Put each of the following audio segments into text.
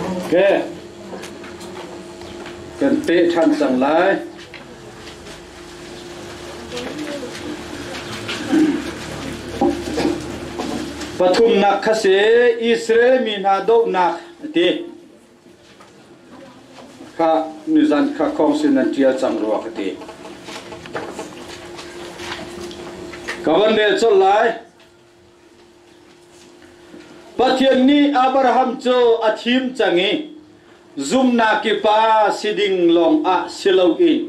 Okay. Kan peh ṭhan cang lai. Pathumnak kha si Israel mi hna dohnak a ti. Kha nizan kha khong sin nan ṭial cang rua ka ti. Ka van rel colh lai. Pathian nih Abraham cu a thim cang i zumhnak i pa si ding lawngah si loin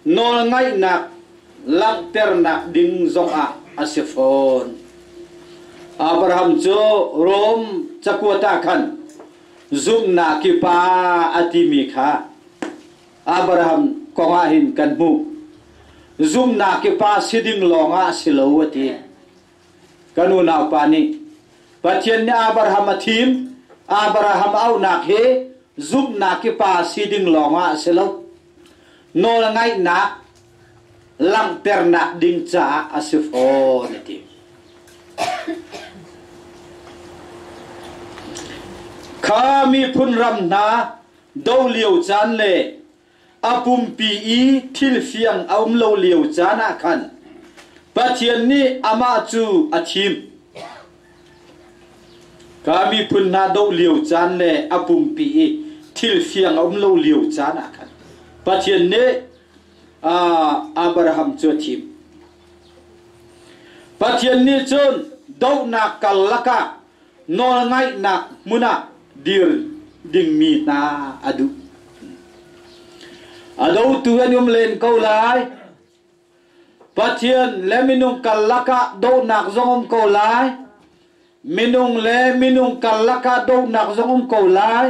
nawlngaihnak langhternak ding zongah a si fawn. Abraham cu Rom cakuat ah khan zumhnak i pa a timi kha Abraham kong ah hin kan hmuh. Zumhnak i pa si ding lawngah si lo a ti. Kan unaupa nih Pathian nih Abraham a thim. Abraham auhnak hi zumhnak i pa si ding lawngah a si lo. Nawlngaihnak langhternak ding caah a si fawn a ti. Kha miphun ram hna do lio caan le a pumpi i thil fiang a um lo lio caan ah khan Pathian nih amah cu a thim. Ka miphun hna doh lio caan le a pumpi i thil fiang a um lo lio caan ah khan Pathian nih Abraham cu a thim. Pathian nih cun dohnak karlak ah nawlngaihnak hmun ah dir dingmi hna a duh. A dotu an um len ko lai. Pathian le minung karlak ah dohnak zong um ko lai. Minung le minung karlak ah dohnak zong um ko lai.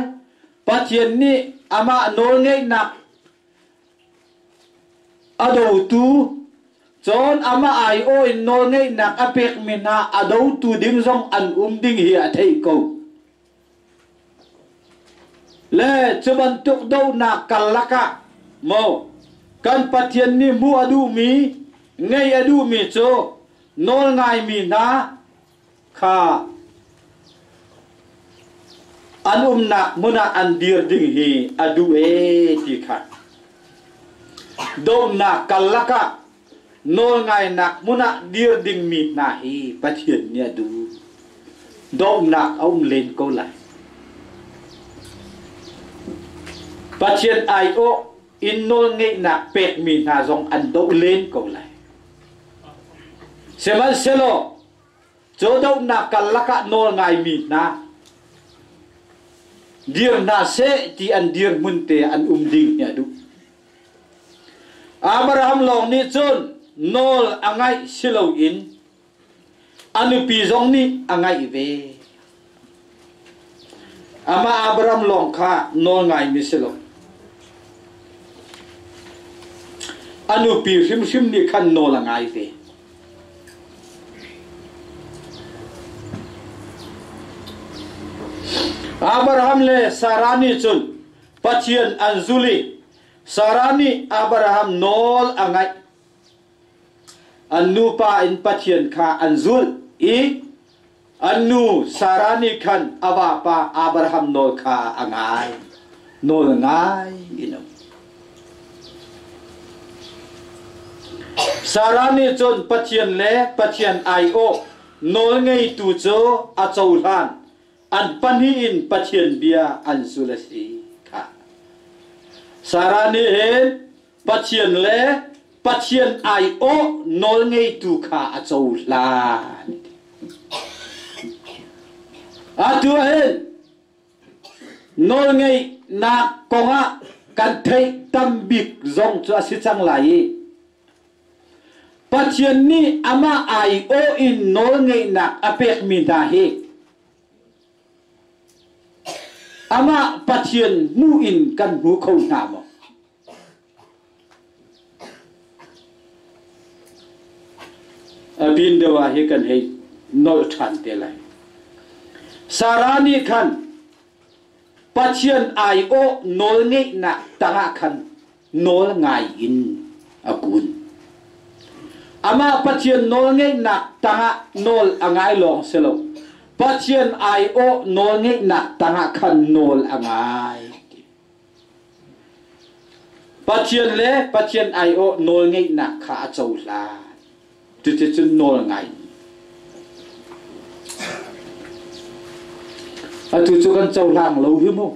Pathian nih amah nawlngeihnak A dotu cun amah aiawh in nawlngeihnak a pekmi hna a dotu ding zong an um ding hi a theih ko. Le cu bantuk dohnak karlak ah maw kan Pathian nih hmuh a duhmi, ngeih a duhmi cu nawlngaimi hna kha an umnak hmun ah an dir ding hi a duh ee ti kha dohnak karlak ah nawlngainak hmun ah dir dingmi hna hi Pathian nih a duh. Dohnak a um len ko lai. Pathian aiawh in nawlngeihnak pekmi hna zong an doh len ko lai. Sihmanhsehlaw Cu dohnak karlak ah nawl ngaimi hna dir hna seh ti an dirhmun te an um ding hi a duh. Abraham lawng nih cun nawl a ngaih si loin a nupi zong nih a ngaih ve. Amah Abraham lawng kha nawl ngaimi si lo. A nupi hrimhrim nih khan nawl a ngai ve. Abraham le Sarah nih cun Pathian an zul i Sarah nih Abraham nawl a ngaih. An nupa in Pathian kha an zulh i an nu Sarah nih khan a vapa Abraham nawl kha a ngai. Nawl a ngai in um. Sarah nih cun Pathian le Pathian aiawh nawlngeitu cu a cohlan. An pahnih in Pathian bia an zul a si kha. Sarah nih hin Pathian le Pathian aiawh nawlngeitu kha a cohlan. Atu ah hin nawlngeihnak kongah kan theih tam bik zong cu a si cang lai i Pathian nih amah aiawh in nawlngeihnak a pekmi hna hi amah Pathian hmuh in kan hmu kho hna maw? A bin deuh ah hi kan hei nolh ṭhan te lai. Sarah nih khan Pathian aiawh nawlngeihnak tangah khan nawl ngai in a kun. Amah Pathian nawlngeihnak tangah nawl a ngai lawng si lo. Pathian aiawh nawlngeihnak tangah khan nawl a ngai. Pathian le Pathian aiawh nawlngeihnak kha a cohlan. Cuticun nawl ngai. Atu cu kan cohlang lo hi mu.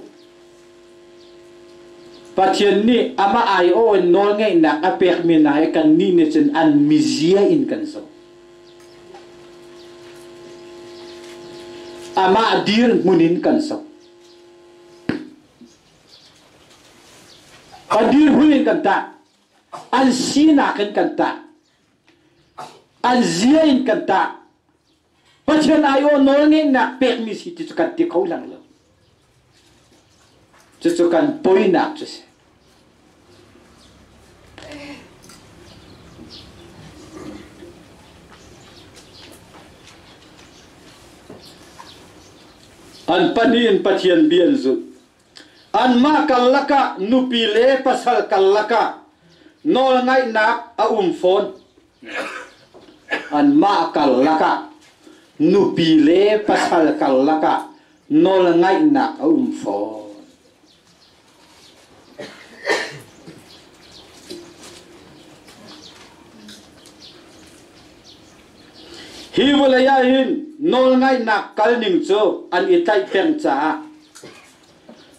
Pathian nih amah aiawh in nawlngeihnak a pekmi hna hi kannih nih cun an mizia in kan zoh. Amah dirhmun in kan zoh. A dirhmun in kan tah. An sinak in kan tah. An zia in kan tah. Pathian aiawh nawlngeihnak pekmi si ti cu kan ti kho lang lo. Cucu kan poinak cu si. An pahnih in Pathian bia an zulh. Anmah karlak ah nupi le pasal karlak ah nawlngaihnak a um fawn. Anmah karlak ah nupi le pasal karlak ah nawlngaihnak a um fawn. Hi vawlei ah hin nawlngaihnak kalning cu an i tlaih peng caah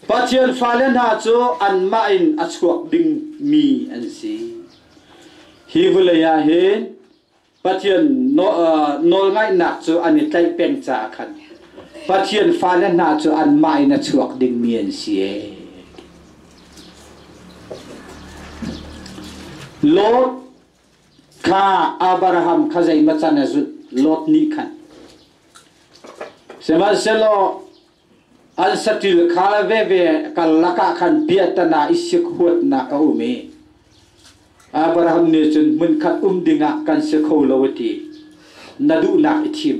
Pathian fale hna cu anmah in a chuak dingmi an si. Hi vawlei ah hin Pathian nawlngaihnak cu an i tlaih peng caah khan Pathian fale hna cu anmah in a chuak dingmi an si ee. Lot kha Abraham kha zeimaw can a zulh Lot nih khan. Sihmanhsehlaw an saṭil kha veve karlak ah khan biatana i sik huatnak a um i Abraham nih cun hmunkhat um dingah kan si kho lo a ti. Na duhnak i thim.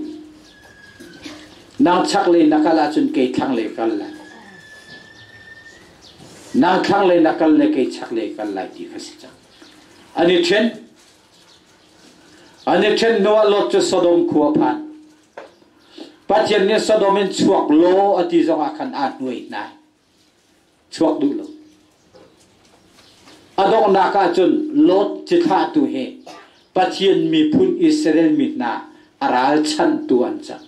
Nang chaklei na kal ahcun kei thlanglei kal lai. Nang thlanglei na kal le kei chaklei kal lai ti kha si cang. An i ṭhen. An i ṭhen hnuah Lot cu Sodom khua phan. Pathian nih Sodom in chuak law a ti zongah khan aa hnuai hna. Chuak duh lo. A donghnak ah cun Lot cithlahtu hi Pathian miphun Israel mi hna a ralchanhtu an cang.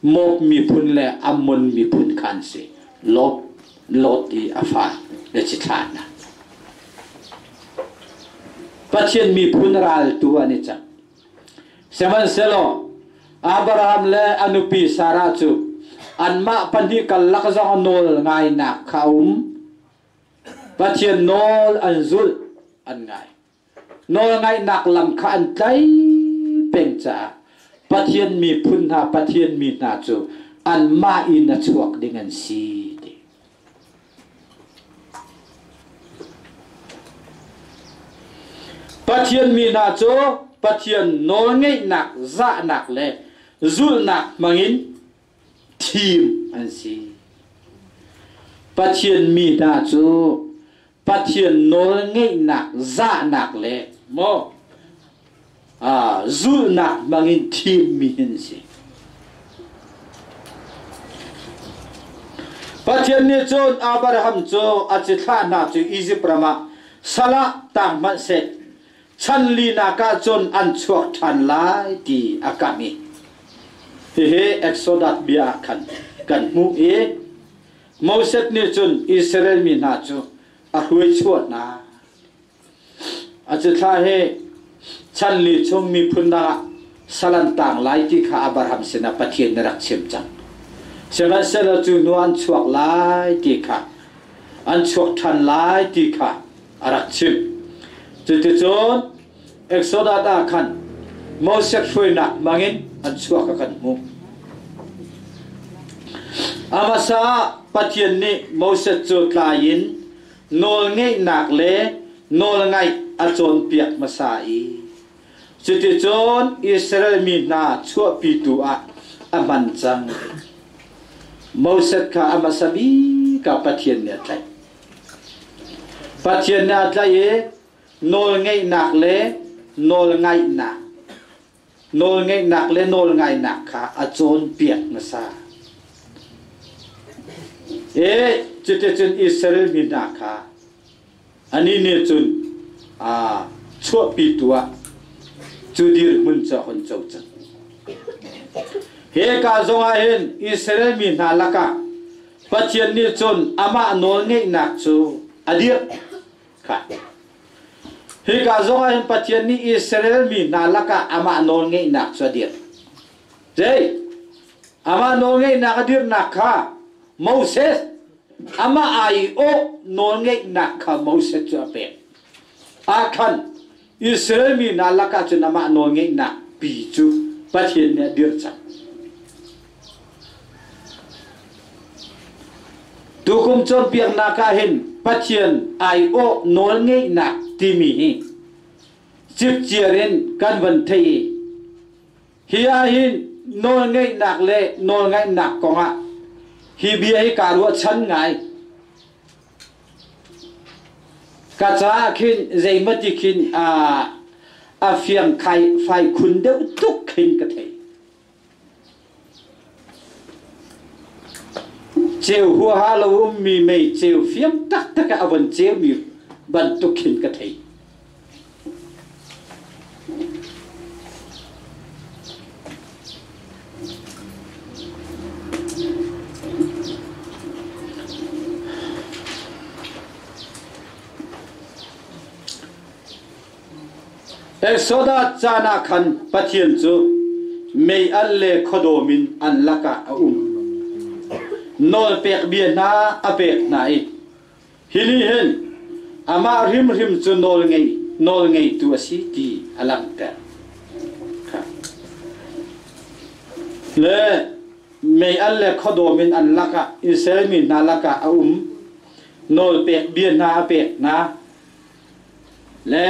Moab miphun le Ammon miphun kha an si. Lot, Lot i a fa le cithlah hna. Pathian miphun raltu an i cang. Sihmanhsehlaw Abraham le a nupi Sarah cu anmah pahnih karlak zong nawl ngainak kha a um. Pathian nawl an zulh, an ngai. Nawlngaihnak lam kha an tlai peng caah Pathian miphun hna, Pathian mi hna cu anmah in a chuak ding an si ti. Pathian mi hna cu Pathian nawlngeihnak, zahnak le zulhnak hmangin thim an si. Pathian mi hna cu Pathian nawlngeihnak, zahnak le maw zulhnak hmangin thimmi an si. Pathian nih cun Abraham cu a cithlah hna cu Izipt ram ah sal ah tang hmanh seh chan linak ah cun an chuak ṭhan lai ti a kamh i hihi Exodus bia ah khan kan hmuh i Moses nih cun Israel mi hna cu a hruaichuah hna. A cithlah hi chan li chung miphun dang ah sal an tang lai ti kha Abraham sinah Pathian nih rak chim cang. Sihmanhsehlaw cu hnu an chuak lai ti kha an chuak ṭhan lai ti kha a rak chim. Cuticun Exodus ah khan Moses hruainak hmangin an chuak a kan hmuh. A hmasa ah Pathian nih Moses cu tlai in nawlngeihnak le nawlngaih a cawnpiak hmasa i cuticun Israel mi hna chuahpitu ah a hman cang. Moses kha a hmasa bik ah Pathian nih a tlaih. Pathian nih a tlaih i nawlngeihnak le nawlngaihnak. Nawlngeihnak le nawlngainak kha a cawnpiak hmasa. E cuticun Israel mi hna kha anih nih cun chuahpitu ah cu dirhmun cu a hun co cang. Hika zongah hin Israel mi hna lakah Pathian nih cun amah nawlngeihnak cu a dirh. Kha. Hika zongah hin Pathian nih Israel mi hna lakah amah nawlngeihnak cu a dirh. Zei? Amah nawlngeihnak a dirhnak kha Moses amah aiawh nawlngeihnak kha Moses cu a pek. Ah khan Israel mi hna lakah cun amah nawlngeihnak pi cu Pathian nih a dirh cang. Tukum cawnpiaknak ah hin Pathian aiawh nawlngeihnak timi hi cipciar in kan van thei i hi ah hin nawlngeihnak le nawlngaihnak kongah hi bia hi kaa ruahchan ngai. Ka caah khin zeimati khin a fiang khai fai khun deuh tuk khin ka thei. Ceu huaha lo ummi mei ceu fiang taktak ah a von ceumi bantuk khin ka thei. Exodus caan ah khan Pathian cu mei alh le khuadawm in an lakah a um. Nawlpek bia hna a pek hna i hi nih hin amah hrimhrim cu nawlngei nawlngeitu a si ti a langhter. Le mei alh le khuadawm in an lakah Israel mi hna lakah a um. Nawlpek bia hna a pek hna. Le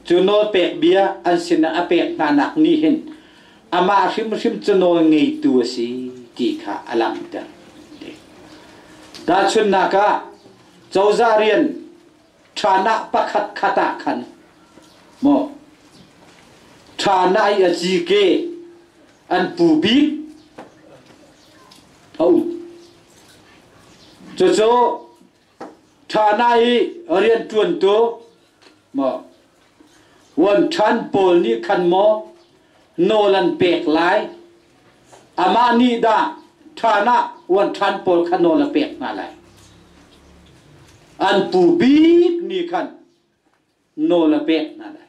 cu nawlpek bia an sinah a pek hnanak nih hin amah hrimhrim cu nawl ngeitu a si ti kha a langhter. Tahchunhnak ah cozah rian ṭhanah pakhat khat ah khan maw ṭhanah i a cike an pu bik a um. Cucu Ṭhana i rianṭuantu maw vuanṭhan pawl nih khan maw nawl an pek lai? Amah nih dah ṭhan ah vuanṭhan pawl kha nawl a pek hna lai? An pu bik nih khan nawl a pek hna lai.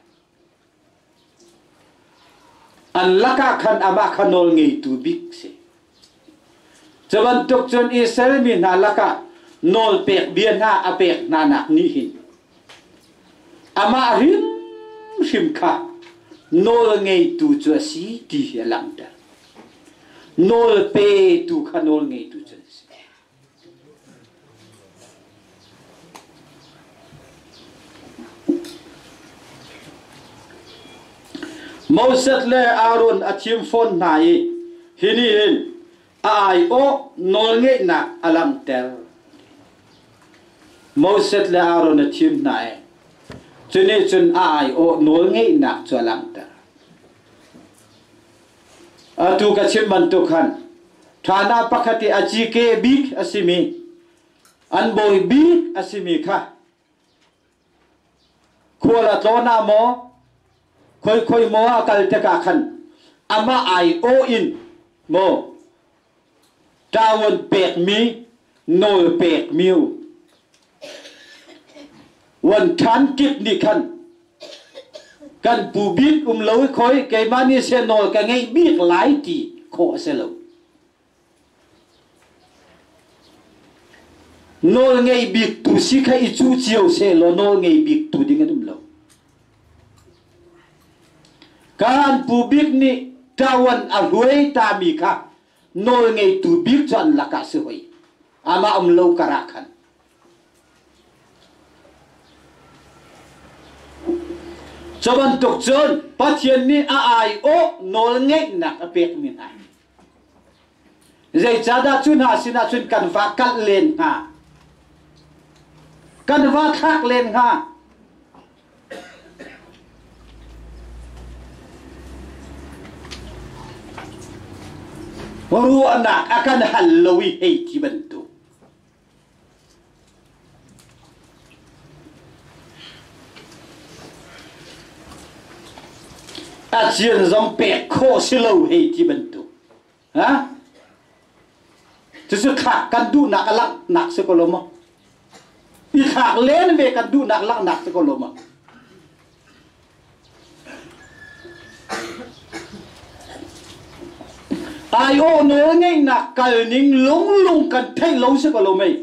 An lakah khan amah kha nawl ngeitu bik si. Cu bantuk cun Israel mi hna lakah nawl pek bia hna a pek hna nak nih hin amah hrimhrim kha nawl ngeitu cu a si ti hi a langhter. Nawl petu kha nawl ngeitu cu a si. Moses le Aaron a thim fawn hna i hi nih hin a aiawh nawlngeihnak a langhter. Moses le Aaron a thim hna i cu nih cun a aiawh nawlngeihnak cu a langhter. Atu ka chim bantuk khan ṭhana pakhat i a cike bik a simi an bawi bik a simi kha khual a tlawn ah maw khoi khoi maw a kal tikah khan amah aiawh in maw ṭawan pekmi nawl pekmi wan ṭhan kip nih khan Kan pu bik um lo i khoi keimah nih seh nawl ka ngeih bik lai ti khawh a si lo. Nawl ngei bik tu si kha i cu cio seh law nawl ngei bik tu ding an um lo. Kan pu bik nih ṭawan a hluai tami kha nawl ngeitu bik cu an lakah si hoi. Amah um lo karah khan. Cu bantuk cun Pathian nih a aiawh nawlngeihnak a pekmi hna. Zeicahdah cu hna sinah cun kan va kalh len hnga? Kan va thlak len hnga? Ruahnak a kan hal lo i hei ti bantuk. A cian zong pek khawh si lo hei ti bantuk. Ha? Cucu thlak kan duhnak a langhnak si ko lo maw? I thlak len ve kan duhnak langhnak si ko lo maw? Aiawh nawlngeihnak kalning lunglung kan theih lo si ko lo mei.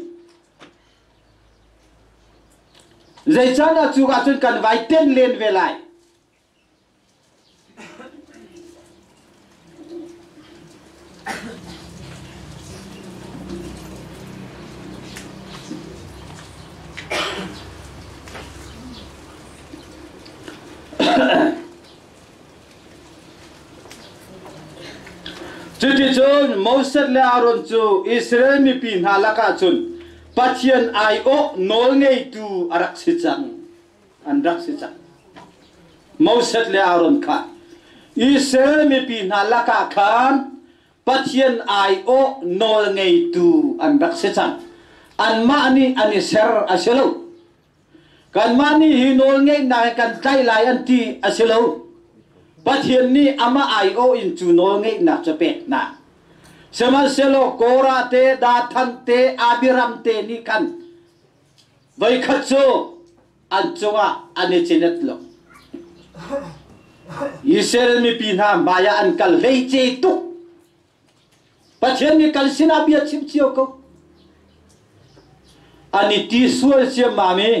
Zeican ah cu ah cun kan vai ten len ve lai. Cuticun Moses le Aaron cu Israel mipi hna lakah cun Pathian aiawh nawlngeitu a rak si cang. An rak si cang. Moses le Aaron kha Israel mipi hna lakah khan Pathian aiawh nawlngeitu an rak si cang. Anmah nih an i ser a si lo. Kanmah nih hi nawlngeihnak hi kan tlaih lai an ti a si lo. Pathian nih amah aiawh in cu nawlngeihnak cu pek hna. Sihmanhsehlaw Korah te, Dathan te, Abiram te nih khan voikhat cu an cungah an i cinet lo. Israel mipi hna hmai ah an kal hleice tuk. Pathian nih kan sinah bia chim cio ko. An i ti sual ciammam i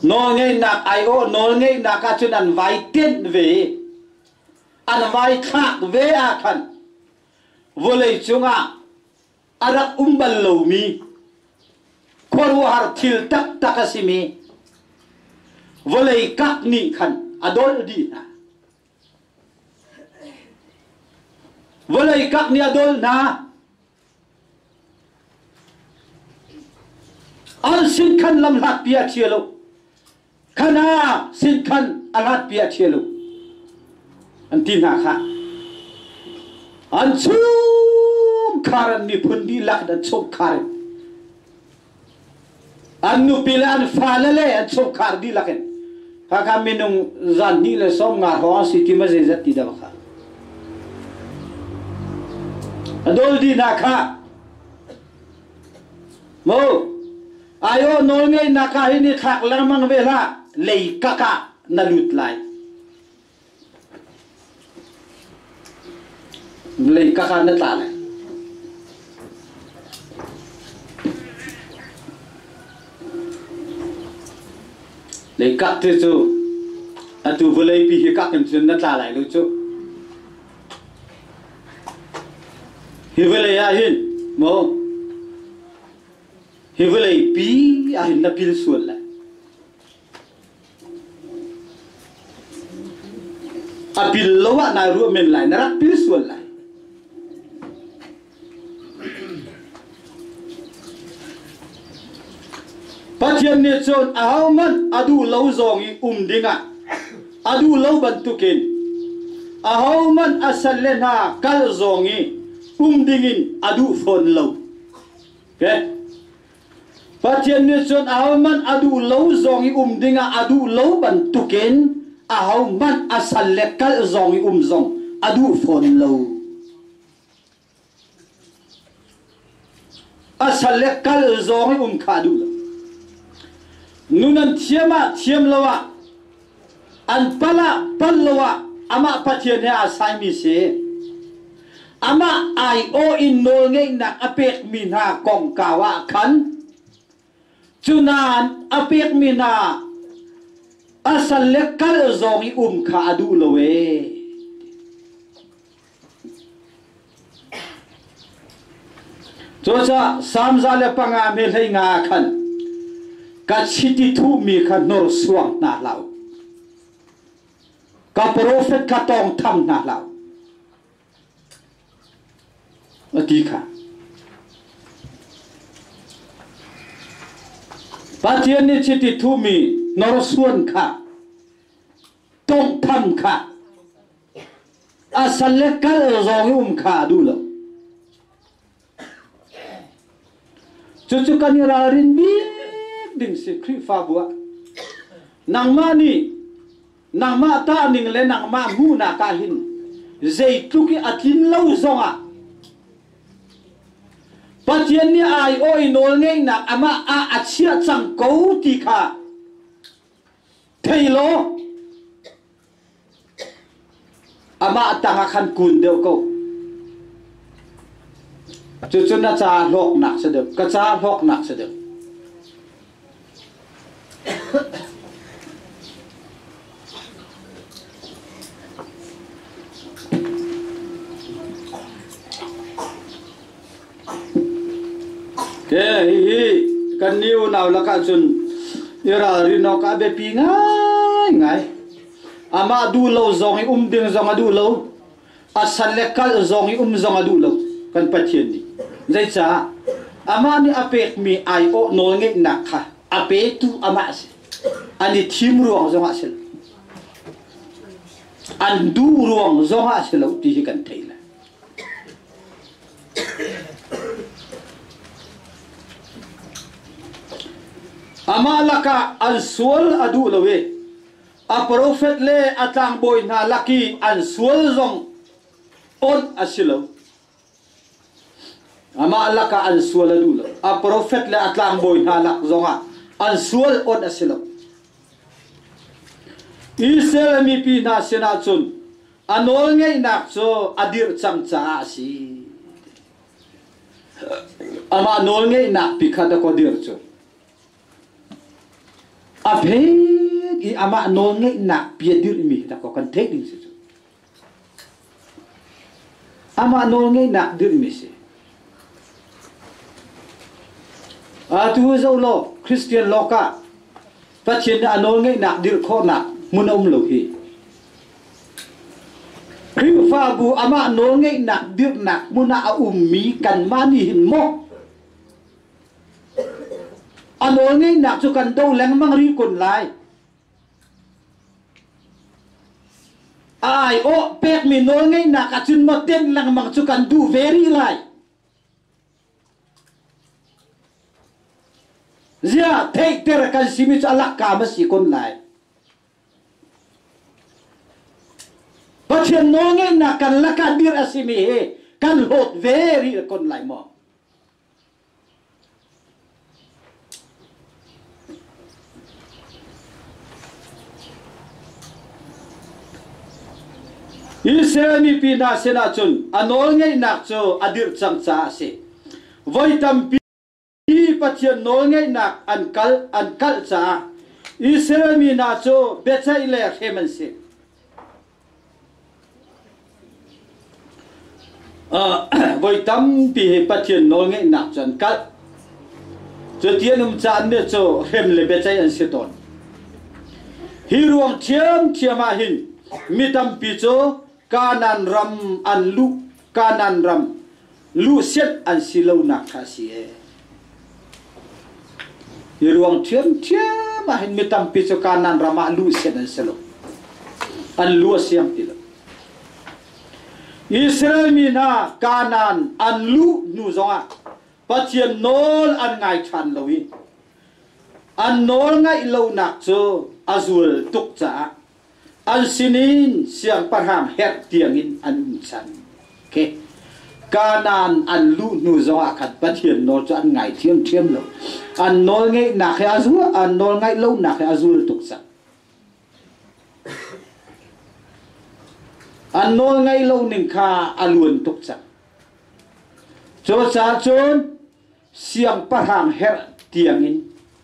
nawlngeihnak aiawh nawlngeihnak ahcun an vai tenh ve i an vai thlak ve ah khan vawlei cungah a rak um bal lomi khuaruahhar thil taktak a simi vawlei kak nih khan a dolh dih hna. Vawlei kak nih a dol hna. An sin khan lam hlat pi a chia lo. Khana sin khan a hlat pi a chia lo. An ti hna kha. An chungkhar an miphun dihlak an chungkhar in an nupi le an fale le an chungkhar dihlak in khakha minung zan hnih le sawm nga hrawng a si ti ma zeizat ti dah kha a dol di hna kha mo ayo nawl ngeihnak ah hin i thlak lengmang ve hlah lei kak ah na lut lai Lei ka kha na tla lai. Lei kak te cu atu vawlei pi hi kak in cun na tla lai lo cu. Hi vawlei ah hin mo hi vawlei pi ah hin na pil sual lai. A pil lo ah nai ruah men lai, na rak pil sual lai. Pathian nih cun ahohmanh a duh lo zong i um dingah a duh lo bantukin ahohmanh a salle hna kal zong i um dingin a duh fawn lo. Okay? Pathian nih cun ahohmanh a duh lo zong i um dingah a duh lo bantukin ahohmanh a sal le kalh zong i um zong a duh fawn lo. A sal le kalh zong i um kha a duh lo. Nun an thiam ah thiam lo ah an pal ah pal lo ah amah Pathian he aa saimi si. Amah aiawh in nawlngeihnak a pekmi hna kongkau ah khan cu nain a pekmi hna a sal le kal zong i um kha a duh lo ee. Cucaah Salm 105 me 15 ah khan ka chiti thuhmi kha hnorsuang hna hlah u. Ka profet kha tawngtham hna hlah u. A ti kha. Pathian nih chiti thuhmi hnorsuan kha tawnghtham kha. A sal le kal zong i um kha a duh lo. Cucu kan i ralrin bik ding si Khrihfabu ah. Nangmah nih nangmah tahning le nangmah hmuhnak ah hin zeitluk i a tlin lo zongah Pathian nih aiawh i nawlngeihnak amah ah a chiah cang ko ti kha thei law Amah tangah khan kun deuh ko. Cucu na ca hlawknak si deuh. Ka ca hlawknak si deuh. Ke hihi kan ni unau lakah cun i ralrin awk a biapi ngaingai. Amah duh lo zong i um ding zong a duh lo. A sal le kal zong i um zong a duh lo. Kan Pathian nih. Zeicah? Amah nih a pekmi aiawh nawlngeihnak kha a petu amah a si. An i thim ruang zong ah si lo. An duh ruang zong ah si lo ti hi kan theih lai. Amah lakah an sual a duh lo i a profet le a tlangbawi hna lak i an sual zong onh a si lo. Amah lakah an sual a duh lo. A profet le a tlangbawi hna lak zongah an sual onh a si lo. Israel mipi hna sinah cun a nawlngeihnak cu a dirh cang caah a si. Amah nawlngeihnak pi kha dakaw dir cu. A phet i amah nawlngeihnak pi a dirhmi dakaw kan theih ding si cu. Amah nawlngeihnak dirhmi si. Atu zoh law Christian lawkah Pathian nih a nawlngeihnak dirh khawhnak hmun a um lo hi. Khrihfabu amah nawlngeihnak dirhnak hmun ah a ummi kanmah nih hin maw a nawlngeihnak cu kan do lengmang rih kun lai. A aiawh pekmi nawlngeihnak ahcun maw tenh lengmang cu kan duh ve rih lai. Ziah theihter kan simi cu a lakka ma si kun lai. Pathian nawlngeihnak kan lakah dir a simi hi kan hlawt ve rih kon lai maw? Israel mipi hna sinah cun a nawlngeihnak cu a dirh cang caah a si. Voi tampi Pathian nawlngeihnak an kal an kalh caah Israel mi hna cu biaceih le hrem an si. Voi tampi hi Pathian nawlngeihnak cu an kalh. Cuti an um caan nih cu hrem le biaceih an si tawn. Hi ruang ṭhiamṭhiam ah hin mi tampi cu Kanaan ram an luh Kanaan ram luhsianh an si lonak kha a si ee. Hi ruang ṭhiamṭhiam ah hin mi tampi cu Kanaan ram ah luhsianh an si lo. An lu a siang ti lo. Israel mi hna Kanaan an luh hnu zongah Pathian nawl an ngai ṭhan lo i an nawl ngaih lonak cu a zual tuk caah an sinin siangpahrang herh tiangin an um cang. Okay. Kanaan an luh hnu zongah khan Pathian nawl cu an ngai ṭhiamṭhiam lo. An nawl ngeihnak he a zul, an nawl ngaih lonak he a zul tuk cang. An nawl ngaih lo ning kha a luan tuk cang. Cucaah cun siangpahrang herh tiangin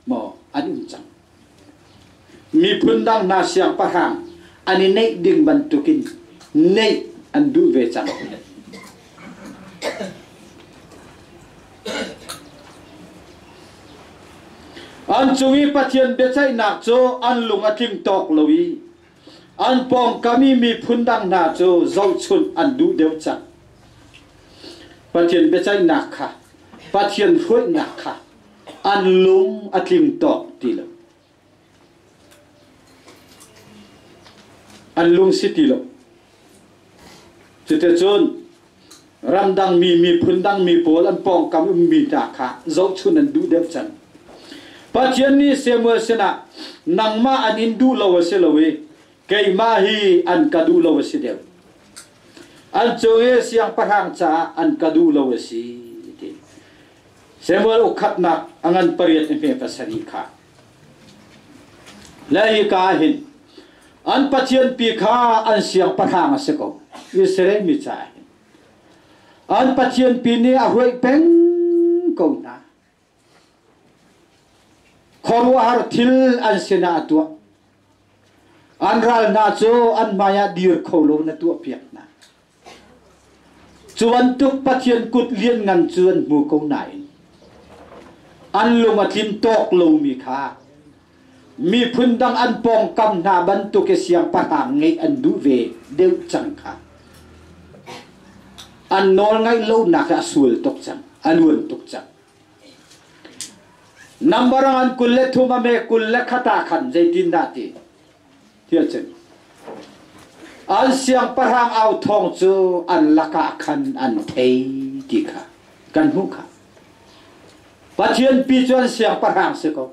maw an um cang. Miphun dang hna siangpahrang an i neih ding bantukin neih an duh ve cang. An cung i Pathian biaceihnak cu an lung a tling tawk lo i an pawngkam i miphun dang hna cu zohchunh an duh deuh cang. Pathian biaceihnak kha, Pathian hruainak kha an lung a tling tawk ti lo. An lung si ti lo. Cuticun ramdang mi miphun dang mi pawl an pawngkam ummi hna kha zohchun an duh deuh cang. Pathian nih Samuel sinah nangmah an in duh lo a si lo i keimah hi an ka duh lo a si deuh. An cung i siangpahrang caah an ka duh lo a si ti. Samuel ukhatnak a ngan pariat i hme pasarih kha. Le hi ka hin an Pathian pi kha an siangpahrang a si ko. Israel mi caah hin. An Pathian pi nih a hruai peng ko hna. Khuaruahhar thil an sinah a tuah. An ral hna cu an hmaiah dir kho lo na tuahpiak hna. Cu bantuk Pathian kut lianngan cu an hmu ko nain an lung a tlin tawk lomi kha miphun dang an pawngkam hna bantuk i siangpahrang ngeih an duh ve deuh cang kha. An nawl ngaih lonak hi a sual tuk cang, a luan tuk cang. Number an 23 a me 21 ah khan zeitindah ti? Tiah cun an siangpahrang au thawng cu an lakah khan an thei ti kha kan hmuh kha. Pathian pi cu an siangpahrang si ko.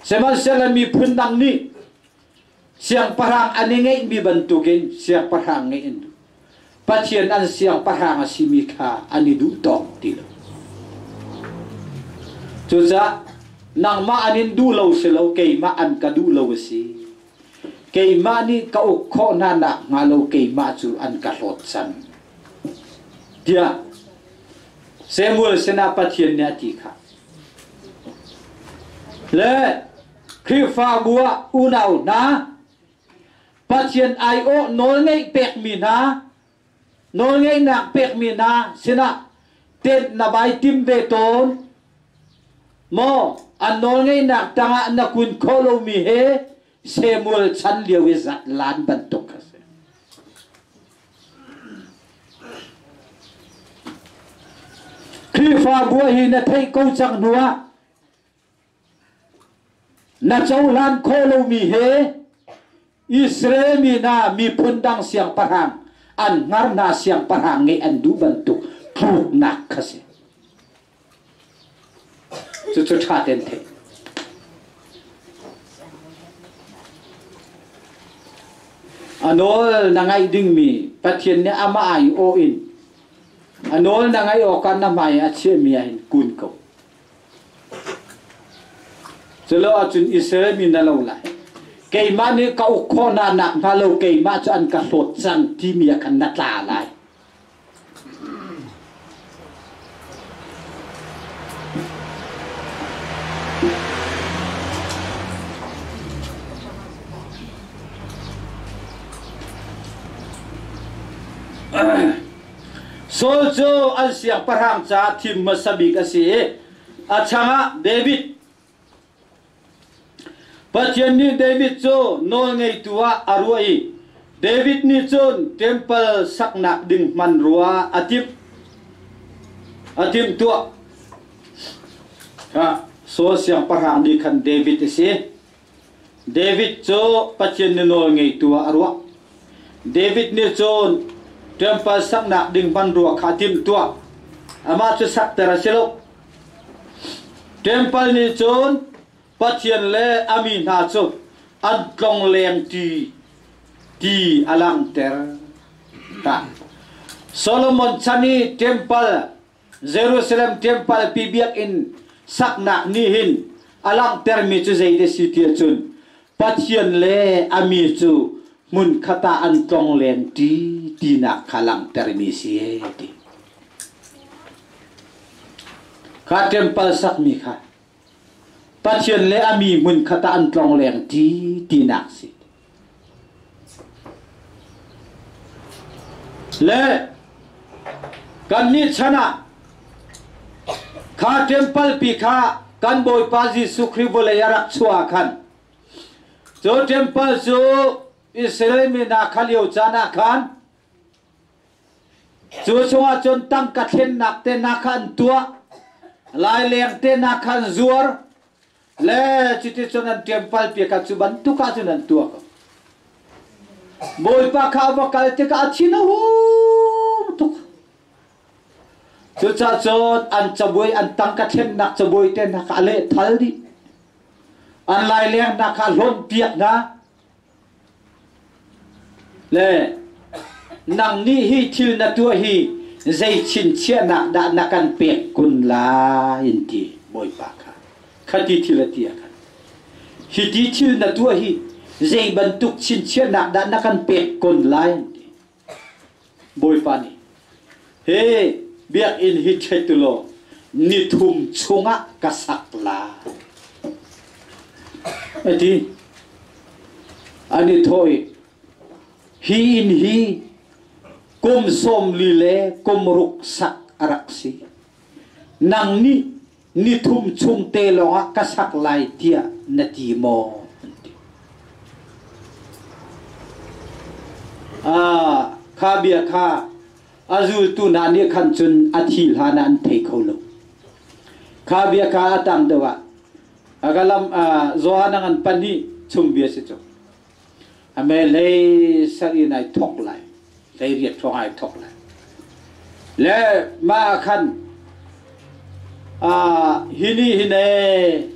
Sihmanhsehlaw miphun dang nih siangpahrang an i ngeihmi bantukin siangpahrang ngeih an duh. Pathian an siangpahrang a simi kha an i duh tawk ti lo. Cucaah nangmah an in duh lo si lo, keimah an ka duh lo a si. Keimah nih ka uk khawh hna nak hnga lo keimah cu an ka hlawt cang. Tiah Samuel sinah Pathian nih a ti kha. Le Khrihfabu ah unau hna Pathian aiawh nawlngeih pekmi hna nawlngeihnak pekmi hna sinah tenh na vai tim ve tawn maw? An nawlngeihnak tangah na kun khawh lomi he Samuel chan lio i zatlan bantuk a si. Khrihfabu hi na theih ko cang hnuah na cohlan khawh lomi he Israel mi hna miphun dang siangpahrang an hngar hna siangpahrang ngeih an duh bantuk tluknak kha si. Cucu ṭha tein theih. A nawl na ngaih dingmi Pathian nih amah ai awh in a nawl na ngaih awkah na hmai a chiahmi ah hin kun ko. Culo ahcun Israel mi na lo lai. Keimah nih ka uk khawh hna nak hnga lo keimah cu an ka hlawt cang timi ah khan na tla lai. Saul cu an siangpahrang caah thim hmasa bik a si i a changah David Pathian nih David cu nawlngeitu ah a ruah i David nih cun temple saknak ding hmanrua a timh a timhtuah. Saul siangpahrang nih khan David a si. David cu Pathian nih nawlngeitu ah a ruah. David nih cun temple saknak ding hmanrua kha a timhtuah. Amah cu sakter a si lo. Temple nih cun Pathian le a mi hna cu an tlongleng ti ti a langhter. Solomon chan i temple Jerusalem temple pi biakinn saknak nih hin a langhtermi cu zei si ti ahcun Pathian le a mi cu hmunkhat ah an tlongleng ṭi tinak kha langhtermi si ti. Kha temple sakmi kha Pathian le a mi hmunkhat ah an tlongleng ṭi tinak si. Le kannih chan ah kha temple pi kha kan Bawipa Jesuh Khrih vawlei a rak chuah khan cu temple cu Israel mi hna kha lio caan ah khan Cu chungah cun tangka thlennak te hna kha an tuah, laileng te hna kha an zuar, le cuticun an ṭempal pi kha cu bantuk ah cun an tuah ko. Bawipa kha a va kal tikah a thin a hung tuk. Cucaah cun an cabuai an tangka thlennak cabuai te hna kha a lehthal dih. An laileng hna kha a hlawnh piak hna. Le nang nih hi thil na tuah hi zei chinchiahnak dah na kan pek kun lai in ti Bawipa kha. Khati thil a ti ah khan. Hi ti thil na tuah hi zei bantuk chinchiahnak dah na kan pek kun lai in ti. Bawipa nih, He biakinn hi ṭhet u law ni thum chungah ka sak lai. A ti. An i thawh i, Hi inn hi kum 40 le kum ruk sak a rak si. Nang nih ni thum chung te lawngah ka sak lai tiah na ti maw? An ti. Ah, kha bia kha a zultu hna nih khan cun a thi hlan ah an thei kho lo. Kha bia kha a tang deuh ah agalam Johan an pan hi chung bia si cu. Ame lei sar in ai thok lai. Lei riat hrawng ai thok lai. Le mah khan hi ni hin ee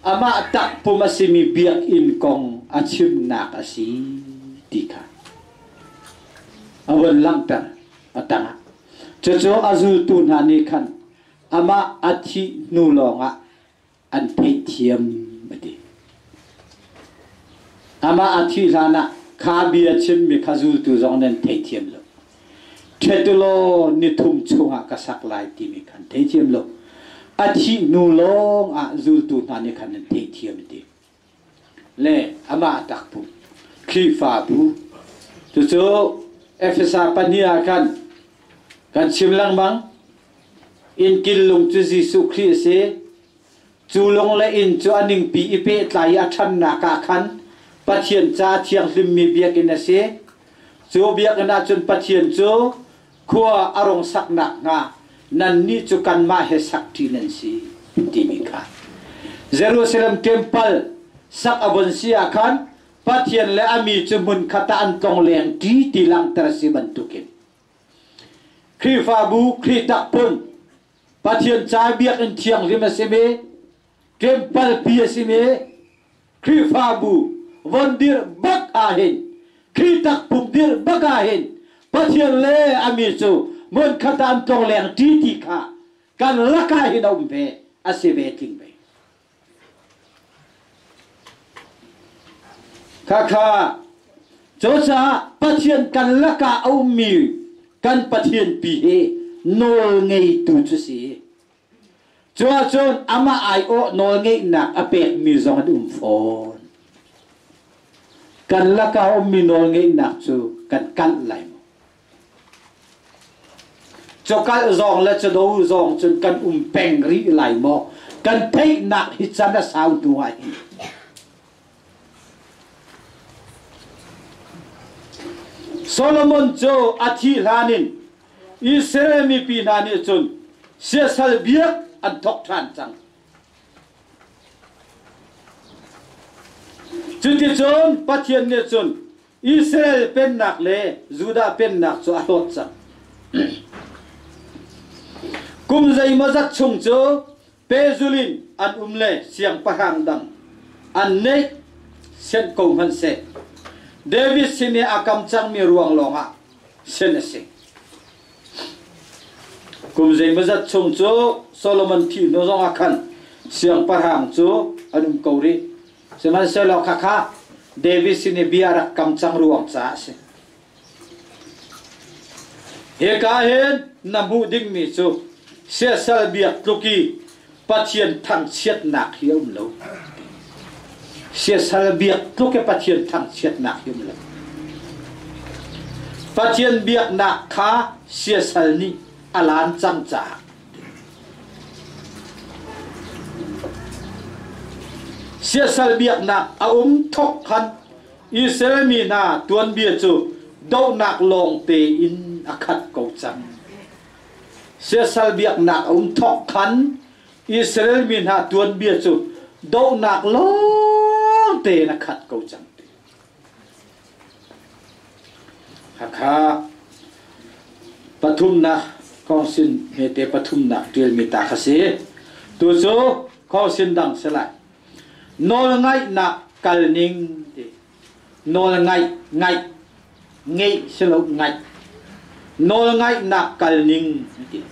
amah takpum a simi biakinn kong a chimnak a si ti kha a vun langhter a tangah. Cucu a zultu hna nih khan amah a thih hnu lawngah an theihthiam a ti. Amah a thih hlanah kha bia chimmi kha zultu zong nan theithiam lo. Ṭhet law ni thum chungah ka sak lai timi khan theithiam lo. A thih hnu lawng ah zultu hna nih khan nan theithiam a ti. Le amah takpum Khrihfabu cucu Efesa pahnih ah khan kan chim lengmang. Innkil lung cu Jesuh Khrih a si. Cu lung le inn cu a ningpi i pehtlai i a ṭhannak ah khan Pathian ca thianghlimmi biakinn a si. Cu biakinn ah cun Pathian cu khua a rung sak nakhnga nannih cu kanmah he sakṭi nan si timi kha. Jerusalem temple sak a von si ah khan Pathian le a mi cu hmunkhat ah an tlong lengṭi ti langhter a si bantukin Khrihfabu Khrih takpum Pathian ca biakinn thianghlim a simi temple pi a simi Khrihfabu von dirh bak ahhin Khrih takpum dirh bak ahhin Pathian le a mi cu hmunkhat ah an tlongleng ṭi ti kha kan lakah hin a um ve a si ve tling ve. Khakha cucaah Pathian kan lakah a ummi kan Pathian pi hi nawl ngeitu cu si. Cu ahcun amah aiawh nawlngeihnak a pekmi zong an um fawn. Kan lakah a ummi nawlngeihnak cu kan kalh lai maw? Cawkalh zawng le cado zawng cun kan um peng rih lai maw? Kan theihnak hi can a sau hnu ah hin. Solomon cu a thih hlan in Israel mipi hna nih cun siasal biak an thawk ṭhan cang. Cuticun Pathian nih cun Israel pennak le Judah pennak cu a hlawt cang. Kum zeimawzat chung cu pehzul in an um le siangpahrang dang an neih sianh ko hmanhseh David sin i a kam cangmi ruang lawngah sin a si. Kum zeimawzat chung cu Solomon thih hnu zongah khan siangpahrang cu an um ko rih. Sihmanhsehlaw khakha David sin i bia rak kam cang ruang caah a si. Hika hin na hmuh dingmi cu siasal biak tluk i Pathian thangchiatnak hi a um lo. Siasal biak tluk i Pathian thangchiatnak hi um lo. Pathian biaknak kha siasal nih a lan cang caah Siasal biaknak a um thawk khan Israel mi hna tuanbia cu dohnak lawngte in a khat ko cang. Siasal biaknak a um thawk khan Israel mi hna tuanbia cu dohnak lawngte in a khat ko cang. Hakha pathumnak kongsin hmete pathumnak ṭialmi ta kha si. Tu cu kongsin dang si lai. Nawlngaihnak kalning ti. Nawlngaih ngaih ngeih si lo ngaih. Nawlngaihnak kalning ti.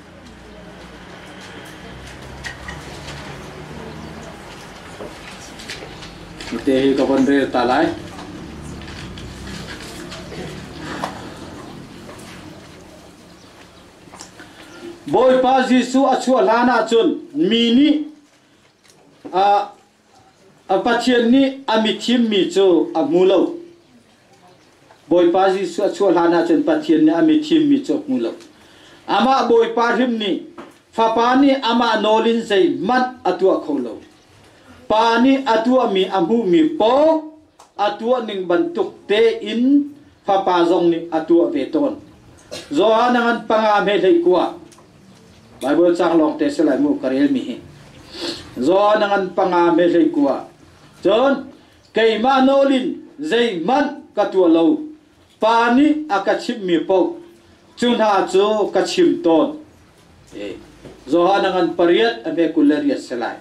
Te hi ka von rel ta lai. Bawipa Jesuh a chuah hlan ahcun mi nih a Pathian nih a mithim mi cu a hmu lo. Bawipa Jesuh a chuah hlan ahcun Pathian nih a mithim mi cu a hmu lo. Amah Bawipa hrim nih Fapa nih amah nawl in zeihmanh a tuah kho lo. Pa nih a tuahmi a hmuhmi paoh a tuah ning bantuk tein Fapa zong nih a tuah ve tawn. Johan a ngan panga hme hlei kua. Bible cang lawng te si lai mu ka relmi hi. Johan a ngan panga hme hlei kua. Cun keimah nawl in zeihmanh ka tuah lo. Pa nih a ka chimhmi paoh cu hna cu ka chim tawn. Johan a ngan pariat a hme 28 si lai.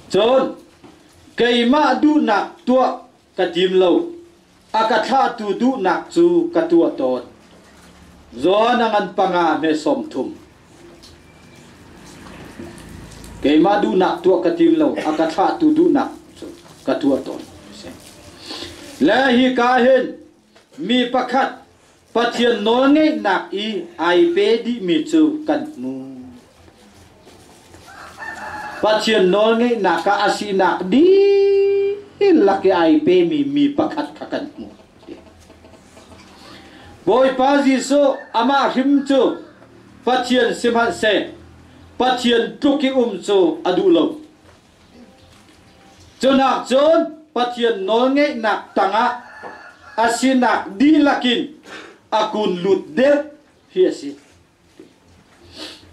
Cun keimah duhnak tuah ka tim lo, a ka thlahtu duhnak cu ka tuah tawn. Johan a ngan panga hme 30. Keimah duhnak tuah ka tim lo, a ka thlahtu duhnak cu ka tuah tawn. Le hi ka hin mi pakhat Pathian nawlngeihnak i ai pe dihmi cu kan hmu. Pathian nawlngeihnak ah a sinak dihlak i ai pemi mi pakhat kha kan hmu. Bawipa Jesuh amah hrim cu Pathian sihmanhseh Pathian tluk i um cu a duh lo. Cunak cun Pathian nawlngeihnak tangah a sinak dihlak in a kun lut deuh hi a si.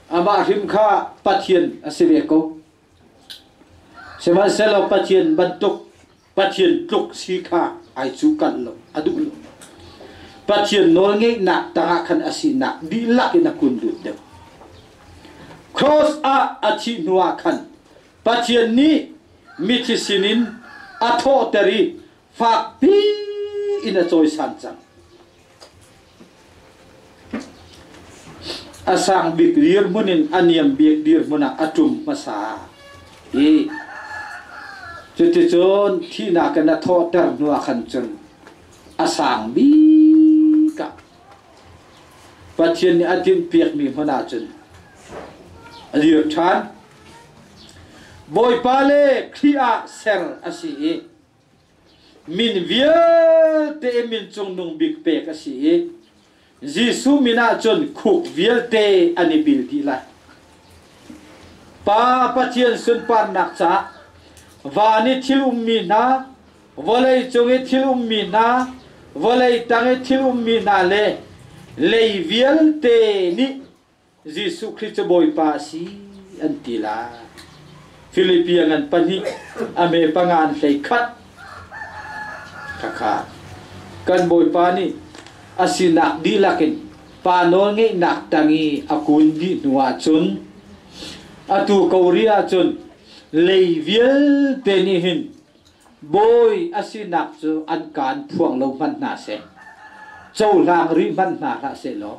Amah hrim kha Pathian a si ve ko. Sihmanhsehlaw Pathian bantuk Pathian tluk si kha ai cuhkanh lo, a duh lo. Pathian nawlngeihnak tangah khan a sinak dihlak in a kun lut deuh. Cross ah a thih hnuah khan Pathian nih mithi sinin a thawhter i fakpi in a cawisan cang. A sang bik dirhmun in a niam bik dirhmun ah a ṭum hmasa i cuticun thihnak in a thawhter hnuah khan cun a sang bik ah Pathian nih a timhpiakmi hmun ah cun a dir ṭhan. Bawipa le Khrih ah ser a si i min vialte min cungnung bik pek a si i Jesuh min ah cun khuk vialte an i bil dih lai. Pa Pathian sunparnak caah van i thil ummi hna, vawlei cung i thil ummi hna, vawlei tang i thil ummi hna le lei vialte nih Jesuh Khrih cu Bawipa a si an ti lai. Filipi a ngan pahnih, a me panga an hlei khat. Khakha kan Bawipa nih a sinak dihlak in pa nawlngeihnak tang i a kun dih hnu ahcun atu ko rih ahcun lei vialte nih hin bawi a sinak cu an kaan phuang lo hmanh hna seh, cohlang rih hmanh hna hlah seh law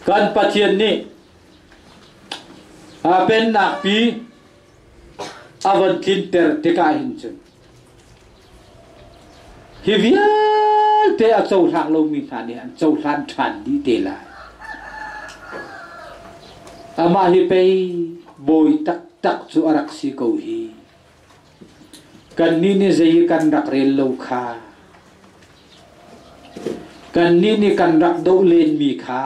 Kan Pathian nih a pennak pi a von tlinter tikah hin cun hi vialte a cohlang lomi hna nih an cohlan ṭhan dih te lai. Amah hi pei bawi taktak cu a rak si ko hi. Kannih nih zei kan rak rel lo kha. Kannih nih kan rak doh lenmi kha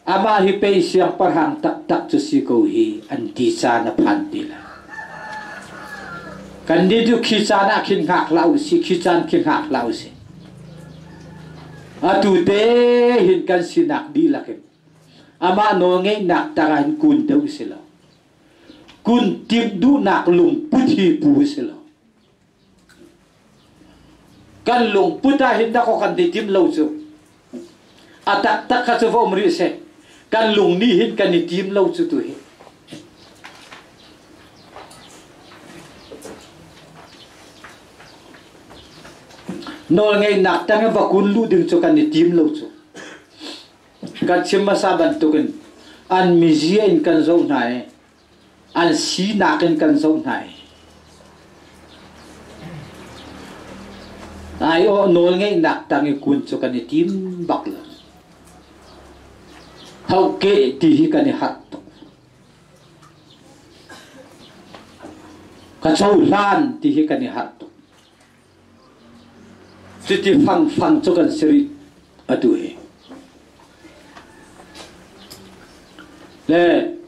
amah hi pei siangpahrang taktak cu si ko hi an ti caan a phan ti lai. Kannih cu khi caan ah khin hngak hlah usih, khi caan khi hngak hlah usih. Atu te hin kan sinak dihlak in amah nawlngeihnak tangah hin kun deuh si lo. Kun timh duhnak lungput hi pu si lo. Kan lungput ah hin dakaw kan ti tim lo cu. A taktak kha cu va um rih seh. Kan lung nih hin kan i tim lo cu tu hi. Nawlngeihnak tang i va kun lu ding cu kan i tim lo cu. Kan chim hmasa bantukin an mizia in kan zoh hna i an sinak in kan zoh hna i aiawh nawlngeihnak tang i kun cu kan i tim bak lo. Hoke ti hi kan i harh tuk. Ka cohlan ti hi kan i harh tuk. Cuti fangfang cu kan si rih atu hi. Le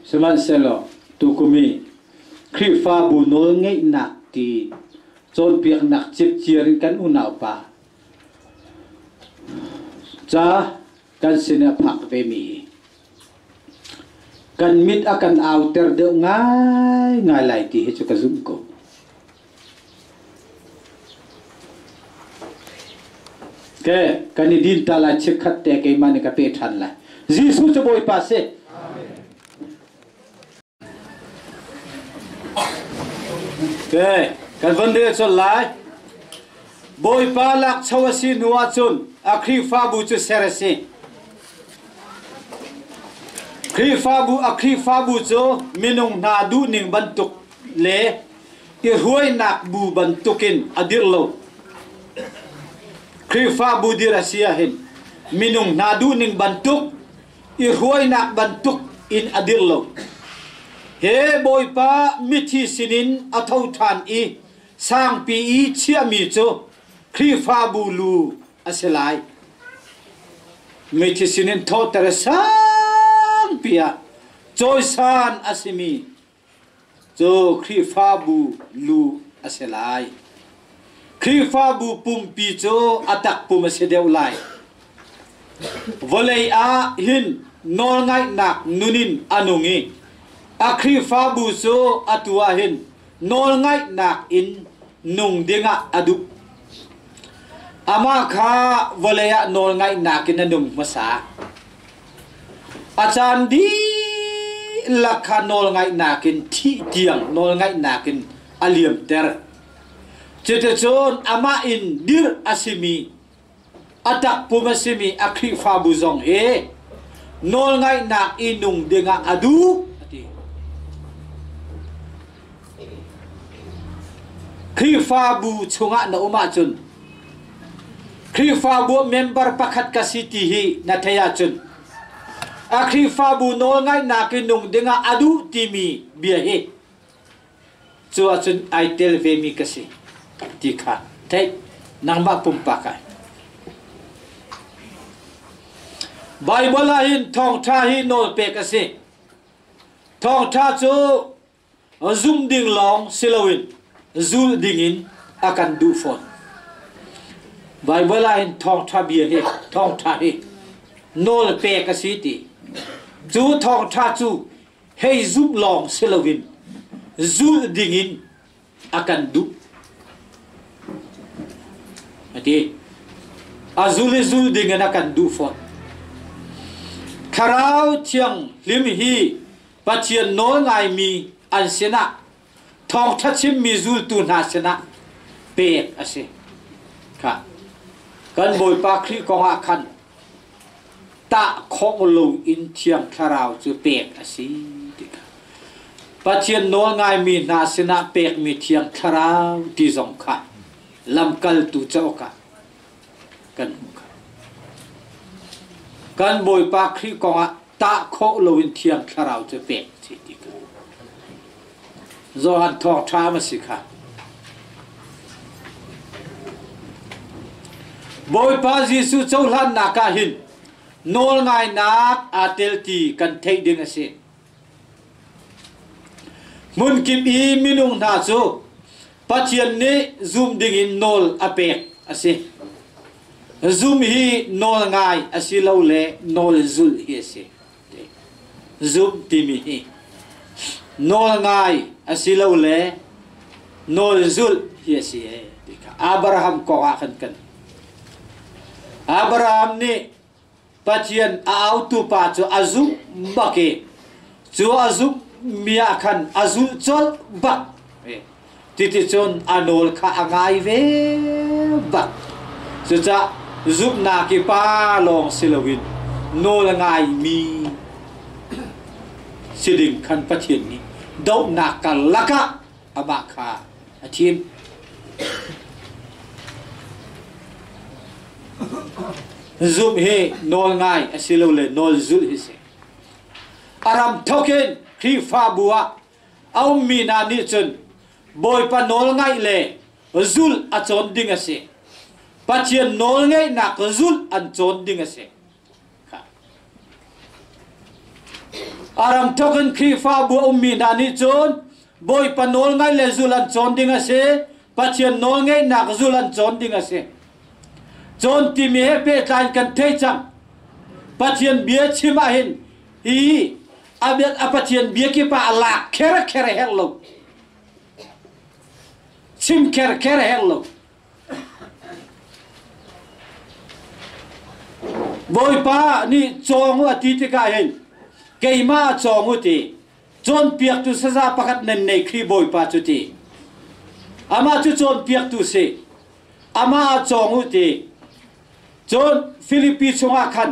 sihmanhsehlaw tukum i Khrihfabu nawlngeihnak ti cawnpiaknak cipciar in kan unaupa ca kan sin a phak vemi hi kan mit a kan auter deuh ngaingai lai ti hi cu ka zumh ko. Ke kan i din ta lai chikkhat te keimah nih ka pe ṭhan lai. Jesuh cu Bawipa si. Ke kan von rel colh lai. Bawipa lak cho a si hnu ahcun a Khrihfabu cu ser a si. Khrihfabu a Khrihfabu cu minung hna duhning bantuk le i hruainak bu bantukin a dirh lo. Khrihfabu dir a si ahhin minung hna duhning bantuk i hruainak bantuk in a dirh lo. He Bawipa mithi sinin a tho ṭhan i sangpi i chiahmi cu Khrihfabu lu a si lai. Mithi sinin thawhter sangpi ah cawisan a simi cu Khrihfabu lu a si lai. Khrihfabu pumpi cu a takpum a si deuh lai. Vawlei ah hin nawlngaihnak nun in a nung i a Khrihfabu cu atu ah hin nawlngaihnak in nung dingah a duh. Amah kha vawlei ah nawlngaihnak in a nung hmasa. A caan dihlak kha nawlngaihnak in thih tiang nawlngaihnak in a liamter. Cuticun amah in dirh a simi, a takpum a simi a Khrihfabu zong hi nawlngaihnak i nung dingah a duh a ti. Khrihfabu chungah na um ahcun Khrihfabu member pakhat ka si ti hi na theih ahcun a Khrihfabu nawlngaihnak in nung dingah a duh timi bia hi cu ahcun ai tel vemi ka si ti kha theih nangmah pumpak ai. Bible ah hin thawngṭha hi nawlpek a si. Thawngṭha cu Zum ding lawng si loin zul dingin a kan duh fawn. Baibal ah hin thawngṭha bia hi thawngṭha hi nawl pek a si ti. Cu thawngṭha cu hei zumh lawng si loin zulh dingin a kan duh. A ti. A zul i zul dingin a kan duh fawn. Thlarau Thianghlim hi Pathian nawl ngaimi an sinah thawngṭha chimmi zultu hna sinah pek a si. Kha kan Bawipa Khrih kong ah khan tah khawh lo in Thiang Thlarau cu pek a si ti kha. Pathian nawl ngaimi hna sinah pekmi Thiang Thlarau ti zong kha lamkaltu cauk ah kan hmuh kha. Kan Bawipa Khrih kong ah tah khawh loin Thiang Thlarau cu pek si ti kha. Johan thawngṭha ma si kha. Bawipa Jesuh cohlannak ah hin nawlngainak aa tel ti kan theih ding a si. Hmunkip i minung hna cu Pathian nih zum dingin nawl a pek a si. Zum hi nawl ngai a si lo le nawl zulh hi a si. Zumh timi hi nawl ngai a si lo le nawl zulh hi a si. Ti kha Abraham kong ah khan kan Abraham nih Pathian a autu pa cu a zumh bak i cu a zumh mi ah khan a zulh colh bak. Titicun a nawl kha a ngai ve bak. Cucah zumhnak i pa lawng si loin nawl a ngaimi si ding khan Pathian nih dohnak karlak ah amah kha a thim. Zumh hi nawl ngai asilole nawl zulh hi si. A ram thawk in Khrihfabu ah a ummi hna nih cun Bawipa nawl ngaih le zulh a cawn ding a si. Pathian nawl ngeihnak zulh an cawn ding a si. A ram thawk in Khrihfabu a ummi hna nih cun Bawipa nawl ngaih le zul an cawn ding a si. Pathian nawl ngeihnak zul an cawn ding a si. Cawn timi he pehtlai in kan thei cang. Pathian bia chim ahhin hi a Pathian bia kip ah a lak kher kher a herh lo. Chim kher kher a herh lo. Bawipa nih cawng u a ti tikah hin keimah a cawng u ti cawnpiaktu saza pakhat nan nei Khrih Bawipa cu ti amah cu cawnpiaktu si amah a cawng u ti cun Filipi chungah khan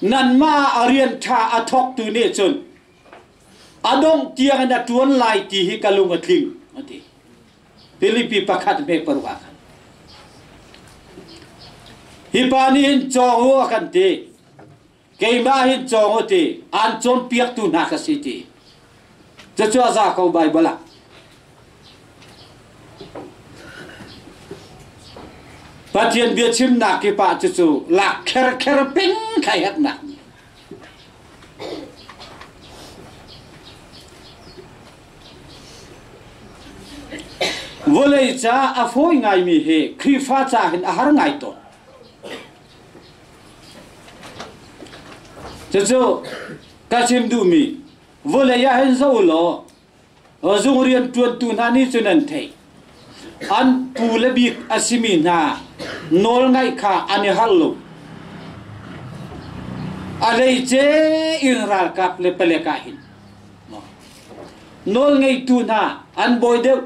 nanmah a rian ṭha a thawktu nih cun a dongh tiang in a ṭuan lai ti hi ka lung a tling a ti Filipi pakhat hme paruk ah khan hi pa nih hin cawng u a kan ti keimah hin cawng u ti aan cawnpiaktu hna ka si ti cucu a za ko Baibal ah Pathian biachimnak kip ah cucu lak kher kher ping khai herhnak Vawlei ca a fawi ngaimi hi Khrihfa ca hin a har ngai tawn. Cucu ka chim duhmi vawlei ah hin zoh law zung rian ṭuantu hna nih cun an theih. An pu le bik a simi hna nawlngaih kha an i harh lo. A hleice in ralkap le palek ah hin nawlngeitu hna an bawi deuh.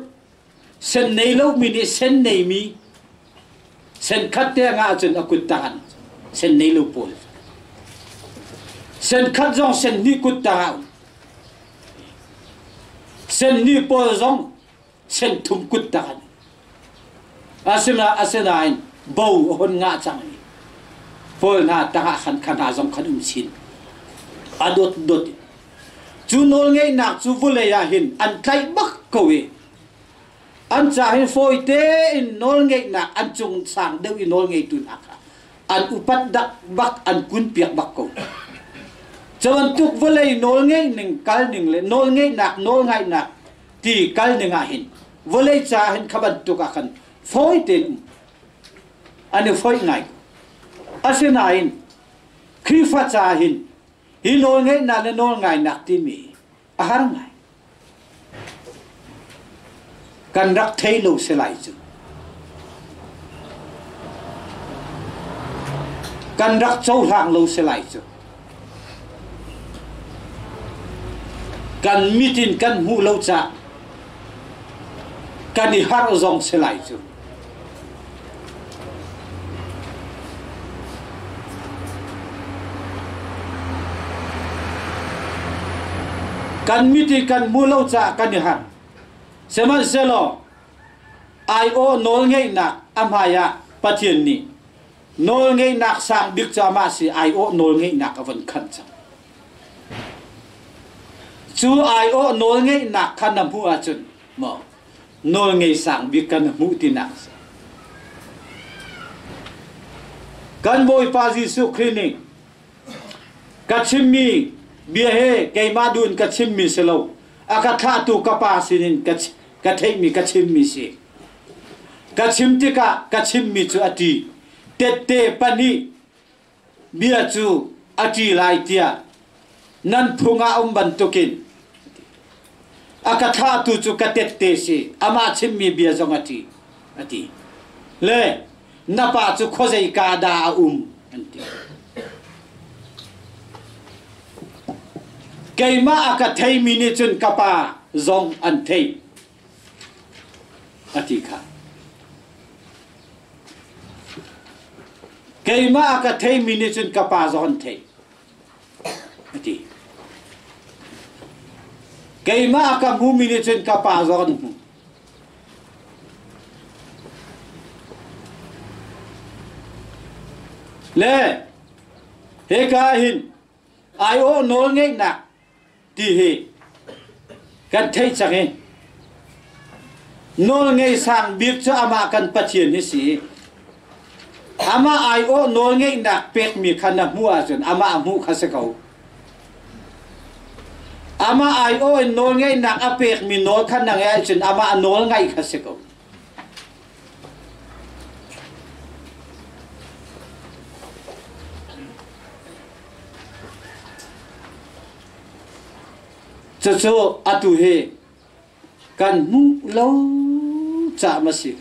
Sen nei lomi nih sen neimi sen khat te ngah ahcun a kut tang an sen nei lo pawl. Sen khat zong sen hnih kut tang ah sen hnih pawl zong sen thum kut tang an asinain bo a hon ngah cang i pawl hna tangah khan kha hna zong khan um chin a dot dot cu nawlngeihnak cu vulei ah hin an tlaih bak ko i an ca hin fawi tein nawlngeihnak an cung sang deuh i nawlngeitu hna kha an upat dak bak an kun piak bak ko cu bantuk vawlei nawlngeih ning kal ning le nawlngeihnak nawlngaihnak ti kal ning ah hin vawlei ca hin kha bantuk ah khan fawi tein um an i foih ngai asinain Khrihfa ca hin hi nawlngeihnak le nawlngainak timi a har ngai kan rak thei lo si lai cu kan rak cohlang lo si lai cu kan mit in kan hmuh lo cah kan i harh zong si lai cu Kan mit i kan hmuh lo caah kan i harh. Sihmanhsehlaw aiawh nawlngeihnak a hmai ah Pathian nih nawlngeihnak sang bik cu amah si aiawh nawlngeihnak a von khanh cang. Cu aiawh nawlngeihnak kha na hmuh ahcun maw nawlngei sang bik kan hmuh tinak a si. Kan Bawipa Jesuh Khrih nih ka chimmi bia he keimah duh in ka chimmi si lo a ka thlahtu ka pa sinin ka ka theihmi ka chimmi si. Ka chim tikah ka chimmi cu a ti. Tette pahnih bia cu a ṭi lai tiah nan phung ah um bantukin. A ka thlahtu cu ka tette si, amah chimmi bia zong a ṭih, a ti. Le na pa cu khuazei ka dah a um, an ti. Keimah a ka theimi nih cun ka pa zong an theih, a ti kha. Keimah a ka theimi nih cun ka pa zong an theih. a ti. Keimah a ka hmumi nih cun ka pa zong an hmu. Le hika hin aiawh nawl ngeihnak ti hi kan theih cang i nawlngei sang bik cu amah kan Pathian hi si amah aiawh nawlngeihnak pekmi kha na hmuh ahcun amah hmuh kha si ko amah aiawh in nawlngeihnak a pekmi nawl kha na ngeih ahcun amah nawl ngaih kha si ko Cucu atu hi kan hmuh lo caah ma si.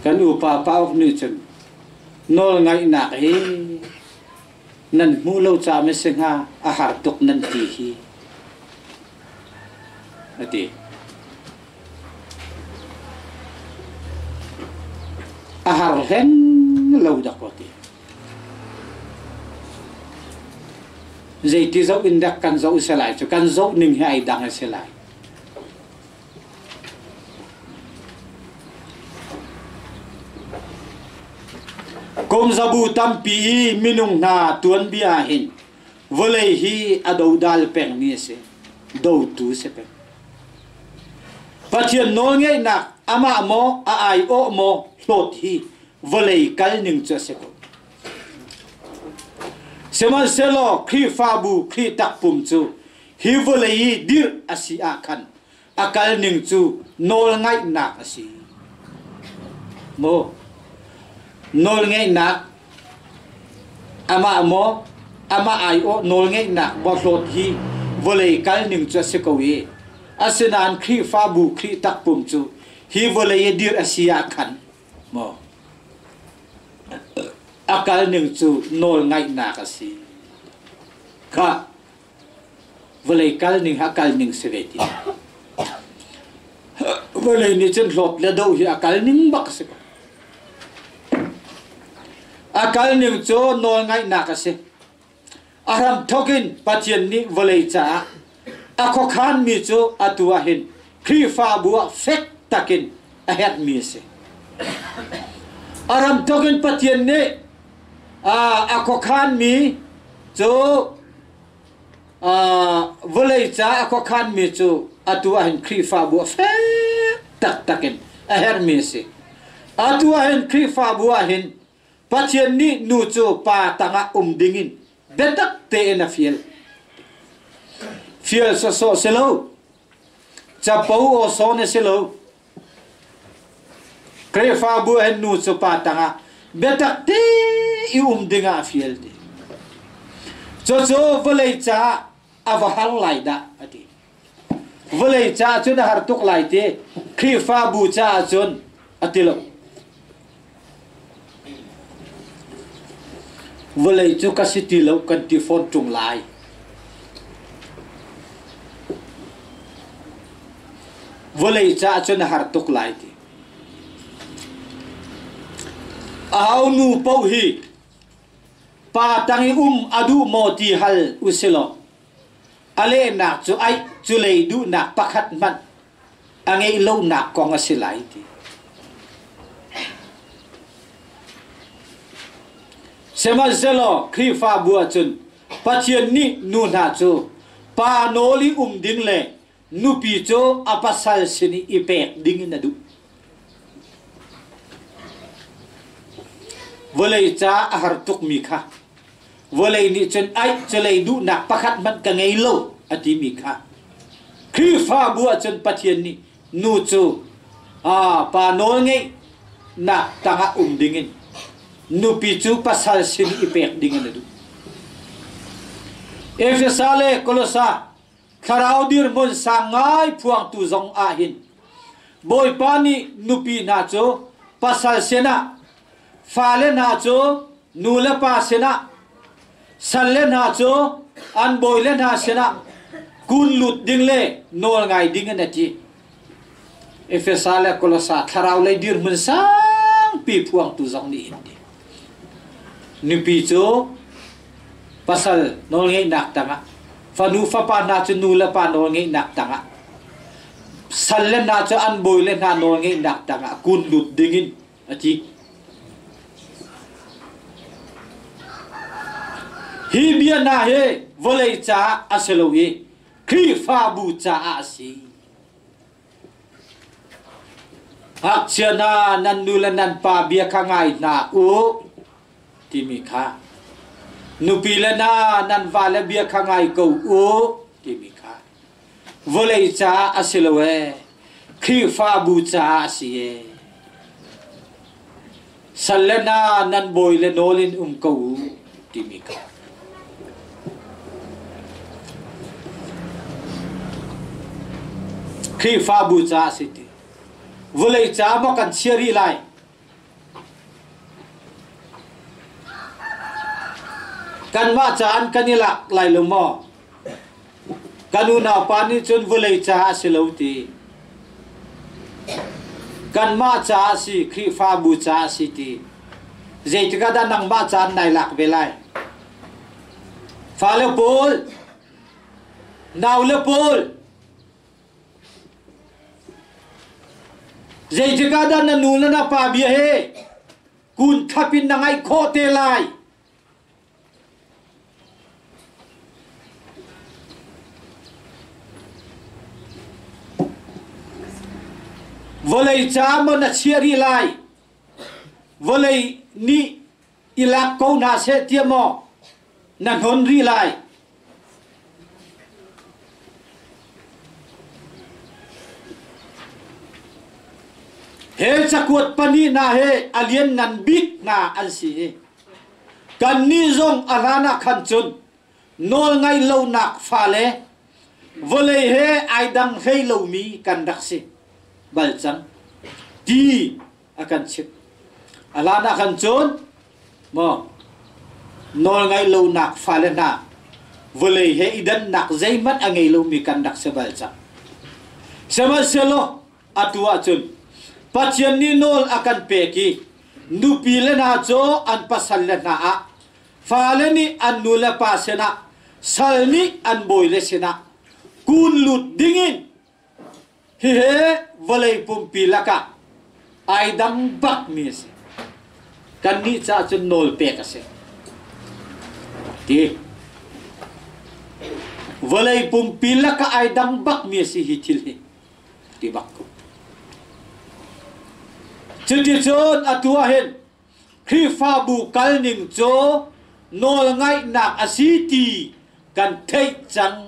Kan upa pauk nih cun nawlngaihnak hi nan hmuh lo caah ma si hnga a har tuk nan ti hi a ti. A har hleng lo dak ti. Zeiti zoh in dak kan zoh si lai cu kan zoh ning hi ai dang a si lai. Kum zabu tampi i minung hna tuanbia hin vawlei hi a dodal pengmi a si. Dotu si peng. Pathian nawlngeihnak amah maw a aiawh maw hlawt hi vawlei kal ning cu a si ko. Sihmanhsehlaw Khrihfabu Khrih takpum cu hi vawlei i dirh a si ah khan a kal ning cu nawlngaihnak a si. Maw nawlngeihnak amah maw amah aiawh nawlngeihnak bawhlawt hi vawlei kal ning cu a si ko i asinain Khrihfabu Khrih takpum cu hi vawlei i dirh a si ah khan maw a kal ning cu nawl ngaihnak a si kha vawlei kal ning ha kal ning si ve ti vawlei nih cun hlawt le do hi a kal ning bak si ko a kal ning cu nawl ngaihnak a si A hramthawk in Pathian nih vawlei caah a khuakhanmi cu atu ah hin Khrihfabu ah fek takin a herhmi a si. A hramthawk in Pathian nih a khuakhanmi cu vawlei caah a khuakhanmi cu atu ah hin Khrihfabu ah fek taktak in a herhmi a si. Atu ah hin Khrihfabu ah hin Pathian nih nu cu pa tangah um dingin biatak tein a fial. Fial sawsawh si lo. Capo aw sawn a si lo. Khrihfabu hen nu cu pa tangah biatak te i um dingah a fial ti. Cucu vawlei caah a va har lai dah a ti. Vawlei caah cun a har tuk lai ti. Khrihfabu caah cun a ti lo. Vawlei cu ka si ti lo kan ti fawn ṭung lai. Vawlei caah cun a har tuk lai ti. Aho nu paoh hi pa tang i um a duh maw ti hal usilaw a lehnak cu aih cu lei duhnak pakhat hmanh a ngeih lonak kong a si lai ti. Sihmanhsehlaw Khrihfabu ahcun Pathian nih nu hna cu pa nawl i um ding le nupi cu a pasal sin i i pek ding in a duh. Vawlei ca a har tukmi kha vawlei nih cun aih culei duhnak pakhat hmanh ka ngei lo a timi kha Khrihfabu ahcun Pathian nih nu cu pa nawl ngeihnak tangah um dingin nupi cu pasal sin i pek dingin a duh. Efesa le Kolosa thlarau dirhmun sang ngai phuangtu zong ah hin Bawipa nih nupi hna cu pasal sinah, fale hna cu nu le pa sinah, salle hna cu an bawile hna sinah kun lut ding le nawl ngai ding in a ti. Efesa le Kolosa thlarau lei dirhmun sangpi phuangtu zong nih hin ti. Nupi cu pasal nawlngeihnak tangah, fanu fapa hna cu nu le pa nawlngeihnak tangah, sal le hna cu an bawi le hna nawlngeihnak tangah kun lut dingin a ti. Hi bia hna hi vawlei caah a si lo i Khrihfabu caah a si. Ngakchia hna nan nu le nan pa bia kha ngai hna u timi kha nupi le hna nan vale bia kha ngai ko u timi kha vawlei caah a si lo ee Khrihfabu caah a si ee sal le hna nan bawi le nawl in um ko u timi kha Khrihfabu caah a si ti vawlei caah maw kan chia rih lai Kanmah caan kan i lak lai lo maw? Kan unaupa nih cun vawlei caah a si lo ti. Kanmah caah a si, Khrihfabu caah a si ti. Zeitik ah dah nangmah caan nai lak ve lai? Fale pawl, naule pawl, Zeitik ah dah na nu le na pa bia he kun thap in na ngaih khawh te lai? Vawlei ca maw na chiah rih lai? Vawlei nih i lak ko hna seh tiah maw na hnon rih lai? He cakuat pahnih hna he a lianngan bik hna an si i kannih zong a hlan ah khan cun nawlngaih lonak fale vawlei he ai dang hlei lomi kan rak si bal cang ti a kan chimh. A hlan ah khan cun maw nawlngaih lonak fale hna vawlei he i dannak zeihmanh a ngei lomi kan rak si bal cang. Sihmanhsehlaw atu ahcun Pathian nih nawl a kan pek i nupi le hna cu an pasal le hna ah fale nih an nu le pa sinah sal nih an bawi le sinah kun lut dingin Hihi vawlei pumpi lakah ai dang bakmi a si. Kannih caah cun nawl pek a si. Ti. Vawlei pumpi lakah ai dang bakmi a si hi thil hi. Ti bak ko. Cuticun atu ah hin Khrihfabu kalning cu nawlngaihnak a si ti kan theih cang.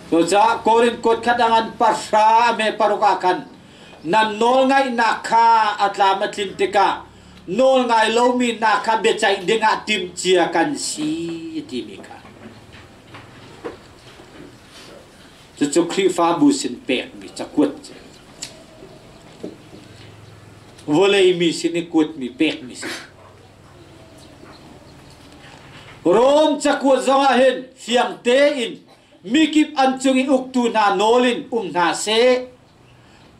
Cucaah Korin kuat khat a ngan pahra a hme paruk ah khan nan nawlngaihnak kha a tlam a tlin tikah nawlngai lomi hna kha biaceih dingah timhcia kan si timi kha. Cucu Khrihfabu sin pekmi cakuat cu vawlei mi sin i kuatmi pekmi si. Rom cakuat zongah hin fiang tein mikip an cung i uktu hna nawl in um hna seh.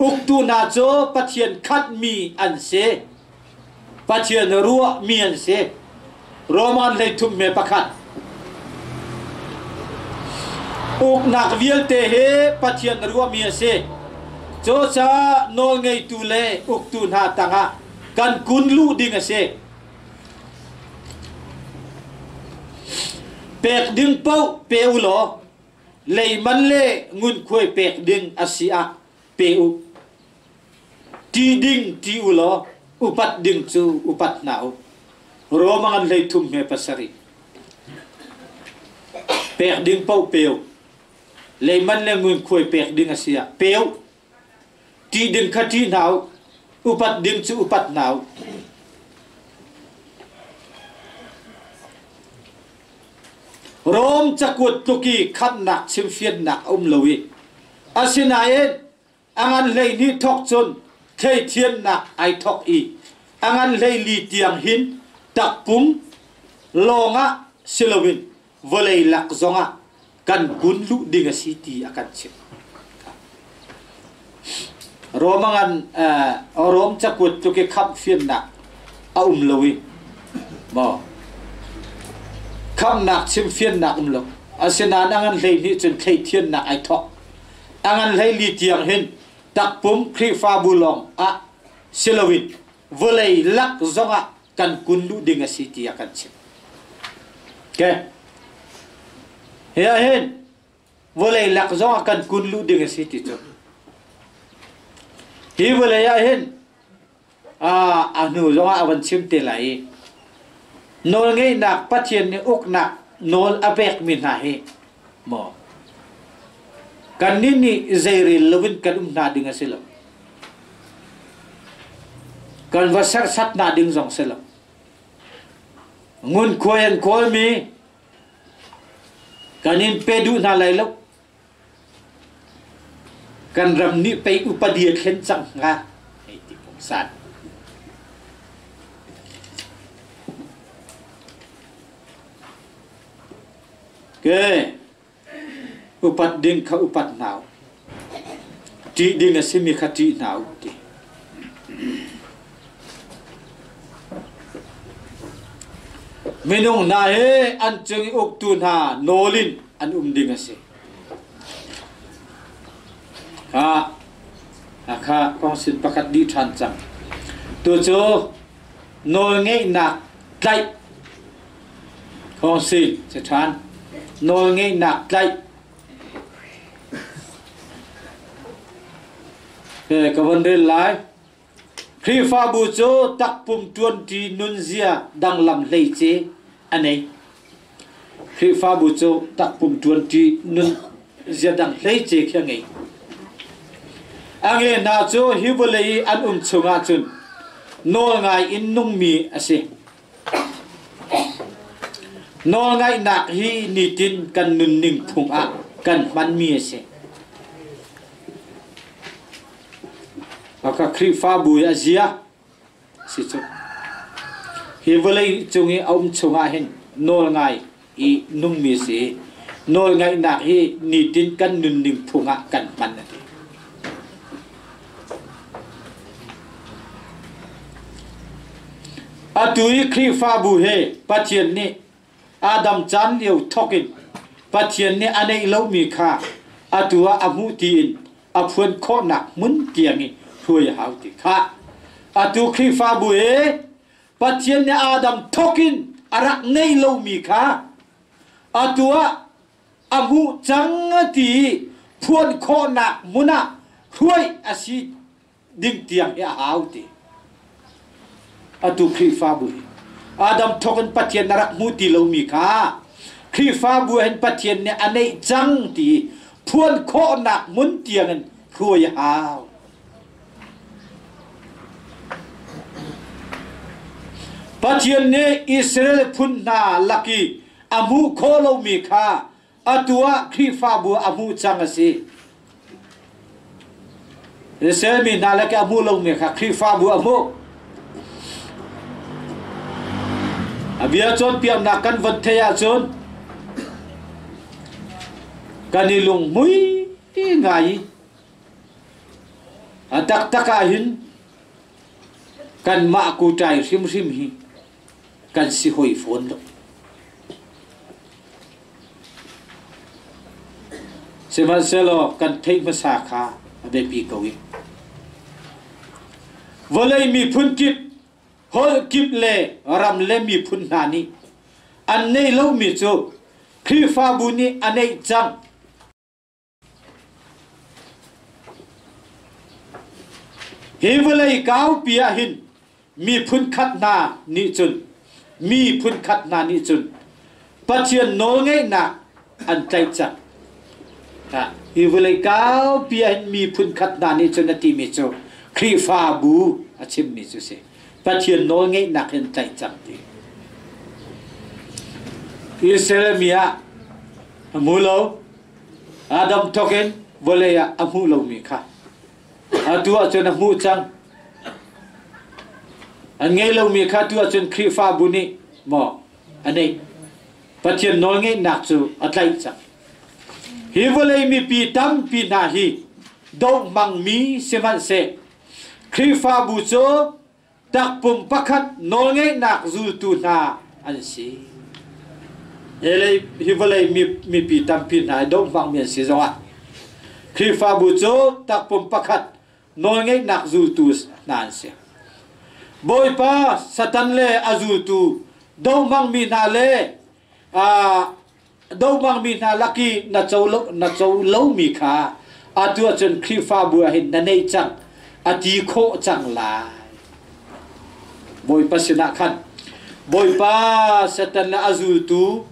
Uktu hna cu Pathian khatmi an si. Pathian ruahmi an si. Roman hleithum me pakhat. Uknak vialte hi Pathian ruahmi a si. Cucaah nawlngeitu le uktu hna tangah kan kun luh ding a si. Pek ding paoh pe u law leiman le ngunkhuai pek ding a si ah pe u. Ṭih ding ṭih u law upat ding cu upat hna u. Rom a ngan 33 hme pasarih. Pek ding paoh pe u. Leiman le ngunkhuai pek ding a si ah pe u. Ṭih ding kha ṭih hna u. Upat ding cu upat hna u. Rom cakuat tluk i khamhnak chimfiannak a um lo i asinain a ngan 12 thawk cun thleithiannak ai thawk i a ngan 14 tiang hin takpum lawngah si loin vawlei lak zongah kan kun luh ding a si ti a kan chimh. Rom ngan Rom cakuat tluk i khamhfiannak a um lo i maw khamhnak chimfiannak um lo. Asinain a ngan 12 cun thleithiannak ai thawk. A ngan 14 tiang hin takpum Khrihfabu lawng ah si loin vawlei lak zongah kan kun luh ding a si ti a kan chimh. Okay. Hi ah hin vawlei lak zong ah kan kun luh ding a si ti cu. Hi vawlei ah hin a hnu zong ah a van chim te lai i nawlngeihnak Pathian nih uknak nawl a pekmi hna hi maw kannih nih zeirel loin kan um hna ding a si lo. Kan va serhsat hna ding zong si lo. Ngunkhuai an kawlmi kan in pe duh hna lai lo. Kan ram nih pei upadi a thlen cang hnga hei ti pungsan. Ke upat ding kha upat hna u. Ṭih ding a simi kha ṭih hna u ti. Minung hna he an cung i uktu hna nawl in an um ding a si. Kha kha kongsin pakhat dih ṭhan cang. Tu cu nawlngeihnak tlaih kongsin si ṭhan. Nawlngeihnak tlaih Ka von rel lai. Khrihfabu cu takpum ṭuanṭi nunzia danglam hleice a nei. Khrihfabu cu takpum ṭuanṭi nunzia dang hleice khi a ngei. A nge hna cu hi vawlei i an um chungah cun nawlngai in nungmi a si. Nawlngaihnak hi nitin kan nunning phung ah kan hmanmi a si. Ka Khrihfabu i a zia si cu. Hi vawlei cung i a um chungah hin nawlngai i nungmi a si. Nawlngaihnak hi nitin kan nunning phung ah kan hman a ti. Atu i Khrihfabu he Pathian nih Adam caan lio thawk in Pathian nih a neih lomi kha atu ah a hmuh tiin a phuan khawhnak hmun tiang i hruai a hau ti kha. Atu Khrihfabu he Pathian nih Adam thawk in a rak neih lomi kha atu ah a hmuh cang ti i phuan khawhnak hmun ah hruai a si ding tiang hi a hau ti. Atu Khrihfabu hi Adam thawk in Pathian a rak hmu ti lomi kha Khrihfabu hin Pathian nih a neih cang ti phuan khawhnak hmun tiang in hruai a hau. Pathian nih Israel phun hna lak i a hmuh khawh lomi kha atu ah Khrihfabu a hmuh cang a si. Israel mi hna lak i a hmuh lomi kha Khrihfabu a hmuh. A bia cawnpiaknak kan von theih ahcun kan i lunghmui ngai i a taktak ah hin kanmah kuṭai hrimhrim hi kan si hoi fawn lo. Sihmanhsehlaw kan theih hmasa kha a biapi ko i vawlei miphun kip, holh kip le ram le miphun hna nih an neih lomi cu Khrihfabu nih a neih cang. Hi vawlei kaupi ah hin miphun khat hna nih cun miphun khat hna nih cun Pathian nawlngeihnak an tlaih cang. Hi vawlei kaupi ah hin miphun khat hna nih cun a timi cu Khrihfabu a chimmi cu si. Pathian nawlngeihnak hin tlaih cang ti. Israel mi ah. A hmu lo. Adam thawk in vawlei ah a hmuh lomi kha atu ahcun a hmuh cang. An ngei lomi kha tu ahcun Khrihfabu nih maw a neih. Pathian nawlngeihnak cu a tlaih cang. Hi vawlei mipi tampi hna hi doh hmangmi sihmanhseh Khrihfabu cu takpum pakhat nawlngeihnak zultu hna an si. Hi vawlei mipi tampi hna hi doh hmangmi an si zongah Khrihfabu cu takpum pakhat nawlngeihnak zultu hna an si. Bawipa Satan le a zultu doh hmangmi hna le do hmangmi hna lak i na co lomi kha atu ahcun Khrihfabu ah hin na neih cang a ti khawh cang lai. Bawipa sinah khan Bawipa Satan le a zultu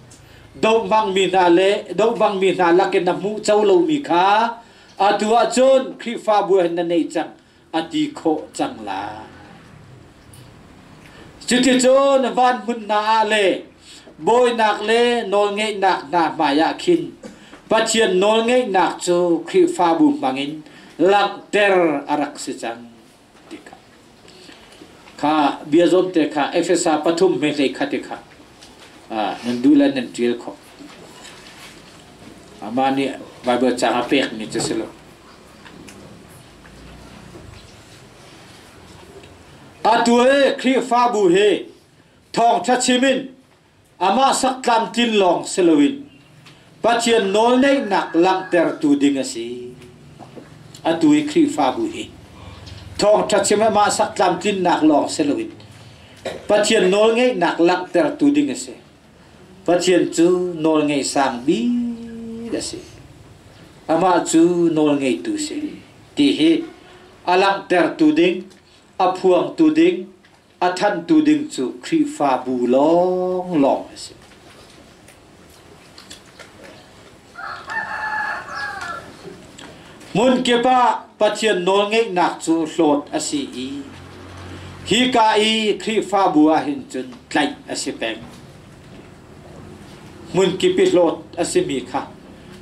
do hmangmi hna le do hmangmi hna lakin na hmuh co lomi kha atu ahcun Khrihfabu ah hin na neih cang a ti khawh cang lai. Cuticun van hmun hna ah le bawinak le nawlngeihnak hna hmaiah khin Pathian nawlngeihnak cu Khrihfabu hmangin langhter a rak si cang ti kha. Kha bia zawnte kha Efesa pathum hmehlei kha ti kha nan duh le nan ṭial khawh. Amah nih Baibal caang a pekmi cu si lo. Atu hi Khrihfabu hi thawngṭha chim in amah sak tlamtlin lawng si loin Pathian nawlneihnak langhtertu ding a si. Atu hi Khrihfabu hi thawngṭha chim amah sak tlamtlinnak lawng si loin Pathian nawlngeihnak langhtertu ding a si. Pathian cu nawlngei sang bik a si. Amah cu nawlngeitu si ti hi a langhtertu ding, a phuangtu ding, a thanhtu ding cu Khrihfabu lawnglawng a si. Hmunkip ah Pathian nawlngeihnak cu hlawt a si i hika i Khrihfabu ah hin cun tlaih a si peng. Hmunkip i hlawt a simi kha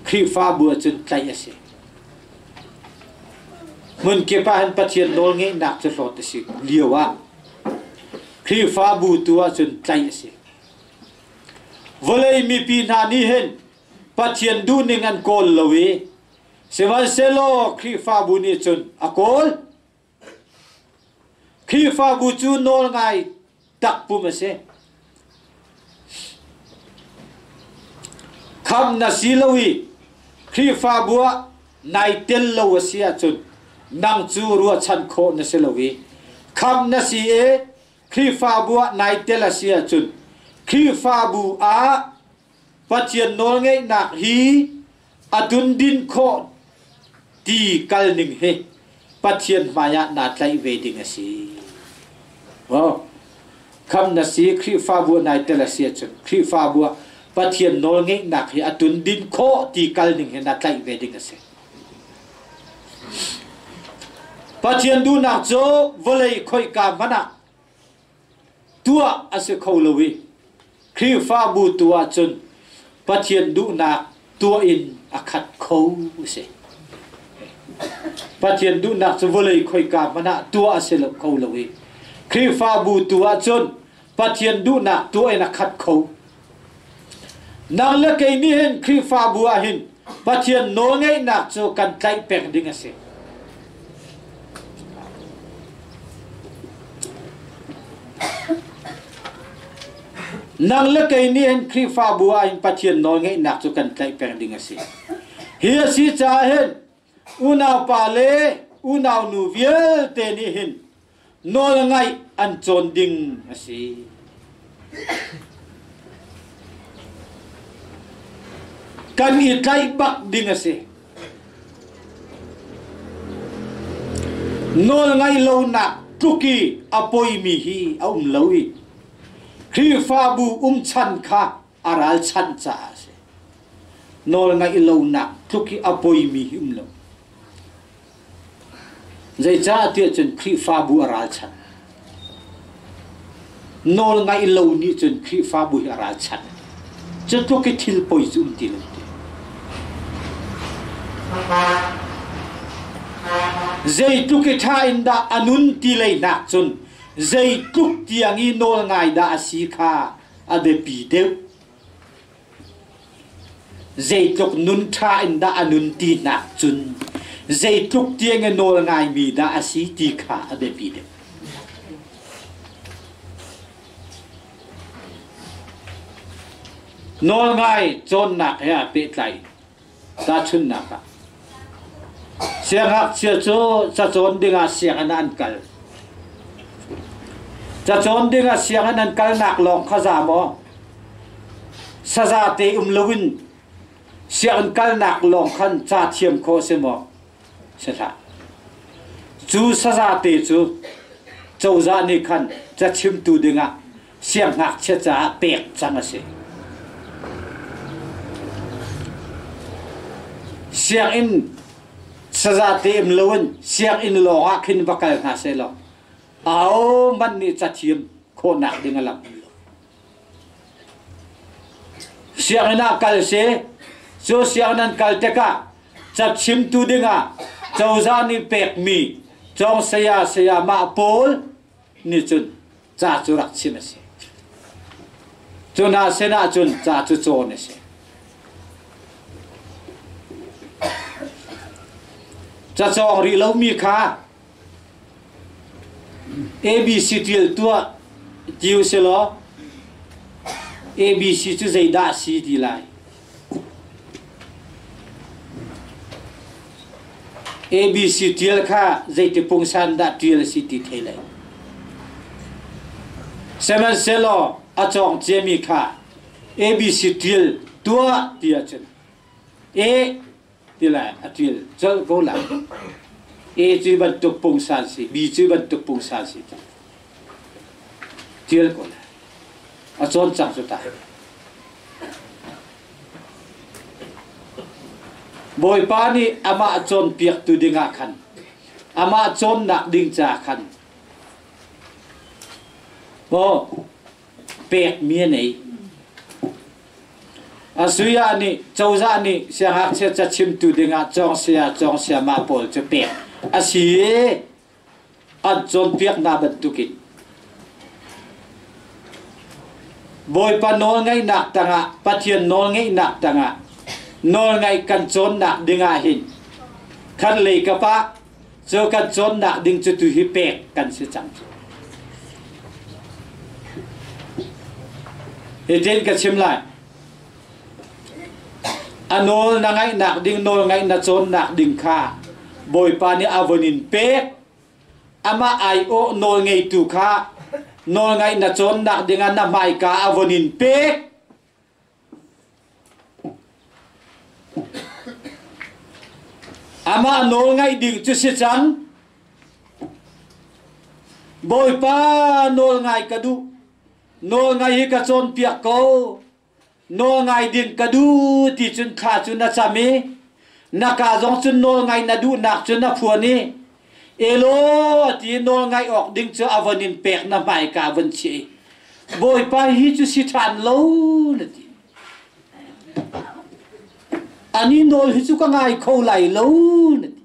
Khrihfabu ah cun tlaih a si. Hmunkip ah hin Pathian nawlngeihnak cu hlawt a si lio ah Khrihfabu tu ah cun tlaih a si. Vawlei mipi hna nih hin Pathian duhning an kawl lo i sihmanhsehlaw Khrihfabu nih cun a kawl. Khrihfabu cu nawl ngai takpum a si. Kham na si lo i Khrihfabu ah nai tel lo a si ahcun nang cu ruahchan khawh na si lo i kham na si i Khrihfabu ah nai tel a si ahcun Khrihfabu ah Pathian nawlngeihnak hi a dundin khawh ti kal ning hi Pathian hmaiah naa tlaih ve ding a si. Oh, kham na si Khrihfabu ah nai tel a si ahcun Khrihfabu ah Pathian nawlngeihnak hi a tundin khawh ti kal ning hi na tlaih ve ding a si. Pathian duhnak cu vawlei khoika hmanh ah tuah a si kho lo i Khrihfabu tu ahcun Pathian duhnak tuah in a khat kho a si. Pathian duhnak cu vawlei khoika hmanh ah tuah a si lo kho lo i Khrihfabu tu ahcun Pathian duhnak tuah in a khat kho. Nang le kei nih hin Khrihfabu ah hin Pathian nawlngeihnak cu kan tlaih peng ding a si. Nang le kei nih hin Khrihfabu ah hin Pathian nawlngeihnak cu kan tlaih peng ding a si. Hi a si caah hin unaupa le unaunu vialte nih hin nawlngaih an cawn ding a si. Kan i tlaih bak ding a si. Nawlngaih lonak tluk i a poimi hi a um lo i Khrihfabu um chan kha a ralchanh caah a si. Nawlngaih lonak tluk i a poimi hi um lo. Zeicah tiah cun Khrihfabu a ralchanh. Nawl ngaih lo nih cun Khrihfabu hi a ralchanh. Cu tluk i thil poi cu um ti lo ti. Zeitluk i ṭha in dah a nun ti lei hnak cun zeitluk tiang i nawl ngai dah a si kha a biapi deuh. Zeitluk nun ṭha in dah a nun ti hnak cun zeitluk tiang i nawl ngaimi dah a si ti kha a biapi deuh. Nawlngai cawnnak he aa pehtlai. Tahchunhnak ah, siangngakchia cu cacawn dingah sianginn ah an kal. Cacawn dingah sianginn an kalnak lawng kha za maw? Saza te um loin sianginn kalnak lawng khan ca thiam khawh a si maw? Si hlah. Cu saza te cu cozah nih khan cachimtu dingah siangngakchia caah pek cang a si. Sianginn saza te um loin sianginn lawng ah khin va kal hna seh law ahohmanh nih cathiam khawhnak ding a lam lo. Sianginn ah kal si, cu sianginn an kal tikah cachimtu dingah cozah nih pekmi cawng saya sayamah pawl nih cun ca cu rak chim a si. Cu hna sinah cun ca cu cawn a si. Cacawng rih lomi kha ABC tial tuah ti u silaw ABC cu zeidah a si ti lai. ABC tial kha zeiti pungsan dah tial a si ti thei lai. Sihmanhsehlaw a cawng ciami kha ABC tial tuah ti ahcun A ti lai a tial colh ko lai. A cu bantuk pungsan si, B cu bantuk pungsan si ti. Tial ko lai. A cawn cang cu ta. Bawipa nih amah cawnpiaktu dingah khan amah cawnnak ding ca khan maw pekmi a nei. Asuya nih cozah nih siangngakchia cachimtu dingah cawng saya cawng sayama pawl cu pek a si i an cawnpiak hna bantukin Bawipa nawlngeihnak tangah Pathian nawlngeihnak tangah nawlngaih kan cawnnak dingah hin khat lei kap ah cu kan cawnnak ding cu tu hi pek kan si cang cu. Hitin ka chim lai. A nawl na ngaihnak ding nawl ngaih na cawnnak ding kha Bawipa nih a vun in pek. Amah aiawh nawl ngeitu kha nawl ngaih na cawnnak dingah na hmaika a vun in pek. Amah nawl ngaih ding cu si cang. Bawipa nawl ngai ka duh. Nawl ngai hi ka cawnpiak ko. Nawl ngai ding ka duh ti cun thla cu na cam i na ka zong cun nawl ngai na duhnak cu na phuan i elaw ti nawl ngaih awk ding cu a von in pek na hmaika von chiah i Bawipa hi cu si ṭhan lo na ti. Ani nawl hi cu ka ngai kho lai lo na ti.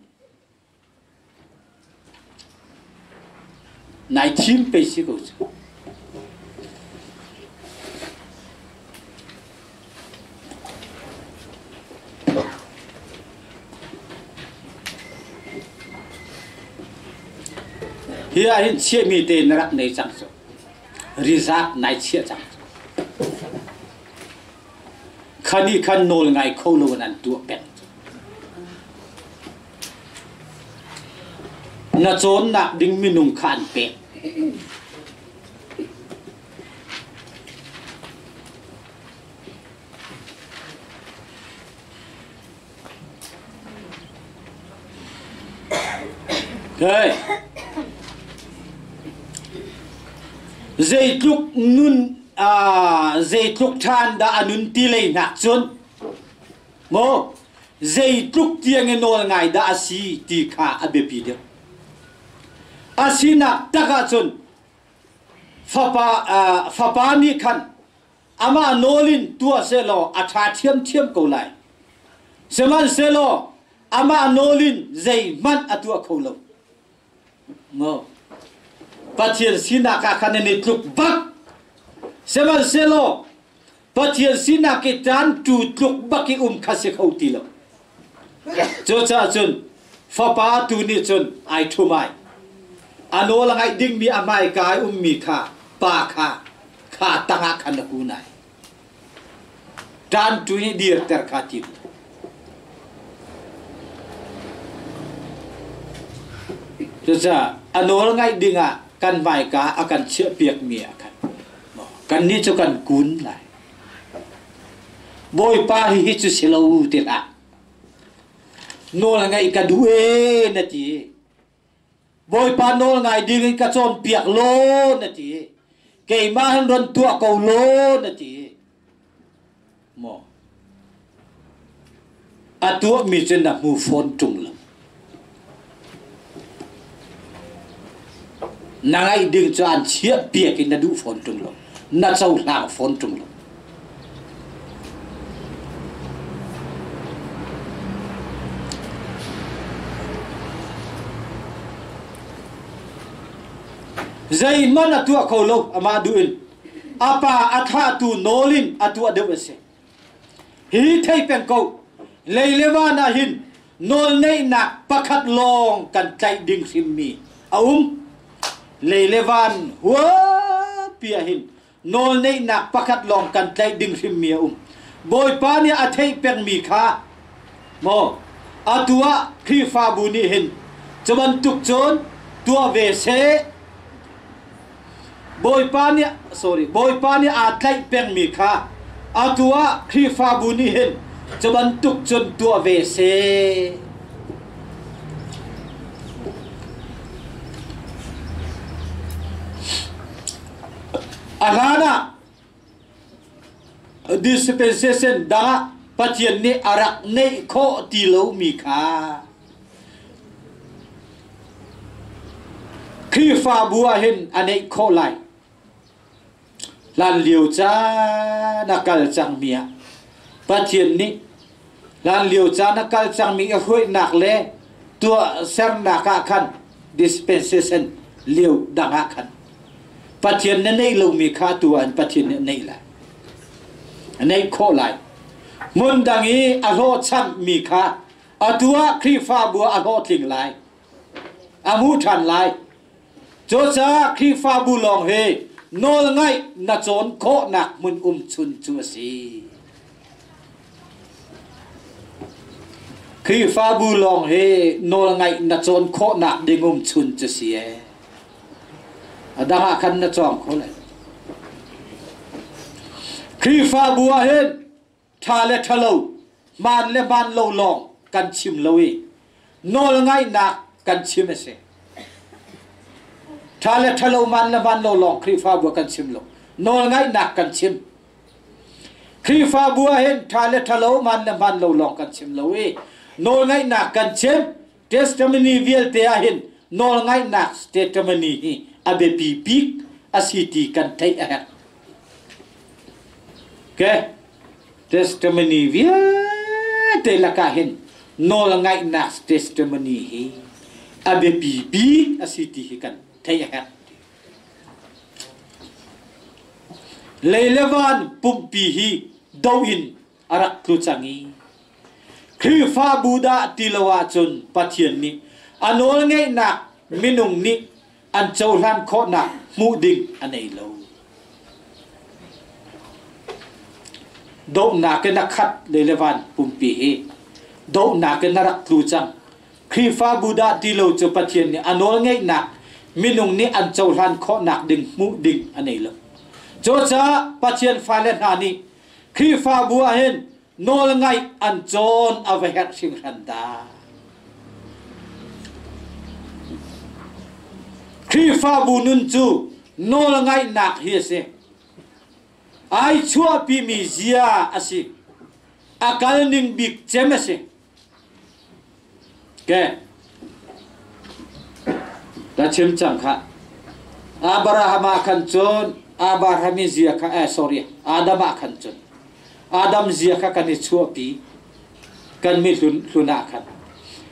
Nai thim pei si ko cu. Hi ah hin chiahmi te na rak nei cang cu. Rizak nai chiah cang cu. Khani khan nawl ngai kho lo in an tuah peng. Na cawnnak ding minung kha an pek. Hey. Zeitluk nun zeitluk ṭhan dah a nun ti lei hnak cun maw zeitluk tiang i nawl ngai dah a si ti kha a biapi deuh. A sinak tak ahcun fapa fapa nih khan amah nawl in tuah sehlaw a ṭha ṭhiamṭhiam ko lai. Sihmanhsehlaw amah nawl in zeihmanh a tuah kho lo. Maw? Pathian sinak ah khan an i tluk bak. Sihmanhsehlaw Pathian sinak i ṭantu tluk bak i um kha si kho ti lo. Cucaah cun fapa tu nih cun ai ṭhum ai. A nawl a ngaih dingmi a hmaika i ummi kha pa kha kha tangah khan a kun ai. Ṭantu nih dirter kha tim. Cucaah a nawl ngaih dingah kan hmaika a kan chiahpiakmi ah khan Kannih cu kan kun lai. Bawipa hihi cu si lo ti hlah. Nawl ngaih ka duh ee na ti. Bawipa nawl ngai ding in ka cawnpiak law na ti. Keimah hin ron tuah ko law na ti. Maw? A tuahmi cu na hmu fawn ṭung lo. Na ngaih ding cu an chiahpiak in na duh fawn ṭung lo. Na cohlang fawn ṭung lo. Zeihmanh a tuah kho lo amah duh in. A pa a thlahtu nawl in a tuah deuh a si. Hi thei peng ko, lei le van ah hin nawlneihnak pakhat lawng kan tlaih ding hrimmi a um. Lei le van huapi ah hin nawlneihnak pakhat lawng kan tlaih ding hrimmi a um. Bawipa nih a theih pengmi kha maw atu ah Khrihfabu nih hin cu bantuk cun tuah ve seh. Bawipa nih sorry Bawipa nih aa tlaih pengmi kha atu ah Khrihfabu nih hin cu bantuk cun tuah ve seh. A hlan ah dispensation dang ah Pathian nih a rak neih khawh ti lomi kha Khrihfabu ah hin a neih khawh lai. Hlanlio caan a kal cangmi ah Pathian nih hlanlio caan a kal cangmi i hruainak le tuahsernak ah khan dispensation lio dang ah khan Pathian na neih lomi kha tu ah Pathian nih a neih lai. A neih khawh lai. Hmun dang i a hlawhchammi kha atu ah Khrihfabu ah a hlawhtling lai. A hmu ṭhan lai. Cucaah Khrihfabu lawng hi nawlngaih na cawn khawhnak hmun umchun cu a si. Khrihfabu lawng hi nawlngaih na cawn khawhnak ding umchun cu si ee. A dang ah khan na cawng kho lai. Khrihfabu ah hin ṭha le ṭhalo, hmaan le hmaan lo lawng kan chim lo i nawlngaihnak kan chim a si. Ṭha le ṭhalo, hmaan le hmaan lo lawng Khrihfabu ah kan chim lo. Nawlngaihnak kan chim. Khrihfabu ah hin ṭha le ṭhalo, hmaan le hmaan lo lawng kan chim lo i nawlngaihnak kan chim. Testimony vialte ah hin nawlngaihnak testimony hi a biapi bik a si ti kan theih a herh. Okay? Testimony vialte lakah hin nawlngaihnak testimony hi a biapi bik a si ti hi kan theih a herh. Lei le van pumpi hi do in a rak tlu cang i Khrihfabu dah ti lo ahcun Pathian nih a nawlngeihnak minung nih an cohlan khawhnak hmuh ding a nei lo. Dawtnak in a khat lelevan pumpi hi dawtnak in a rak tlu cang. Khrihfabu dah ti lo cu Pathian nih a nawlngeihnak minung nih an cohlan khawhnak ding hmuh ding a nei lo. Cucaah Pathian fale hna nih Khrihfabu ah hin nawlngaih an cawn a va herh hringhran dah. Khrihfabu nun cu nawlngaihnak hi a si. Ai chuahpimi zia a si. A kalning bik cem a si. Ke. Ka chim cang kha. Abraham ah khan cun Abraham i zia kha eh sorry Adam ah khan cun Adam zia kha kan i chuahpi kan mi hlun hlun ah khan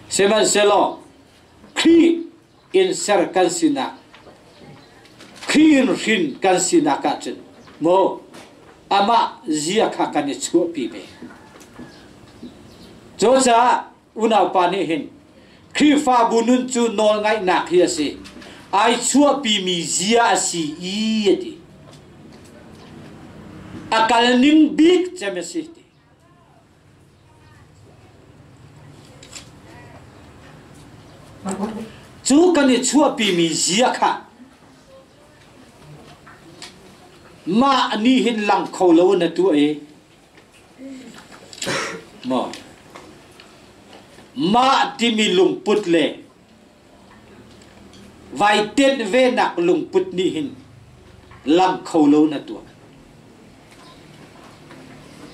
sihmanhsehlaw Khrih in ser kan sinak Khrih in hrin kan sinak ahcun maw amah zia kha kan i chuahpi ve. Cucaah unaupa nih hin Khrihfabu nun cu nawlngaihnak hi a si. Ai chuahpimi zia a si i a ti. A kal ning bik cem a si ti. Cu kan i chuahpimi zia kha mah nih hin lang kho lo na tuah i maw mah timi lungput le Vai tenh venak lungput nih hin lang kho lo na tuah.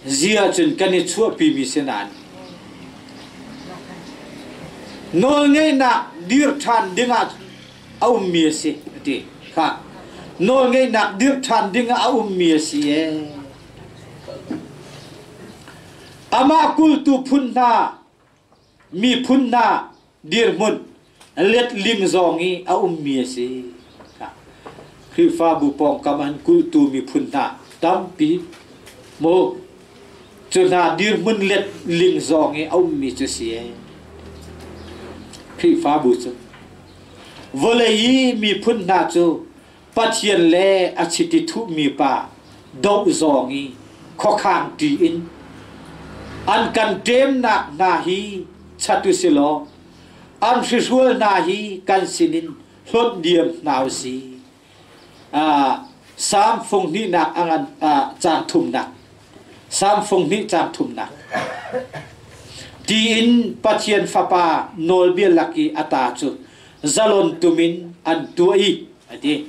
Zia cun kan i chuahpimi si nain nawlngeihnak dir ṭhan dingah a ummi a si a ti. Kha nawlngeihnak dir ṭhan dingah a ummi a si ee. Amah kultu phun hna miphun hna dirhmun letling zawng i a ummi a si. Khrihfabu pawngkam an kulhtu miphun hna tampi mu cu hna dirhmun letling zawng i a ummi cu si ee. Khrihfabu cu vawlei i miphun hna cu Pathian le a chiti thuhmi pa doh zawng i khuakhang ṭi in an kan ṭemnak hna hi chat u si law an hrihrual hna hi kan sinin hlonh diam hna u si. Salm fung hnihnak a ngan caang thumnak Salm fung hnih caang thumnak tiin Pathian Fapa nawlbia lak i a ta cu zalon tum in an tuah i a ti.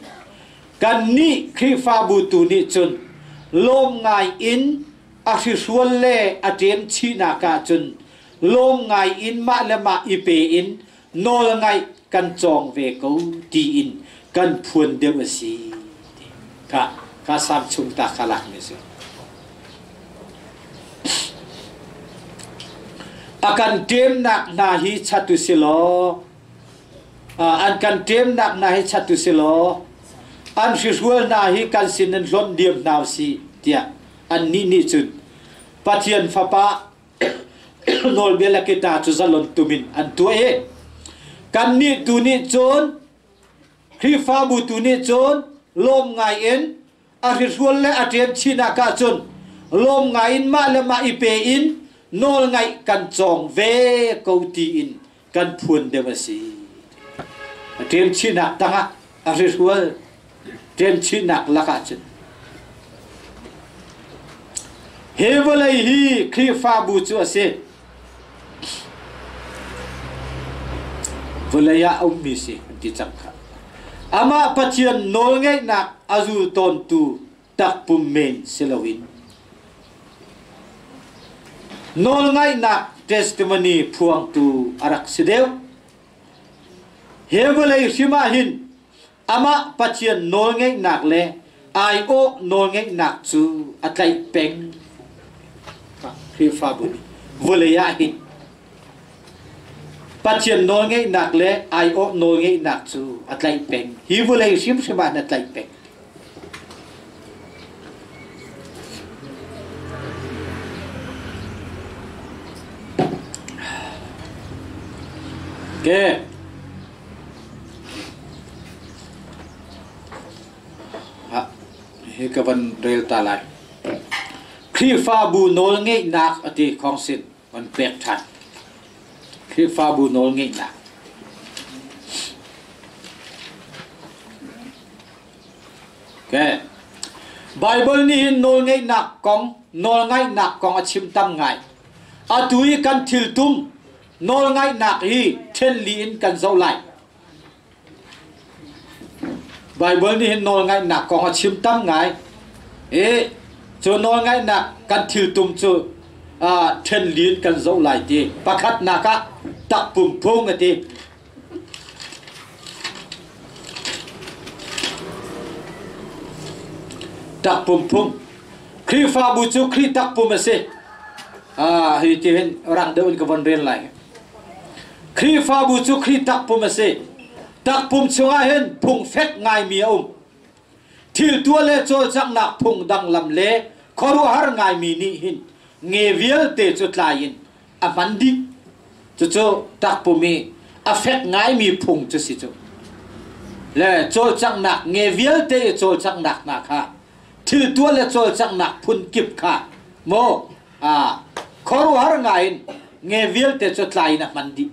Kannih Khrihfabu tu nih cun lawm ngai in a hrihrual le a ṭem chihnak ah cun lawm ngai in mah le mah i pe in nawl ngaih kan cawng ve ko tiin kan phuan deuh a si. Kha kha sam chung ta kha lak mi si. A kan ṭemnak hna hi chat u si law an kan ṭemnak hna hi chat u si law an hrihrual hna hi kan sin in hlonh diam hna u sih tiah annih nih cun Pathian Fapa nawlbia le kita cu zalon tum in an tuah i kannih tu nih cun Khrihfabu tu nih cun lawm ngai in a hrihrual le a ṭem chinnak ah cun lawm ngai in mah le mah i pe in nawl ngaih kan cawng ve ko tiin kan phuan deuh a si. A ṭem chinnak tangah a hrihrual ṭem chinnak lakah cun hi vawlei hi Khrihfabu cu a si. Vawlei ah a ummi si an ti cang kha. Amah Pathian nawlngeihnak a zul tawntu takpum men si loin nawlngaihnak testimony phuangtu a rak si deuh. Hi vawlei hrim ah hin amah Pathian nawlngeihnak le aiawh nawlngeihnak cu a tlaih peng. Khrihfabu nih vawlei ah hin Pathian nawlngeihnak le aiawh nawlngeihnak cu a tlaih peng. Hi vawlei hrimhrim ah na tlaih peng. Okay. Hi ka van rel ta lai. Khrihfabu nawlngeihnak a ti khawngsin van pek ṭhan. Khrihfabu nawlngeihnak. Okay. Bible nih hin nawlngeihnak kong, nawlngaihnak kong a chim tam ngai. Atu i kan thiltum nawlngaihnak hi ṭhen li in kan zoh lai. Baibal nih hin nawlngaihnak kong a chim tam ngai. I cu nawlngaihnak kan thiltum cu ṭhen lin kan zoh lai ti. Pakhatnak ah takpum phung a ti. Takpum phung. Khrihfabu cu Khrih takpum a si. Hi ti hin rang deuh in ka von rel lai. Khrihfabu cu Khrih takpum a si. Takpum chungah hin phung fek ngaimi a um. Thil tuah le cawlcanghnak phung danglam le khuaruahhar ngaimi nih hin nge vialte cu tlai in a hman dih. Cucu takpum i a fek ngaimi phung cu si cu. Le cawlcanghnak nge vialte i cawlcanghnak hna kha thil tuah le cawlcanghnak phun kip kha maw khuaruahhar ngai in nge vialte cu tlai in a hman dih.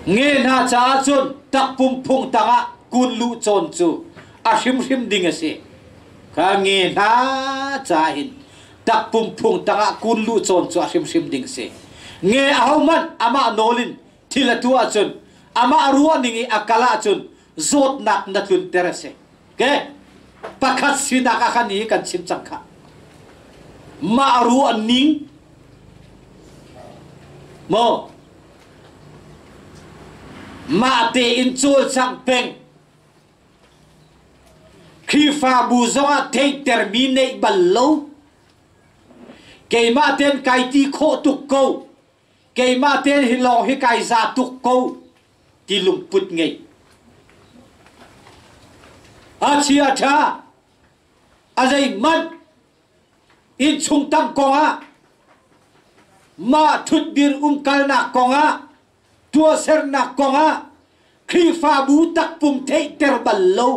Nge hna caah cun takpum phung tangah kun luh cawn cu a hrimhrim ding a si. Kha nge hna caah hin takpum phung tangah kun luh cawn cu a hrimhrim ding a si. Nge ahohmanh amah nawl in thil a tuah ahcun amah ruahning i a kal ahcun zawtnak na tlunter a si. Ke pakhat sinak ah khan hi kan chim cang kha. Mah ruah ning maw mah tein cawlcangh peng Khrihfabu zongah theihtermi neih bal lo keimah ten kai ti khawh tuk ko keimah ten hi lawng hi kai za tuk ko ti lungput ngei. A chia ṭha, a zeihmanh innchung tang kongah mah ṭhutdir umkalnak kongah tuahsernak kongah Khrihfabu takpum theihter bal lo.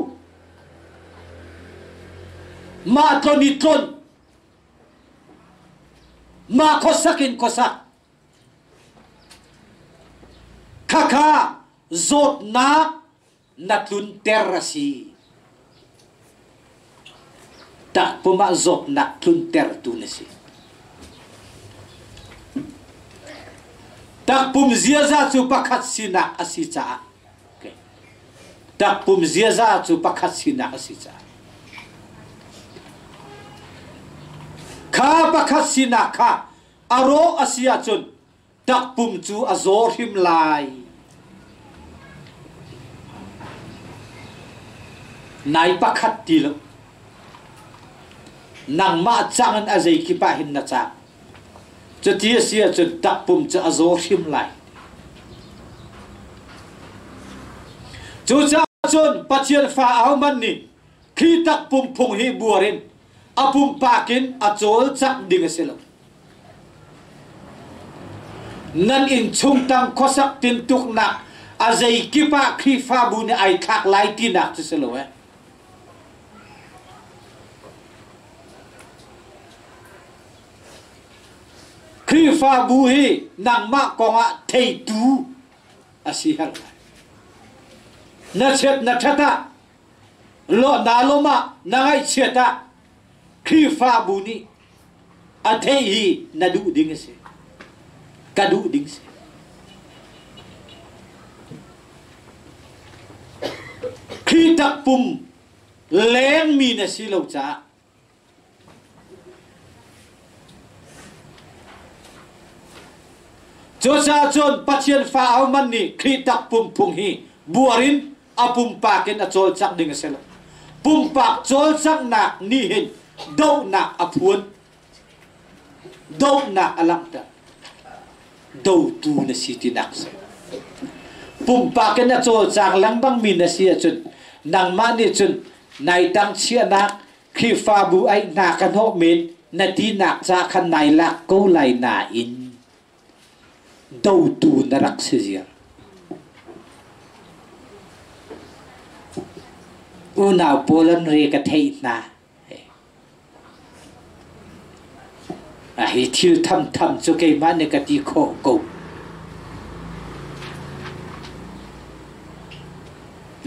Mah tlon i tlon, mah khuasak in khuasak. Khakha zawtnak na tlunter a si. Takpum ah zawtnak tluntertu na si. Takpum ziaza cu pakhat sinak a si caah takpum ziaza cu pakhat sinak a si caah kha pakhat sinak kha A rawh a si ahcun takpum cu a zaw hrim lai. Nai pakhat ti lo. Nangmah cang in a zeikip ah hin na cang. Cuti a si ahcun takpum cu a zaw hrim lai. Cucaah cun Pathian fa ahohmanh nih khi takpum phung hi buar in a pumpak in a cawlcangh ding a si lo. Nan innchung tang khuasak tintuknak a zeikip ah Khrihfabu nih ai thlak lai tinak cu si lo eh. Khrihfabu hi nangmah kongah theitu a si herh lai. Na chiat na ṭhat ah Naa lawm ah na ngaihchiat ah Khrihfabu nih a theih hi na duh ding a si. Ka duh ding si. Khrih takpum lengmi na si lo caah Cucaah cun Pathian fa ahohmanh nih Khrih takpum phung hi buar in a pumpak in a cawlcangh ding a si lo. Pumpak cawlcanghnak nih hin dohnak a phuan. Dohnak a langhter. Dotu na si tinak a si. Pumpak in a cawlcang lengmangmi na si ahcun nangmah nih cun nai tang chiahnak Khrihfabu aih hna ka hnawh men na tinak ca khan nai lak ko lai nain dotu na rak si ziar. Unau pawl an re ka theih hna. A hi thil thamtham cu keimah nih ka ti khawh ko.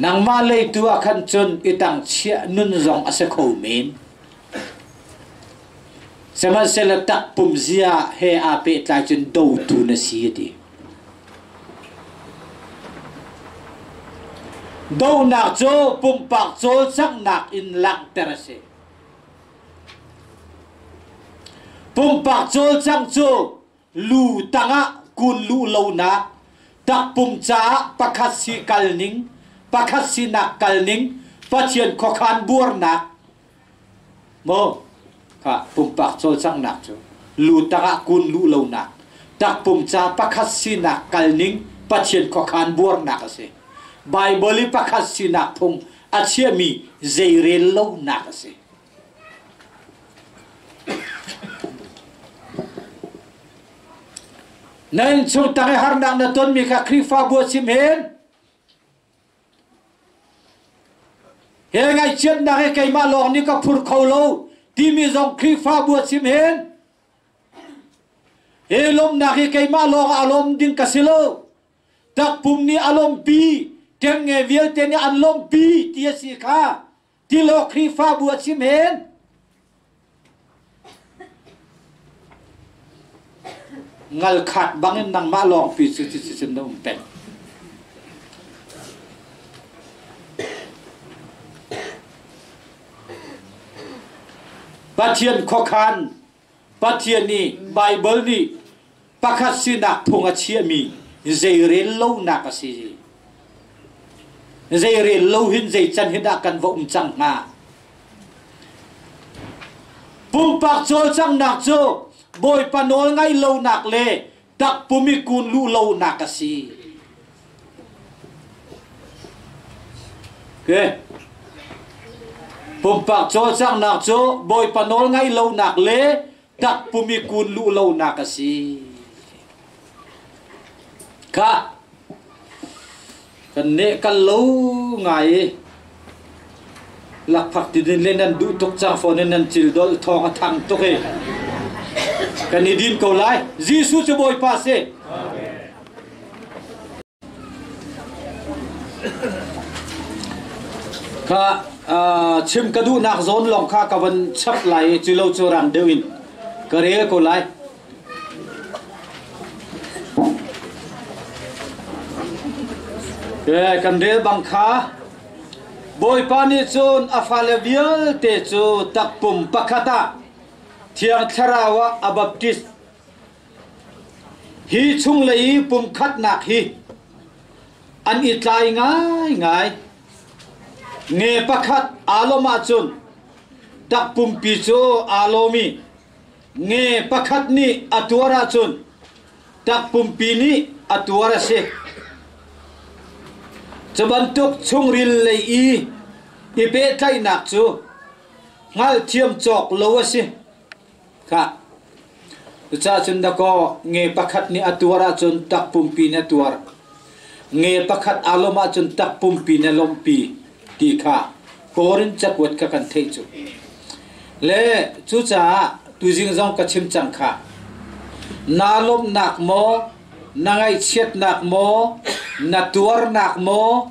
Nangmah lei tu ah khan cun i tangchiah nun zong a si kho men. Sihmanhsehlaw takpum zia he aa pehtlai cun dotu na si a ti. Donak cu pumpak cawlcanghnak in langhter a si. Pumpak cawlcangh cu lu tangah kun luh lonak, takpum caah pakhat si kalning, pakhat sinak kalning, Pathian khuakhan buarnak, maw kha pumpak cawlcanghnak cu lu tangah kun luh lonak, takpum ca pakhat sinak kalning, Pathian khuakhan buarnak a si. Baibal i pakhat sinak phung a chiahmi zeirel lonak a si. Na innchung tang i harnak na tonmi kha Khrihfabu a chim hen. He ngaihchiatnak hi keimah lawng nih ka phur kho lo timi zong Khrihfabu a chim hen. Hi lawmnak hi keimah lawng ah a lawm ding ka si lo. Takpum nih a lawmhpi, ṭengnge vialte nih an lawmhpi ti a si kha tilaw Khrihfabu a chim hen. Ngal khat bangin nangmah lawngpi cu ti cun na um peng. Pathian khuakhan Pathian nih Baibal nih pakhat sinak phung a chiahmi zeirel lonak a si. Zeirel lo hin zei can hi dah kan va um cang hnga? Pumpak cawlcanghnak cu Bawipa nawl ngaih lonak le takpum i kun luh lonak a si. Okay. Pumpak cawlcanghnak cu Bawipa nawl ngaih lonak le takpum i kun luh lonak a si. Kha kan neh kal lo ngai i lakphak ti din le nan duh tuk cang fawn in nan cil dol thawng a thang tuk i kan i din ko lai. Jesuh cu Bawipa si. Kha chim ka duhnak zawn lawng kha ka van chap lai i cu lo cu rang deuh in ka rel ko lai. Kan rel bang kha Bawipa nih cun a fale vialte cu takpum pakhat ah Thiang Thlarau ah a baptist. Hi chunglei i pumkhatnak hi an i tlai ngaingai. Nge pakhat aa lawmh ahcun takpumpi cu aa lawm i nge pakhat nih a tuar ahcun takpumpi nih a tuar a si. Cu bantuk chungril lei i i pehtlaihnak cu hngalhthiam cawk lo a si. Khah. Cucaah cun dakaw nge pakhat nih a tuar ahcun takpumpi nih a tuar. Nge pakhat aa lawmh ahcun takpumpi nih a lawmhpi ti kha Korin cakuat kha kan theih cu. Le cucaah tuzing zong ka chim cang kha. Naa lawmhnak maw, na ngaihchiatnak maw, na tuarnak maw,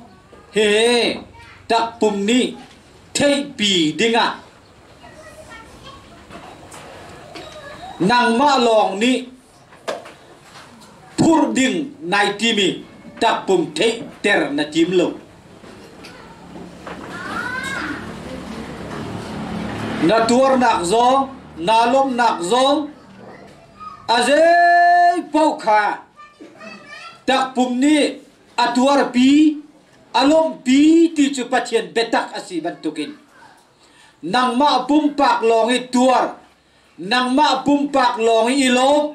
hihi takpum nih theihpi dingah Nangmah lawng nih phurh ding nai timi takpum theihter na tim lo. Na tuarnak zong, naa lawmhnak zong, a zei paoh kha takpum nih a tuarpi, a lawmhpi ti cu Pathian biatak a si bantukin Nangmah pumpak lawng i tuar, nangmah pumpak lawng i i lawm,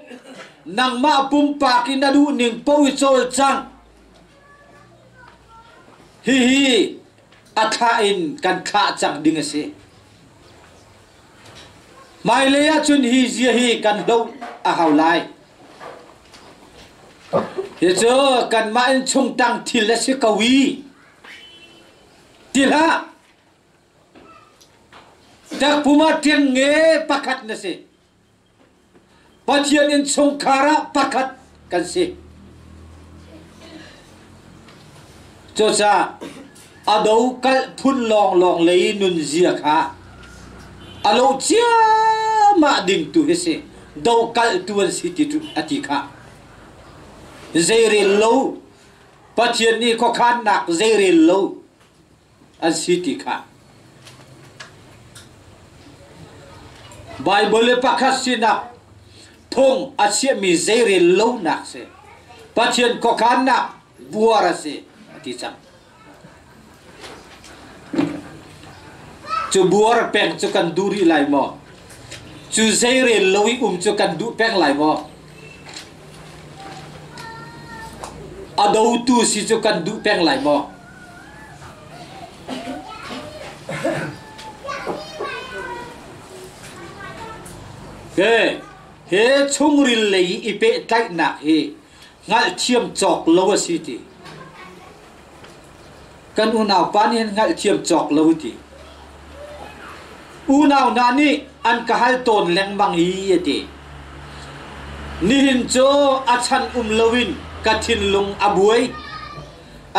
nangmah pumpak in na duhning paoh i cawlcangh. Hihi a thlah in kan thlah cang ding a si. Hmailei ahcun hi zia hi kan hloh a hau lai. Hi cu kanmah innchung tang thil a si ko i ti hlah. Takpum ah ṭengnge pakhat na si. Pathian innchungkhar ah pakhat kan si. Cucaah a do kalh phun lawnglawng lei nunzia kha a lo ciammah ding tu hi si. Do kalhtu an si ti a ti kha. Zeirel lo Pathian nih khuakhannak zeirel lo an si ti kha Baibal i pakhat sinak phung a chiahmi zeirel lonak si Pathian khuakhannak buar a si a ti cang. Cu buar peng cu kan duh rih lai maw? Cu zeirel lo i um cu kan duh peng lai maw? A dotu si cu kan duh peng lai maw? He he chungril lei i pehtlaihnak hi hngalhthiam cawk lo a si ti. Kan unau pa nih hin hngalhthiam cawk lo ti. Unau hna nih an ka hal tawn lengmang i a ti. Nihin cu a chan um loin ka thinlung a buai.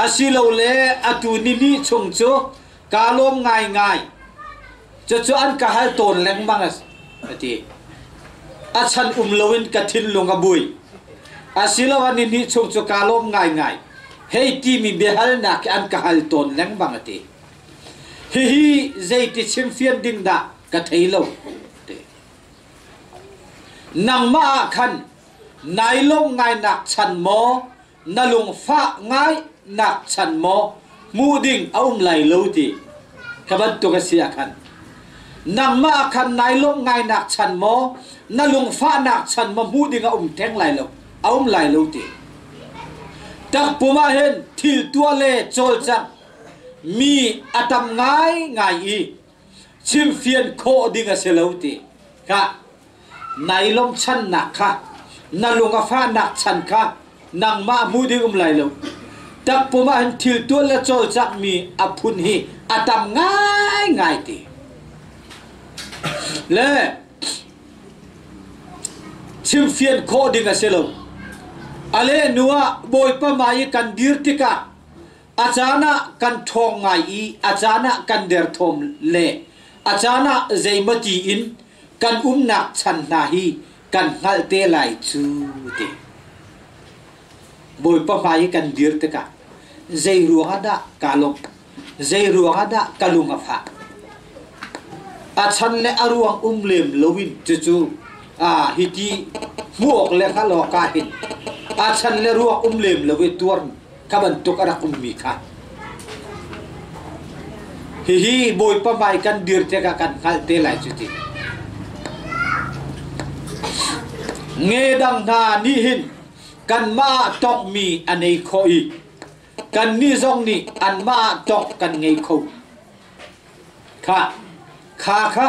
Asilole atu ni hnih chung cu kaa lawm ngaingai. Cucu an ka hal tawn lengmang a ti. A chan um loin ka thinlung a bui. Asiloah ni hnih chung cu kaa lawm ngaingai. Hei timi biahalnak hi an ka hal tawn lengmang a ti. Hihi zeiti chimfian ding dah ka thei lo. Ti. Nangmah ah khan nai lawm ngainak chan maw na lungfah ngai nak chan maw hmuh ding a um lai lo ti kha bantuk a si ah khan nangmah ah khan nai lawmh ngainak chan maw na lungfahnak chan maw hmuh ding a um theng lai lo a um lai lo ti takpum ah hin thil tuah le cawlcangh mi a tam ngai ngai i chimfian khawh ding a si lo ti kha nai lawmchannak kha na lung a fahnak chan kha nangmah hmu ding um lai lo takpum ah hin thil tuan le cawlcangh mi a phun hi a tam ngai ngai ti le chimfian khawh ding a si lo ale nu ah bawipa mai i kan dir tikah a caan ah kan ṭhawng ngai i a caan ah kan derthawm le a caan ah zeimawti in kan umnak chan hna hi kan hngalh te lai cu ti. Bawipa hmai i kan dir tikah zei ruangah dah kaa lawmh? Zei ruangah dah ka lung a fah? A chan le a ruang um lem loin cucu a hiti hmuh awk le hngalh awk ah hin a chan le ruang um lem lo i tuar kha bantuk a rak ummi kha hihi Bawipa hmai kan dir tikah kan hngalh te lai cu ti. Nge dang hna nih hin kanmah ah tonghmi a nei khawh i kannih zong nih anmah ah tongh kan ngei kho. Kha kha kha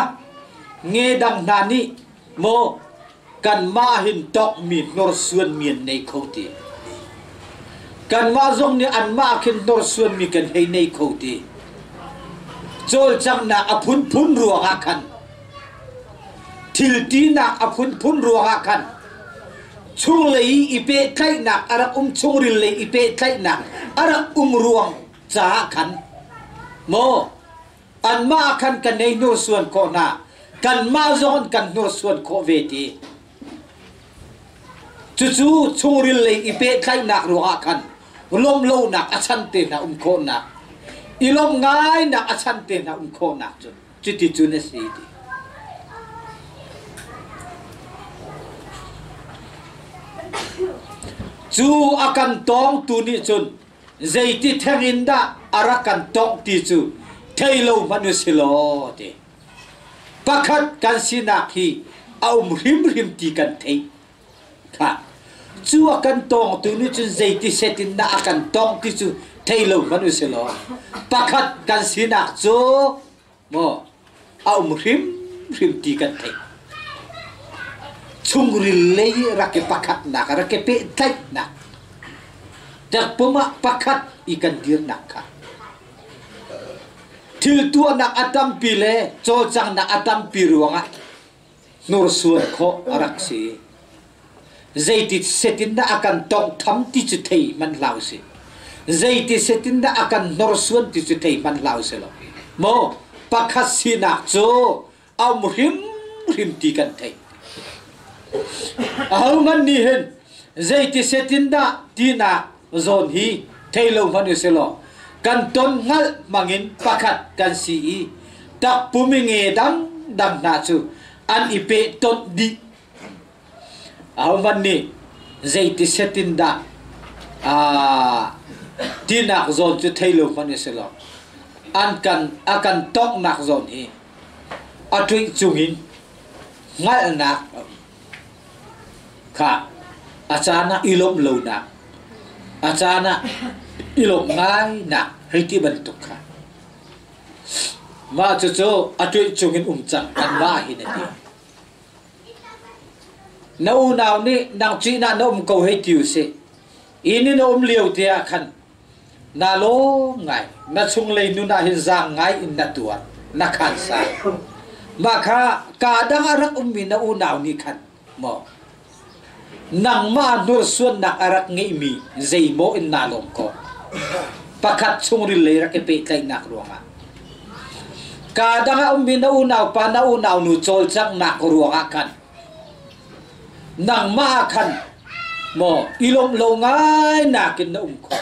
nge dang hna nih maw kanmah hin tonghmi hnorsuanmi an nei kho ti. Kanmah zong nih anmah khin hnorsuanmi kan hei nei kho ti. Cawlcanghnak a phunphun ruangah khan thil tinak a phunphun ruangah khan chunglei i pehtlaihnak a rak um chungril lei i pehtlaihnak a rak um ruang caah khan maw anmah khan kan ei hnursuan khawh hna kanmah zong kan hnursuan khawh ve ti cucu chungril lei i pehtlaihnak ruangah khan lawmhlonak a chan te hna um khawhnak i lawmh ngainak a chan te hna um khawhnak cu cuti cun a si ti cu a kan tawngtu nih cun zeiti theng in dah a rak kan tongh ti cu thei lo hmanh u si law ti pakhat kan sinak hi a um hrimhrim ti kan theih kha cu a kan tawngtu nih cun zeiti set in dah a kan tongh ti cu thei lo hmanh u si law pakhat kan sinak cu maw a um hrimhrim ti kan theih chungril lei rak i pakhatnak rak i pehtlaihnak takpum ah pakhat i kan dirnak kha thil tuahnak a tampi le cawlcanghnak a tampi ruangah hnursuan khawh a rak si zeiti setin dah a kan tawnghtham ti cu thei hmanh hlah usih zeiti setin dah a kan hnorsuan ti cu thei hmanh hlah usih law maw pakhat sinak cu a um hrimhrim ti kan theih ahohmanh nih hin zeiti setin dah tinak zawn hi thei lo hmanh usih law kan ton hngalh hmangin pakhat kan si i takpum i nge dangdang hna cu an i pehtonh dih Ahohmanh nih zeiti set in dah tinak zawn cu thei lo hmanh i si lo. An kan a kan tonghnak zawn hi a ṭuih cungin hngalhnak kha a caan ah i lawmh lonak. A caan ah i lawmh ngainak hei ti bantuk kha. Mah cucu a tuih cungin um cang anmah hin a ti. Na unau nih nang cihnak na um ko hei ti usih. Inn in a um lio te ah khan na lawm ngai, na chunglei nun ah hin zaang ngai in na tuar, na khan sa. Mah kha kaa dang a rak ummi na unau nih khan maw nangmah hnursuannak a rak ngeihmi zeimaw in naa lawm ko. Pakhat chungril lei rak i pehtlaihnak ruangah. Kaa dang a ummi na unaupa na unaunu cawlcanghnak ruangah khan nangmah ah khan maw i lawmh lo ngai nakin na um khawh.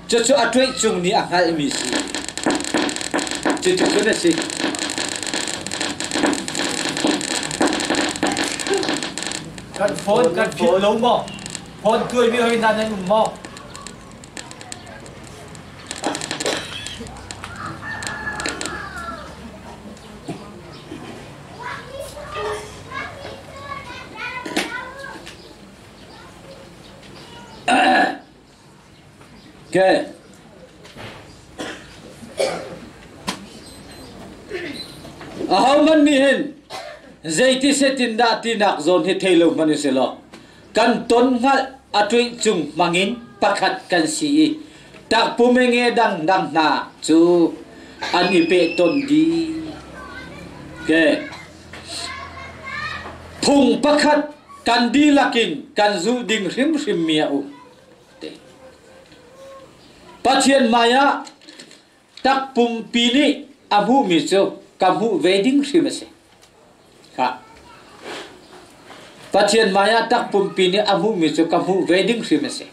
Cucu a ṭuih cung nih a hngalhmi si. Cuticun a si. Kan phone kan phit lo maw? Phone tuaimi hoi hna nan um maw? Okay. Ahohmanh nih hin zeiti setin dah tinak zawn hi thei lo hmanh usih law kan ton hngalh a ṭuih cung hmangin pakhat kan si i takpum e nge dangdang hna cu an i pehtonh dih. Okay. Phung pakhat kan dihlak in kan zulh ding hrimhrim mi a um. Pathian hmaiah takpumpi nih a hmuhmi cu ka hmuh ve ding hrim a si. Kha. Pathian hmaiah takpumpi nih a hmuhmi cu ka hmuh ve ding hrim a si.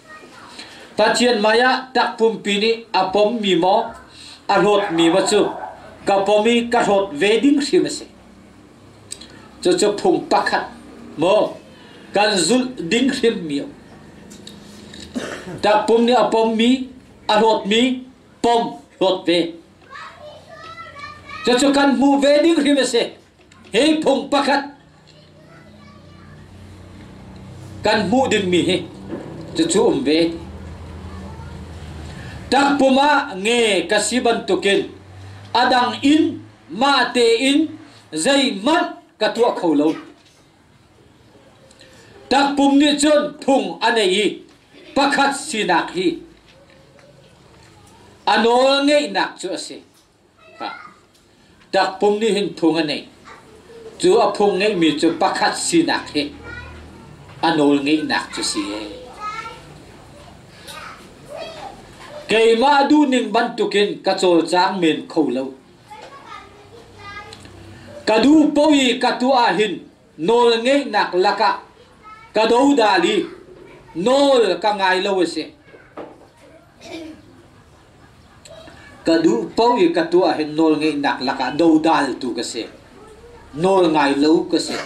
Pathian hmaiah takpumpi nih a pommi maw a hlawtmi maw cu ka pom i ka hlawt ve ding hrim a si. Cucu phung pakhat maw kan zulh ding hrimmi a um. Takpum nih a pommi, a hlawtmi pom hlawt ve. Cucu kan hmuh ve ding hrim a si. Hi phung pakhat kan hmuh dingmi hi cucu um ve. Takpum ah nge ka si bantukin a dang in mah tein zeihmanh ka tuah kho lo. Takpum nih cun phung a nei i pakhat sinak hi a nawl ngeihnak cu a si. Takpum nih hin phung a nei. Cu a phung ngeihmi cu pakhat sinak hi a nawl ngeihnak cu si. Keimah duhning bantukin ka cawlcang men kho lo. Ka duh paoh i ka tuah ahhin nawlngeihnak lakah ka dodal i nawl ka ngai lo a si. Ka duh paoh i ka tuah ahhin nawlngeihnak lakah dodaltu ka si. Nawl ngai lo ka si.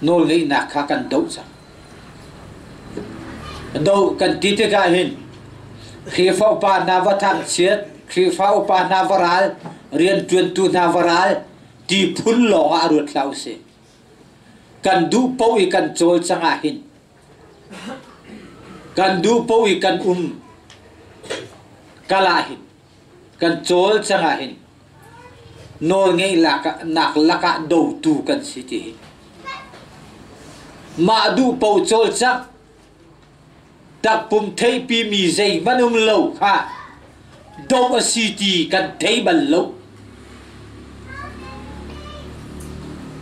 Nawlngeihnak kha kan doh cang. Doh kan ti tikah hin Khrihfa upa hna va thangchiat, Khrihfa upa hna va ral, rianṭuantu hna va ral ti phun lawng ah ruat hlah usih. Kan duh paoh i kan cawlcang ah hin kan duh paoh i kan um kal ah hin kan cawlcang ah hin nawlngeihnak lakah dotu kan si ti hi. Mah duh paoh cawlcangh takpum theihpi mi zeihmanh um lo kha doh a si ti kan thei bal lo.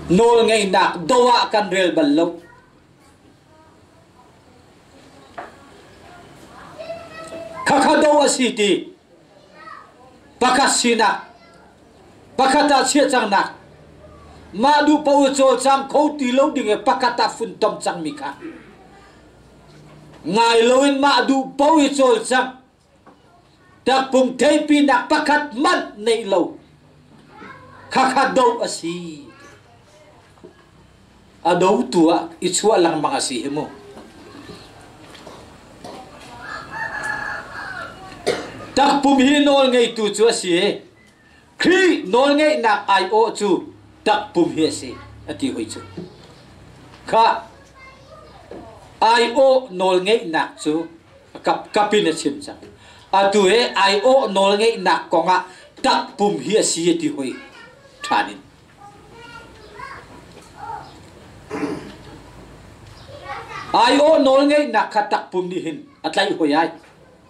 Nawlngeihnak doh ah kan rel bal lo. Khakha do a si ti pakhat sinak pakhat ah chiah cangnak mah duh paoh cawlcang kho ti lo ding i pakhat ah funtom cangmi kha ngai loin mah duh paoh i cawlcang takpum theipinak pakhat hmanh neih lo khakha do a si a dotu ah i chuah lengmang a si hi mu takpum hi nawl ngeitu cu a si i Khrih nawlngeihnak aiawh cu takpum hi a si a ti hoi cu kha. Aiawh nawlngeihnak cu kapkap in a chim cang. Atu he aiawh nawlngeihnak kongah takpum hi a si a ti hoi ṭhan in. Aiawh nawlngeihnak kha takpum nih hin a tlaih hoi ai.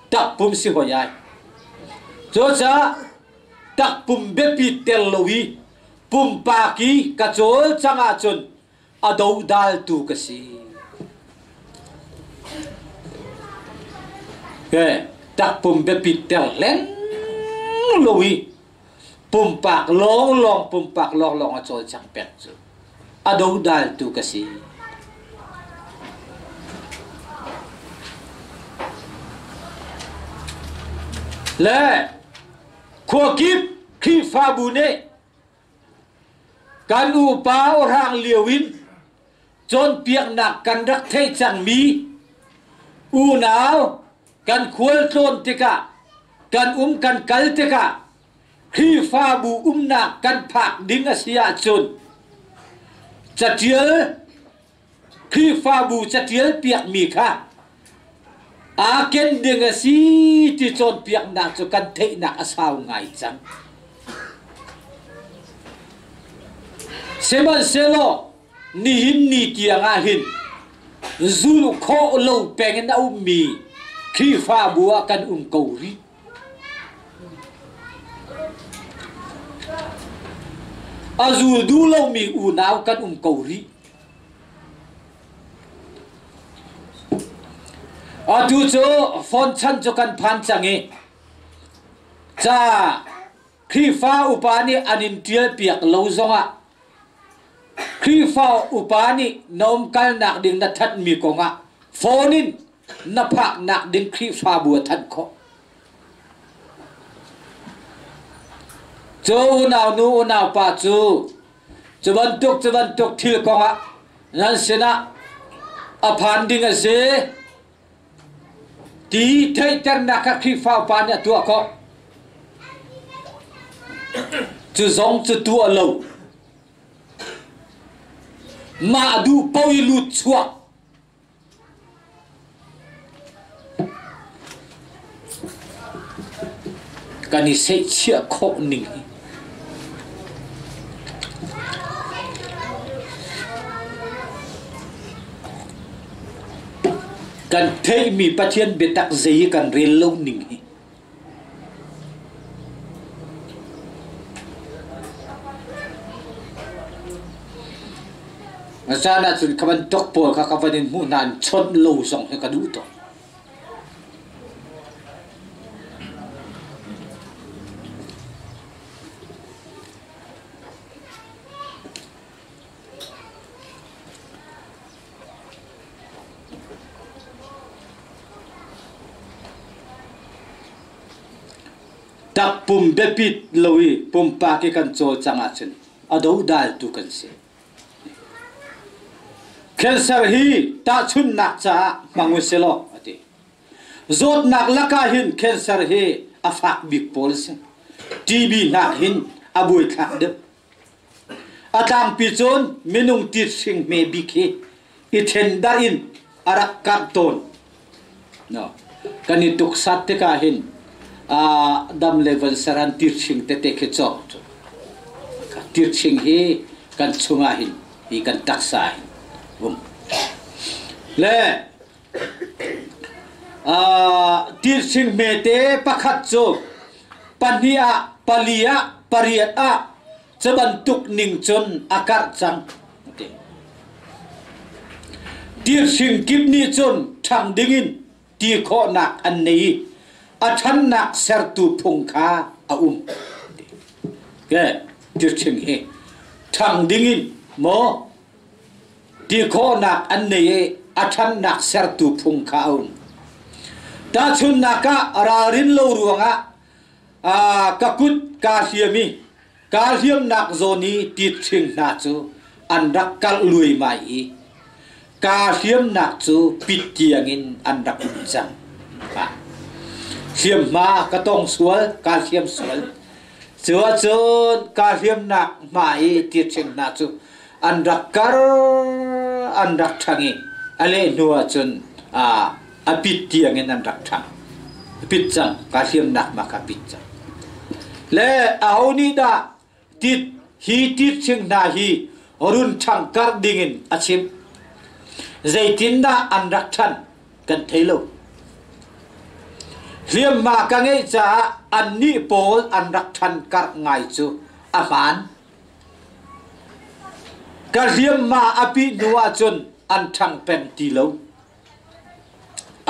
Takpum si hoi ai. Cucaah takpum biapi tel lo i pumpak i ka cawlcang ahcun a dodaltu ka si. Takpum biapi ter leng lo i pumpak lawnglawng pumpak lawnglawng a cawlcang pek cu a dodaltu ka si. Le khuakip Khrihfabu nih Kan upa awhrang lio in cawnpiaknak kan rak theih cangmi unau kan khualtlawn tikah kan um kan kal tikah Khrihfabu umnak kan phak ding a si ahcun catial Khrihfabu catial piakmi kha aa ken ding a si ti cawnpiaknak cu kan theihnak a sau ngai cang. Sihmanhsehlaw nihin ni tiang ah hin zulh khawh lo peng in a ummi Khrihfabu ah kan um ko rih. A zul duh lomi unau kan um ko rih. Atu cu phone chan cu kan phan cang i ca Khrihfa upa nih an in ṭialpiak lo zongah Khrihfa upa nih na umkalnak ding na thanhmi kongah phone in na phaknak ding Khrihfabu a thanh khawh. Cu unau nu unau pa cu cu bantuk cu bantuk thil kongah nan sinah a phan ding a si ti theihternak kha Khrihfa upa nih a tuah khawh. Cu zong cu tuah lo. Mah duh paoh i lut chuak Kan i seihchiah khawh ning hi kan theihmi Pathian biatak zei hi kan rel lo ning hi A caan ahcun kha bantuk pawl kha ka van in hmuh hna in chawnh lo zong hi ka duh tuk. Takpum biapit lo i pumpak i kan cawlcangh ahcun a dodaltu kan si. Cancer hi tahchunhnak caah hmang u silaw a ti. Zawtnak lakah hin cancer hi a fak bik pawl a si. TB hnak hin a buaithlak deuh. A tlangpi cun minung tit hring hme bik hi i ṭhendarh in a rak karh tawn. No. Kan i tuksat tikah hin dam le van saran tirhring tete khi cawk cu. Tirhring hi kan chungah hin hi kan taksa hin um. Le tirhring hmete pakhat cu pahnih ah pali ah pariat ah cu bantuk ning cun a karh cang ti. Tirhring kip nih cun ṭhang dingin ti khawhnak an nei i a ṭhannak sertu phung kha a um. Ke tirhring hi ṭhang dingin maw ti khawhnak an nei i a ṭhannak sertu phung kha a um. Tahchunhnak ah ralrin lo ruangah ka kut kaa hliam i kaa hliamnak zawn i tit hring hna cu an rak kalh luaimai i kaa hliamnak cu pit tiangin an rak um cang. Hliamhma ka tong sual, kaa hliam sual. Cu ahcun kaa hliamnak hma i tit hring hna cu an rak kar, an rak ṭhang i A leh hnu ahcun a pit tiangin an rak ṭhang. A pit cang, kaa hliamnak ma kha pit cang. Le aho nih dah tit hi tit thing hna hi run ṭhang karh dingin a chimh? Zeitindah an rak ṭhan kan thei lo. Hliamhma ka ngeih caah annih pawl an rak ṭhan karh ngai cu a hmaan. Ka hliamhma a pih hnu ahcun an ṭhang peng ti lo.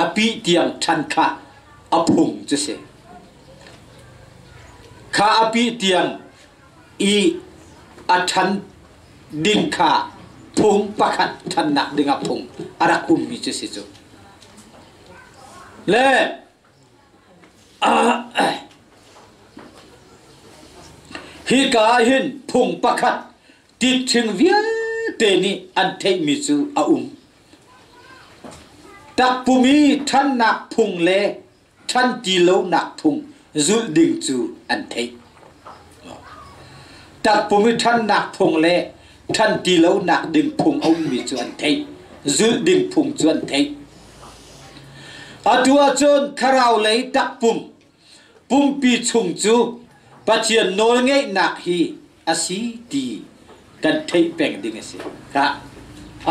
A pih tiang ṭhan kha a phung cu si. Kha a pih tiang i a ṭhan ding kha phung pakhat ṭhannak dingah phung a rak ummi cu si cu. Le Hika ah hin phung pakhat titṭhing vialte nih an theihmi cu a um. Takpum i ṭhannak phung le ṭhan ti lonak phung zulh ding cu an theih. Takpum i ṭhannak phung le ṭhan ti lonak ding phung a ummi cu an theih. Zulh ding phung cu an theih. Atu ahcun thlarau lei takpum pumpi chung cu Pathian nawlngeihnak hi a si ti kan theih peng ding a si. Khah.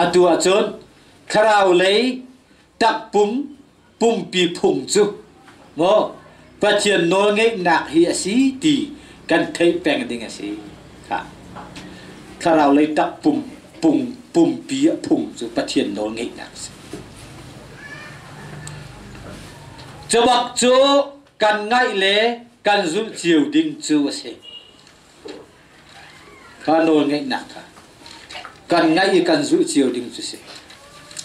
Atu ahcun thlarau lei takpum pumpi phung cu maw Pathian nawlngeihnak hi a si ti kan theih peng ding a si. Khah. Thlarau lei takpum pung pumpi a phung cu Pathian nawlngeihnak a si. Cubak cu kan ngaih le kan zulh cio ding cu a si. Kha nawlngeihnak kha kan ngaih i kan zulh cio ding cu si.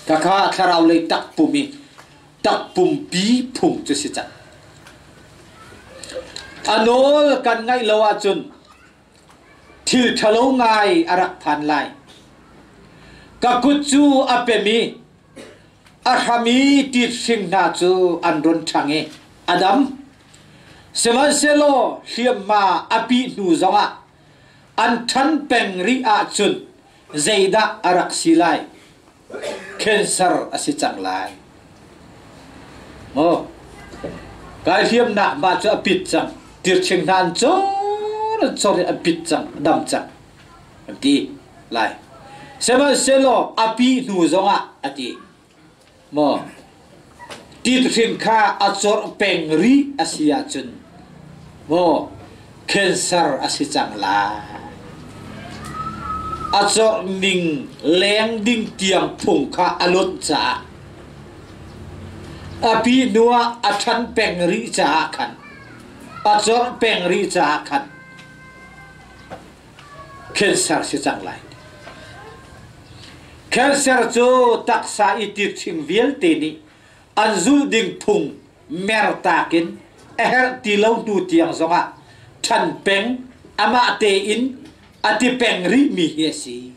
Khakha thlarau lei takpum i takpumpi phung cu si cang. A nawl kan ngaih lo ahcun thil ṭhalo ngai a rak phan lai. Ka kut cu a pem i a hram i tit hring hna cu an run ṭhang i a dam. Sihmanhsehlaw hliamhma a pih hnu zongah an ṭhan peng rih ahcun zeidah a rak si lai? Cancer a si cang lai. Maw kai hliamnak ma cu a pit cang. Tirching hna an cor an cor i a pit cang, a dam cang. An ti lai. Sihmanhsehlaw a pih hnu zongah a ti. Maw tit kha a corh peng rih a si ahcun maw cancer a si cang lai. A corh ning leng ding tiang phung kha a lonh caah a pi hnu ah a ṭhan peng rih caah khan a corh peng rih caah khan Cancer si cang lai. Cancer cu taksa i tirhthing vialte nih an zulh ding phung mertak in a herh ti lo hnu tiang zongah ṭhan peng amah tein a ti peng rihmi hi a si.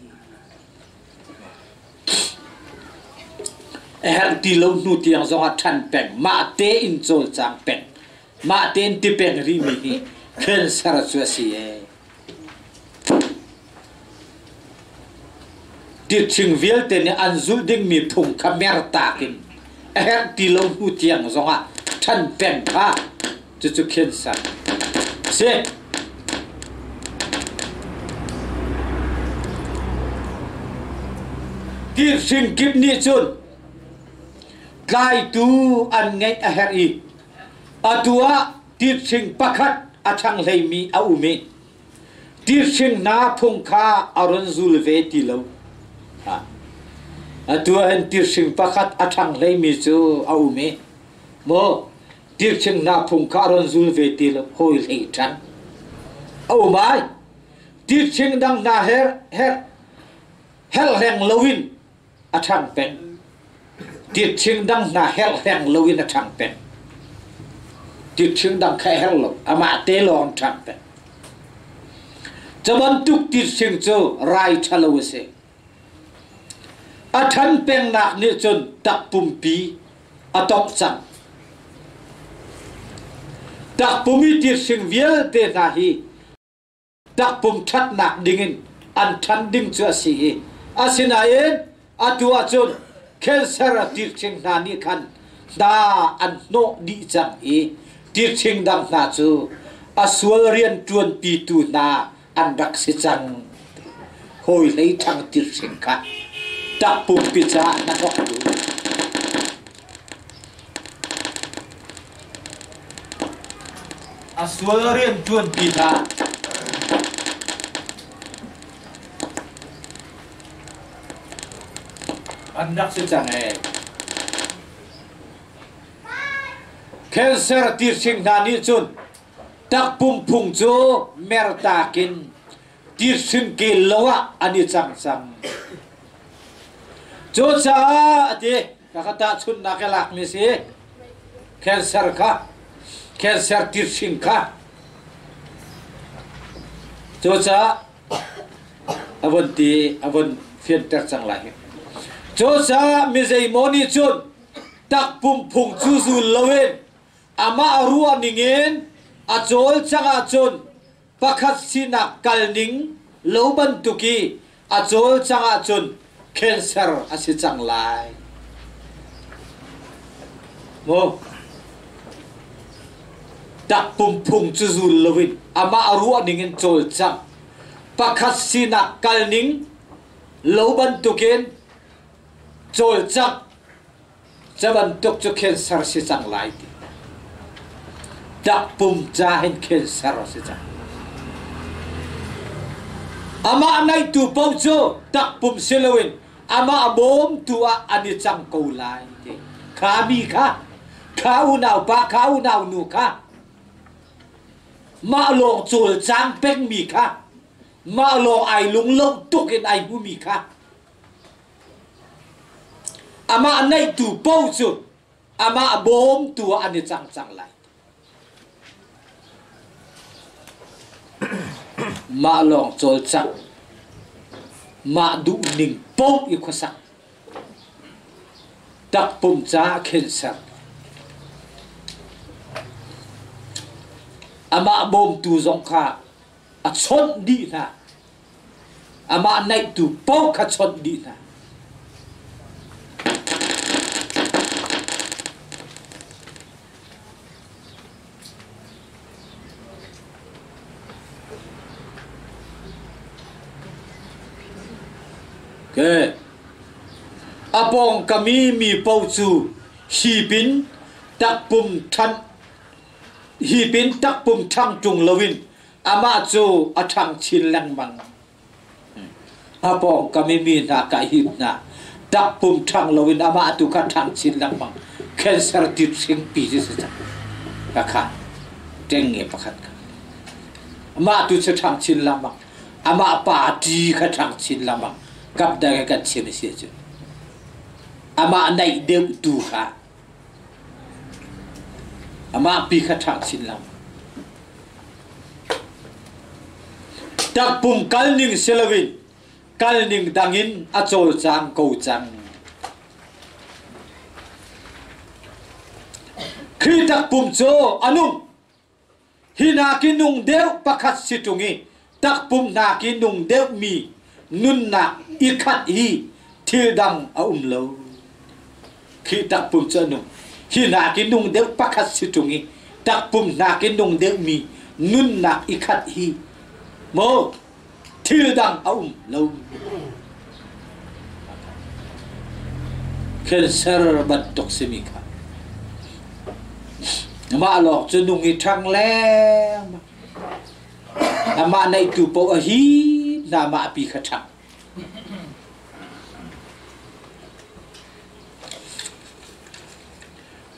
A herh ti lo hnu tiang zongah ṭhan peng mah tein cawlcang peng mah tein ti peng rihmi hi cancer cu a si ee. Tirhthing vialte nih an zulh dingmi phung kha mertak in a herh ti lo hnu tiang zongah ṭhan peng kha cucu cancer a si. Tirhthing kip nih cun tlaitu an ngeih a herh i atu ah tirhthing pakhat a ṭhang hleimi a um i tirhthing hna phung kha a run zul ve ti lo. Atu ah hin tirhthing pakhat a ṭhang hleimi cu a um i maw tirhthing hna phung kha a run zul ve ti lo hawi hlei ṭhan a um ai. Tirhthing dang hna her her herhleng loin a ṭhang peng. Tirhthing dang hna herhhleng loin a ṭhang peng. Tirhthing dang kha a herh lo, amah te lawng ṭhang peng. Cu bantuk tirhthing cu rai ṭhalo a si. A ṭhan pengnak nih cun takpumpi a tongh cang. Takpum i tirhthing vialte hna hi takpum ṭhatnak dingin an ṭhan ding cu a si i asinain atu ahcun Cancer tirhthing hna nih khan hna an hnawh dih cang i tirhthing dang hna cu a sual rian ṭuanpitu hna an rak si cang. Hawi hlei ṭhang tirhthing kha takpumpi caah na hnok tu. A sual rian ṭuanpi hna. An rak si cang ee. Cancer tirhring hna nih cun takpum phung cu mertak in tirhring kel lo ah an i cang cang. Cucaah a ti, ka ka tahchunhnak i lakmi si, cancer kha, cancer tirhring kha. Cucaah a von ti a von fianter cang lai hi. Cucaah mi zeimaw nih cun takpum phung cu zul loin amah ruah ningin a cawlcangh ahcun pakhat sinak kalning lo bantuk i a cawlcangh ahcun cancer a si cang lai. Mu takpum phung cu zul loin amah ruah ningin cawlcangh pakhat sinak kalning lo bantukin cawlcangh ca bantuk cu cancer si cang lai ti takpum ca hin cancer a si cang amah naitu paoh cu takpum si loin amah bawmtu ah an i cang ko lai ti kha mi kha kha unau pa kha unau nu kha mah lawng cawlcang pengmi kha mah lawng ai lunglo tuk in ai hmumi kha amah neihtu paoh cu amah bawmtu ah an i cang cang lai Mah lawng cawlcangh, mah duhning paoh i khuasak, takpum caah khenser, amah bawmtu zong kha a chawnh dih hna. Amah naihtu paoh kha chawnh dih hna. Okay. A pawngkam i mi paoh cu hip in takpum ṭhan hip in takpum ṭhang ṭung loin amah cu a ṭhang chin lengmang. A pawngkam i mi hna ka hip hna. Takpum ṭhang loin amah tu kha ṭhang chin lengmang. Cancer tit hringpi si si cang. Ka kha ṭengnge pakhat kha. Amah tu cu ṭhang chin lengmang. Amah pa ṭi kha ṭhang chin lengmang. Kap dang kan chim a si cu. Amah naih deuh tu kha Amah pi kha ṭhang chin lengmang. Takpum kalning si loin kalning dangin a cawlcang ko cang. Khrih takpum cu a nung. Hi nakin nung deuh pakhat si ṭung i takpum nakin nung deuhmi nunnak i khat hi thil dang a um lo. Khi takpum cu a nung. Hi nakin nung deuh pakhat si ṭung i takpum nakin nung deuhmi nunnak i khat hi maw thil dang a um lo. Cancer bantuk simi kha mah lawng cu nung i ṭhang lengmang. Amah neihtu paoh a hi hna mah pi kha ṭhang.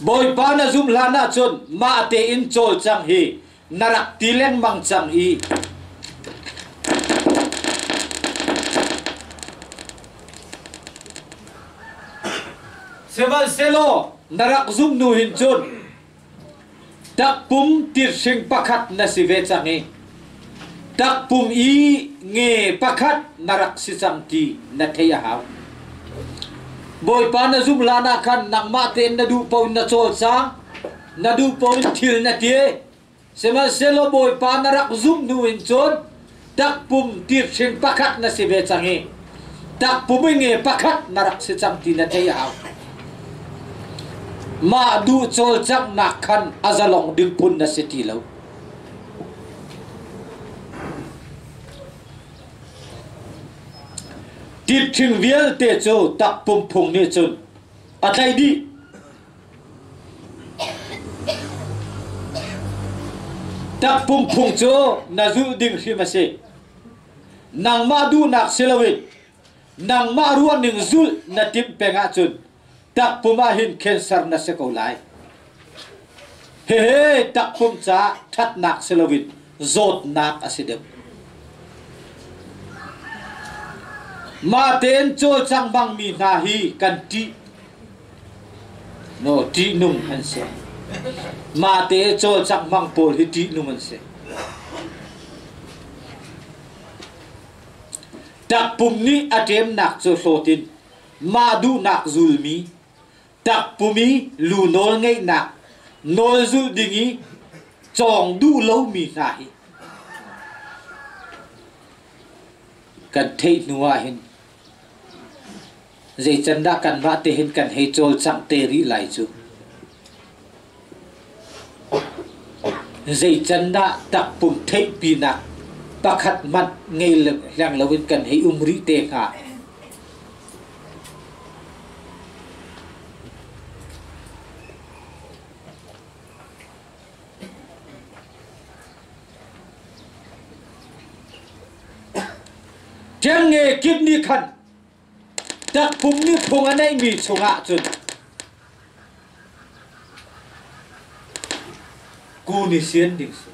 Bawipa na zumh hlan ahcun mah tein cawlcang hi na rak ti lengmang cang i sihmanhsehlaw na rak zumh hnu hin cun takpum tirhring pakhat na si ve cang i takpum i nge pakhat na rak si cang ti na theih a hau. Bawipa na zumh hlan ah khan nangmah tein na duh paoh in na cawlcang na duh paoh in thil na ti. Sihmanhsehlaw Bawipa na rak zumh hnu in cun takpum tirhring pakhat na si ve cang i Takpum i nge pakhat na rak si cang ti na thei a hau. Mah duh cawlcanghnak khan a zalong ding phun na si ti lo. Tit-ṭhing vialte cu takpum phung nih cun a tlaih dih. Takpum phung cu na zulh ding hrim a si. Nangmah duhnak si loin nangmah ruahning zulh na timh peng ahcun takpum ah hin cancer na si ko lai. Hihi takpum caah ṭhatnak si loin zawtnak a si deuh. Mah tein cawlcang bangmi hna hi kan ṭih. No, ṭihnung an si. Mah te cawlcangh hmang pawl hi ṭihnung an si. Takpum nih a ṭemnak cu hlawt in mah duhnak zulmi, takpum i lu nawl ngeihnak nawl zulh ding i cawng duh lomi hna hi kan theih hnu ah hin Zeicandah kanmah te hin kan hei cawlcangh te rih lai cu? Zeicandah takpum theihpinak pakhat hmanh ngei hleng loin kan hei um rih te hnga? Ṭengnge kip nih khan takpum nih phung a neihmi chungah cun ku nih sian ding si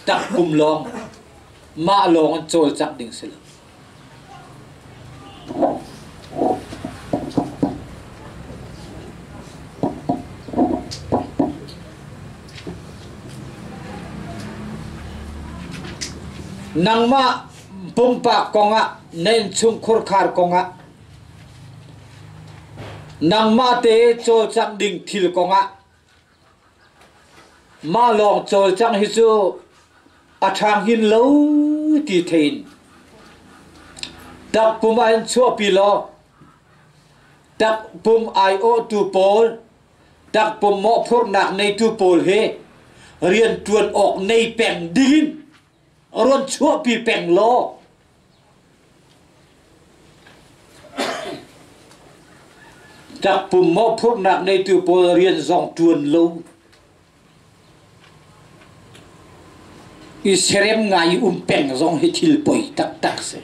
takpum lawng mah lawng an cawlcangh ding si lo. Nangmah pumpak kongah na innchungkhur khar kongah nangmah te cawlcangh ding thil kongah mah lawng cawlcangh hi cu a ṭhang hin lo ti thein takpum ah hin chuahpi law takpum aiawhtu pawl takpum mawhphurhnak neitu pawl he rianṭuan awk nei peng dingin rawn chuahpi peng law takpum mawhphurhnak neitu pawl rian zong ṭuan lo I serem ngai i um peng zong hi thil poi taktak si.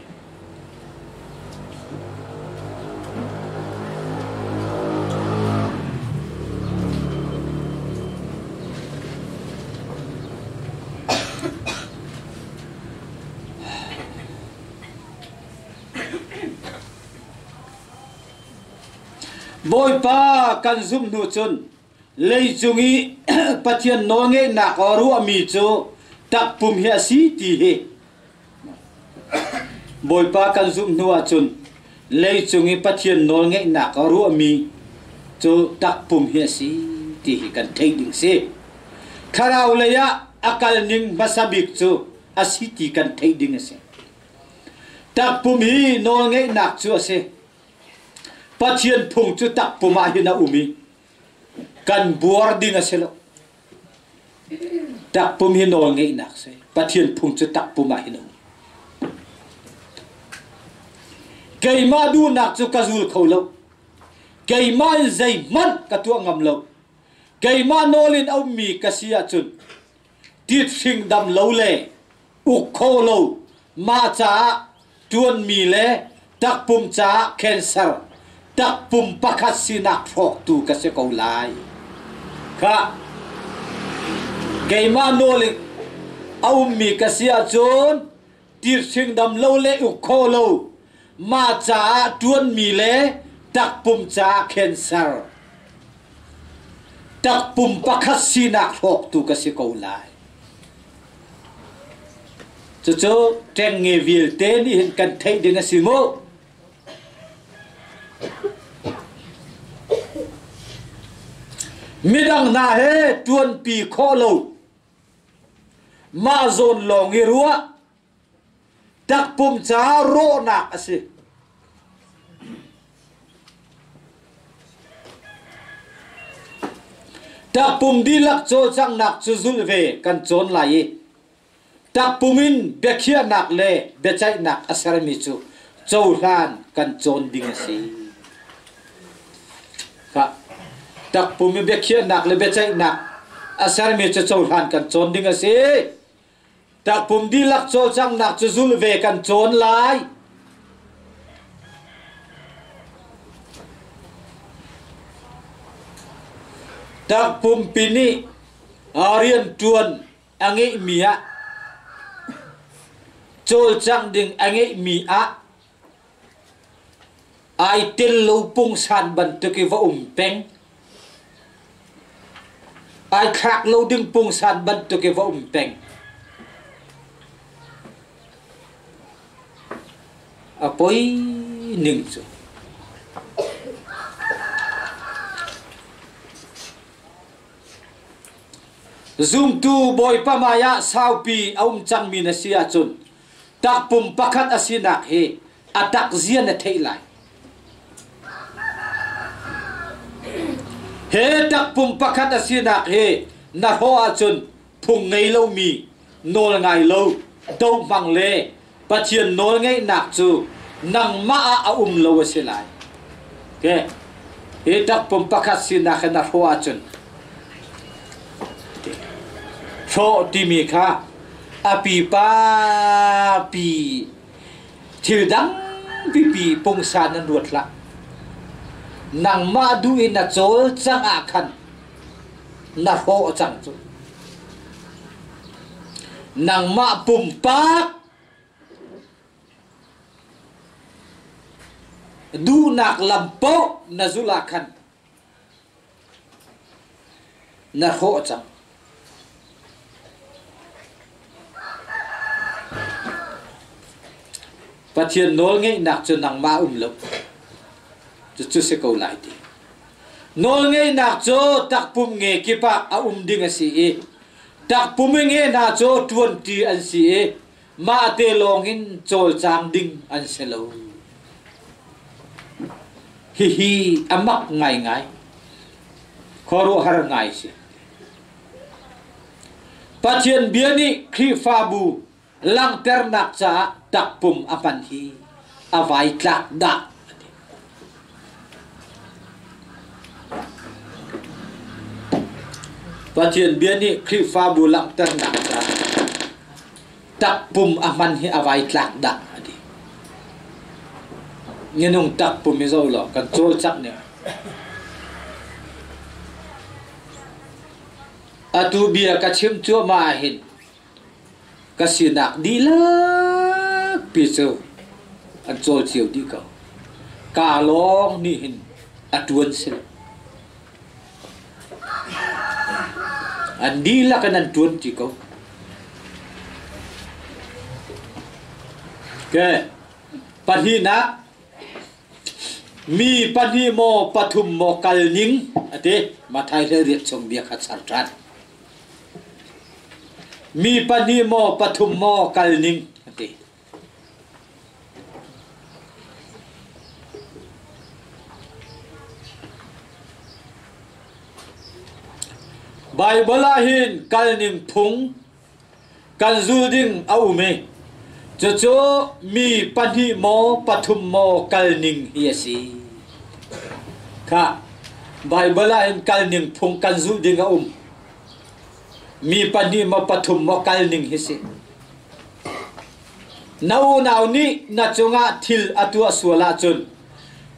Bawipa kan zumh hnu cun Leicung i Pathian nawlngeihnak a ruahmi cu takpum hi a si ti hi Bawipa kan zumh hnu ahcun leicung i Pathian nawlngeihnak a ruahmi cu takpum hi a si ti hi kan theih ding si. Thlarau lei ah a kal ning hmasa bik cu a si ti kan theih ding a si. Takpum hi nawlngeihnak cu a si. Pathian phung cu takpum ah hin a um i kan buar ding a si lo. Takpum hi nawl ngeihnak si. Pathian phung cu takpum ah hin a um. Keimah duhnak cu ka zul kho lo. Keimah in zeihmanh ka tuah ngam lo. Keimah nawl in a ummi ka si ahcun tit hring dam lo le uk kho lo mah caah ṭuanmi le takpum caah cancer takpum pakhat sinak hrawktu ka si ko lai. Khah keimah nawl in a ummi ka si ahcun tirhring dam lo le uk kho lo mah caah ṭuanmi le takpum caah cancer takpum pakhat sinak hrawktu ka si ko lai. Cucu ṭengnge vialte nih hin kan theih ding a si mu. Midang hna he ṭuanpi khawh lo, mah zawn lawng i ruah, takpum caah rawhnak a si. Takpum dihlak cawlcanghnak cu zulh ve kan cawn lai i takpum in biakhiahnak le biaceihnak a sermi cu cohlan kan cawn ding a si. Takpum in biakhiahnak le biaceihnak a sermi cu cohlan kan cawn ding a si. Takpum dihlak cawlcanghnak cu zulh ve kan cawn lai. Takpumpi nih rianṭuan a ngeihmi ah cawlcangh ding a ngeihmi ah ai tel lo pungsan bantuk i va um peng. Ai thlak lo ding pungsan bantuk i va um peng. A poi ning cu. Zumtu Bawipa hmai ah saupi a um cangmi na si ahcun takpum pakhat a sinak hi a takzia na theih lai. He takpum pakhat a sinak hi na hrawh ahcun phung ngei lomi, nawl ngai lo, doh hmang le Pathian nawlngeihnak cu nangmah ah a um lo a si lai. Okay. Hi takpum pakhat sinak in a hrawh ahcun hrawh timi kha a pipa pi thil dang pipi pungsan an ruat hlah. Nangmah duh in na cawl cang ah khan na hrawh cang cu. Nangmah pumpak duhnak lam paoh na zulh ah khan na hrawh cang. Pathian nawlngeihnak cu nangmah um lo. Cucu si ko lai ti. Nawlngeihnak cu takpum nge kip ah a um ding a si i takpum i nge hna cu ṭuanṭi an si i mahte lawng in cawlcang ding an si lo. Hihi a mak ngaingai. Khuaruahhar ngai si. Pathian bia nih Khrihfabu langhternak caah takpum a hman hi a vai tlak dah a ti. Pathian bia nih Khrihfabu langhternak caah takpum a hman hi a vai tlak dah a ti. Minung takpum hi zo law kan cawlcangh nih atu bia ka chim cuahmah ah hin Ka sinak dihlak pi cu an cawl cio dih ko. Ka lawng nih hin a ṭuan si lo. An dihlak in an ṭuan ṭi ko. Okay. Pahnihnak, mi pahnih maw pathum maw kal ning a ti. Matthai 18 chung bia kha char ṭhan. Mi pahnih maw pathum maw kal ning a ti. Baibal ah hin kal ning phung kan zul ding a um i cucu mi pahnih maw pathum maw kal ning hi a si. Khah Baibal ah hin kal ning phung kan zulh ding a um. Mi pahnih maw pathum maw kal ning hi si. Na unau nih na cungah thil a tuah sual ahcun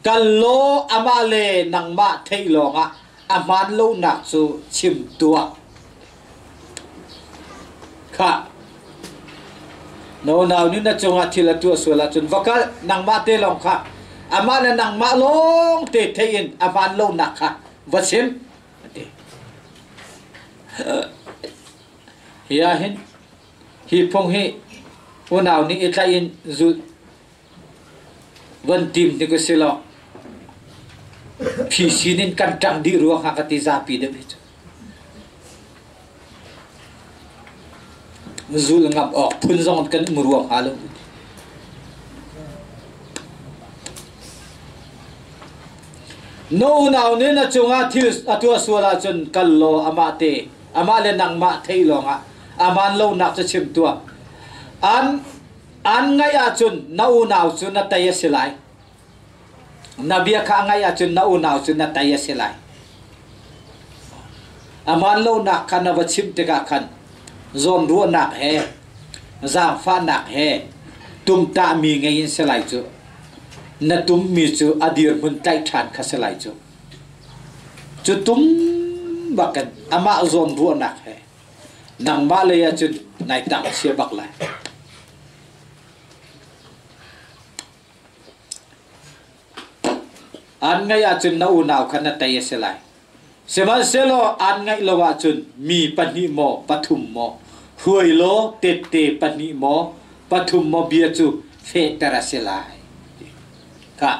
kal law amah le nangmah theih lawngah a hmaan lonak cu chim tuah. Khah na unau nih na cungah thil a tuah sual ahcun va kal nangmah te lawng kha amah le nangmah lawng te theih in a hmaan lonak kha va chim a ti. Hi ah hin hi phung hi unau nih i tlaih in zulh van tim ti ka si lo. Phi sin in kan ṭang dih ruang ha ka ti zapi deuh hi cu. Zul ngam awk phun zong kan um ruang ha lo. Na unau nih na cungah thil a tuah sual ahcun kal law amah te amah le nangmah theih lawngah aman lonak cu chim tuah. An an ngaih ahcun na unau cu na tei a si lai. Na bia kha a ngaih ahcun na unau cu na tei a si lai. Aman lonak kha na va chimh tikah khan zawnruahnak he zaangfahnak he tumtahmi ngei in si lai cu. Na tummi cu a dirhmun tlaih ṭhan kha si lai cu. Cu tum bakin amah zawnruahnak he nangmah lei ah cun nai tang chia bak lai. An ngaih ahcun na unau kha na tei a si lai. Sihmanhsehlaw an ngaih lo ahcun mi pahnih maw pathum maw hruai law tette pahnih maw pathum maw bia cu fehter a si lai. Khah.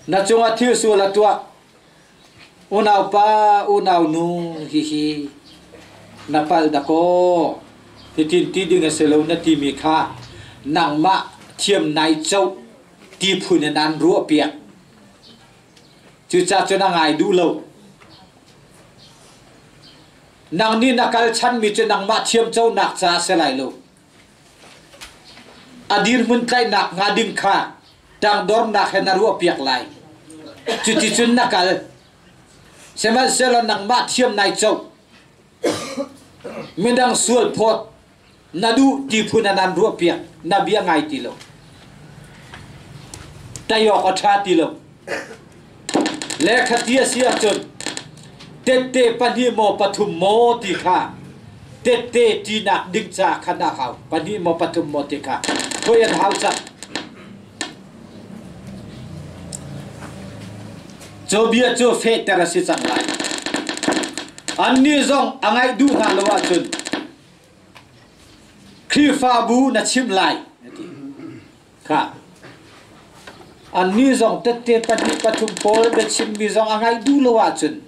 Na cungah thil sual a tuah. Unaupa, unaunu, hihi na palh dakaw. Hitin ti ding a si lo na timi kha nangmah thiam nai coh ti phun in an ruahpiak. Cucaah cun a ngai duh lo. Nang nih na kal chanmi cu nangmah thiamconak caah a si lai lo. A dirhmun tlaihnak hnga ding kha tangdornak he na ruahpiak lai. Cuticun na kal. Sihmanhsehlaw nangmah thiam nai coh. Midang sual phawt na duh ti phun ah nan ruahpiak na bia ngai ti lo tei awk a ṭha ti lo le khati a si ahcun tette pahnih maw pathum maw ti kha tette tinak ding ca khan a hau pahnih maw pathum maw ti kha khoi an hau cang cu bia cu fehter a si cang lai annih zong a ngaih duh hna lo ahcun Khrihfabu na chimh lai a ti. Khah. Annih zong tette pahnih pathum pawl biachimmi zong a ngaih duh lo ahcun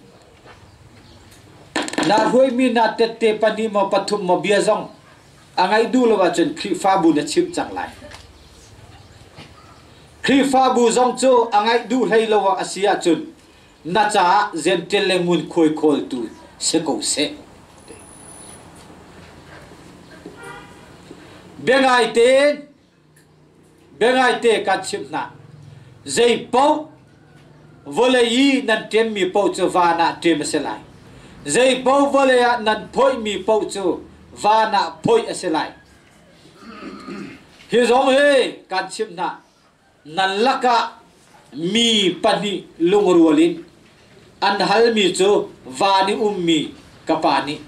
na hruaimi na tette pahnih maw pathum maw bia zong a ngaih duh lo ahcun Khrihfabu na chimh cang lai. Khrihfabu zong cu a ngaih duh hlei lo a si ahcun na caah Gentel le ngunkhuai khawltu si ko seh. Biangaite biangaite kan chimh hna. Zei paoh vawlei i nan ṭemmi paoh cu van ah ṭem a si lai. Zei paoh vawlei ah nan phoihmi paoh cu van ah phoih a si lai. Hi zong hi kan chimh hna. Nan lakah mi pahnih lungrual in an halmi cu van i ummi ka Pa nih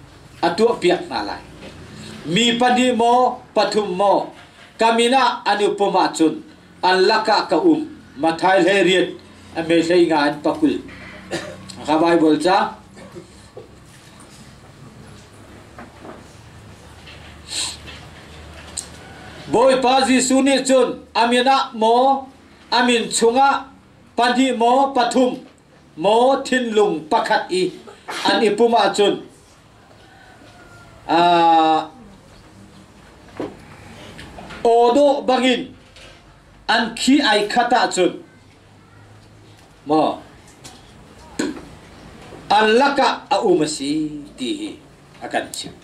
a tuahpiak hna lai. Mi pahnih maw, pathum maw, ka min ah an i pum ahcun an lakah ka um. Matthai 18 a me 15 in 20. Ka Baibal ca. Bawipa Jesuh nih cun a min ah maw, a min chungah pahnih maw, pathum maw thinlung pakhat i an i pum ahcun aw dawh bangin an khi ai khat ahcun maw an lakah a um a si ti hi a kan chimh.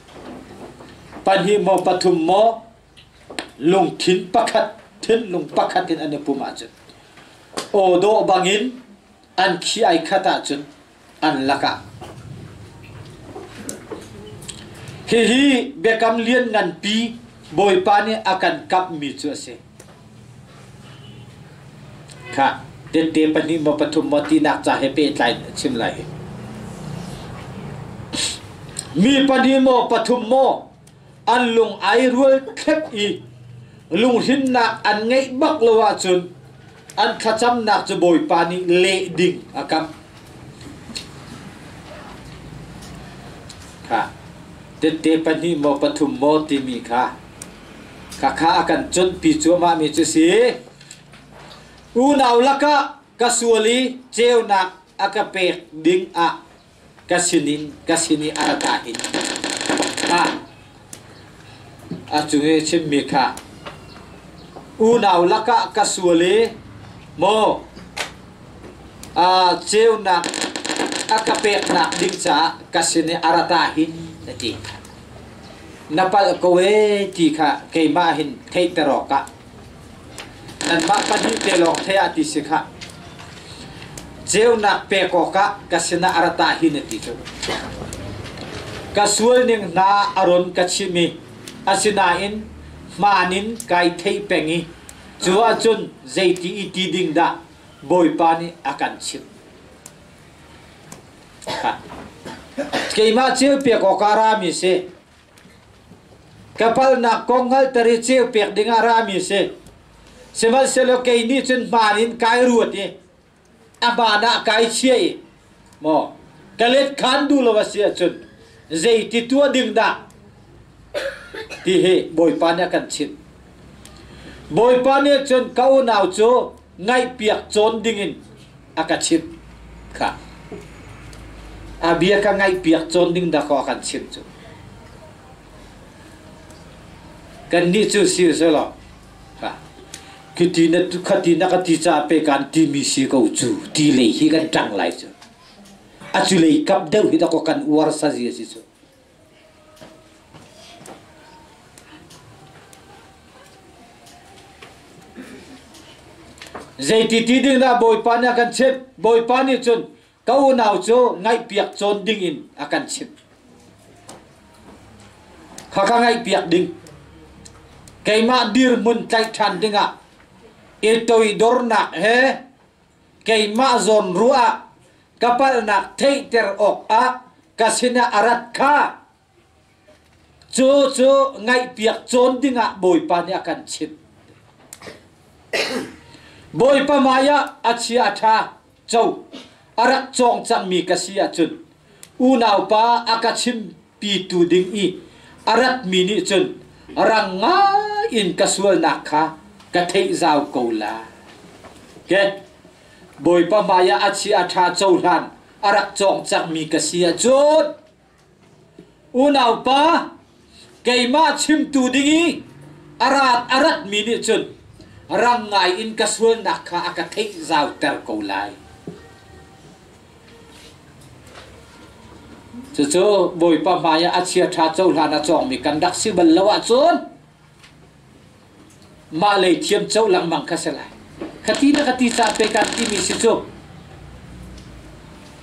Pahnih maw pathum maw lungthin pakhat thinlung pakhat in an i pum ahcun aw dawh bangin an khi ai khat ahcun an lakah hihi biakam lian nganpi Bawipa nih a kan kamhmi cu a si. Khah, tette pahnih maw pathum maw tinak ca he pehtlai in a chim lai hi. Mi pahnih maw pathum maw an lung ai rual thlep i lunghrinnak an ngeih bak lo ahcun an thlacamnak cu Bawipa nih leh ding a kamh. Khah, tette pahnih maw pathum maw timi kha Khakha a kan cawnpi cuahmahmi cu si. Unau lakah ka sual i ceunak a ka pek ding ah ka sinin ka sin i a rat ahhin a a cung i chimmi kha unau lakah ka sual i maw Ceunak a ka peknak ding caah ka sin i a rat ah hin na ti. Na palh ko ee ti kha keimah hin theihter awkah nanmah pahnih te lawng thei ah ti si khah. Ceunak pek awkah ka sinah a rat ah hin a ti cu. Ka sual ning hna a run ka chimh i asinain hmaan in kai thei peng i cu ahcun zeiti i ti ding dah Bawipa nih a kan chimh. Keimah ceu pek awk ah rami si. Ka palnak kong hngalhter i ceu pek ding ah rami si. Sihmanhsehlaw kei nih cun hmaan in kai ruat i a hmaan ah kai chia i maw ka let khan duh lo a si ahcun zeiti tuah ding dah ti hi Bawipa nih a kan chimh. Bawipa nih cun ka unau cu ngaihpiak cawn dingin a ka chimh kha. A bia ka ngaihpiak cawn ding dah kaw a kan chimh cu. Kannih cu si selaw khiti na khati na ka ti ca pe kan timi si ko cu ti lei hi kan ṭang lai cu. A cu lei kap deuh hi dah kaw kan uar sazi a si cu. Zeiti ti ding dah Bawipa nih a kan chimh? Bawipa nih cun ka unau cu ngaihpiak cawn ding in a kan chimh. Khakha ngaihpiak ding. Keimah dirhmun tlaih ṭhan dingah i toidornak he keimah zawn ruah ka palhnak theihter awkah ka sinah a rat kha cu cu ngaihpiak cawn dingah Bawipa nih a kan chimh. Bawipa hmai ah a chia a ṭha co a rak cawng cangmi ka si ahcun unaupa a ka chimpitu ding i a ratmi nih cun rang ngai in ka sualnak kha ka theih zau ko lai. Ke Bawipa hmai ah a chia a ṭha cohlan a rak cawng cangmi ka si ahcun unaupa keimah chimtu ding i a rat a ratmi nih cun rang ngai in ka sualnak kha a ka theih zauter ko lai. Cucu Bawipa hmai ah a chia ṭha cohlan a cawngmi kan rak si bal lo ahcun mah lei thiam co lengmang kha si lai. Khati na ka ti ca pe kan timi si cu.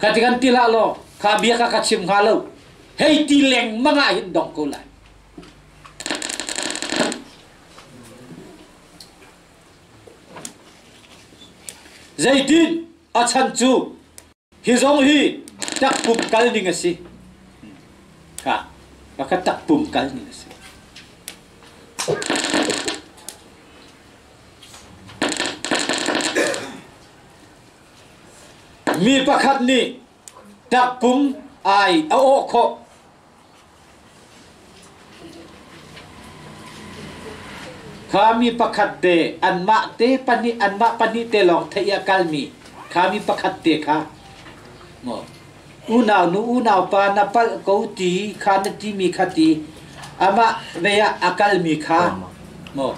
Khati kan ti hlah law kha bia ka ka chim hnga lo. Hei ti lengmang ah hin dong ko lai. Zeitin a chan cu Hi zong hi takpum kal ning a si. Ka ka takpum kal ning a si. Mi pakhat nih takpum ai a awh khawh. Kha mi pakhat te anmah te pahnih anmah pahnih te lawng theih a kalmi kha mi pakhat te kha maw unau nu unau pa na palh ko ti kha na timi kha ti amah ve ah a kalmi kha maw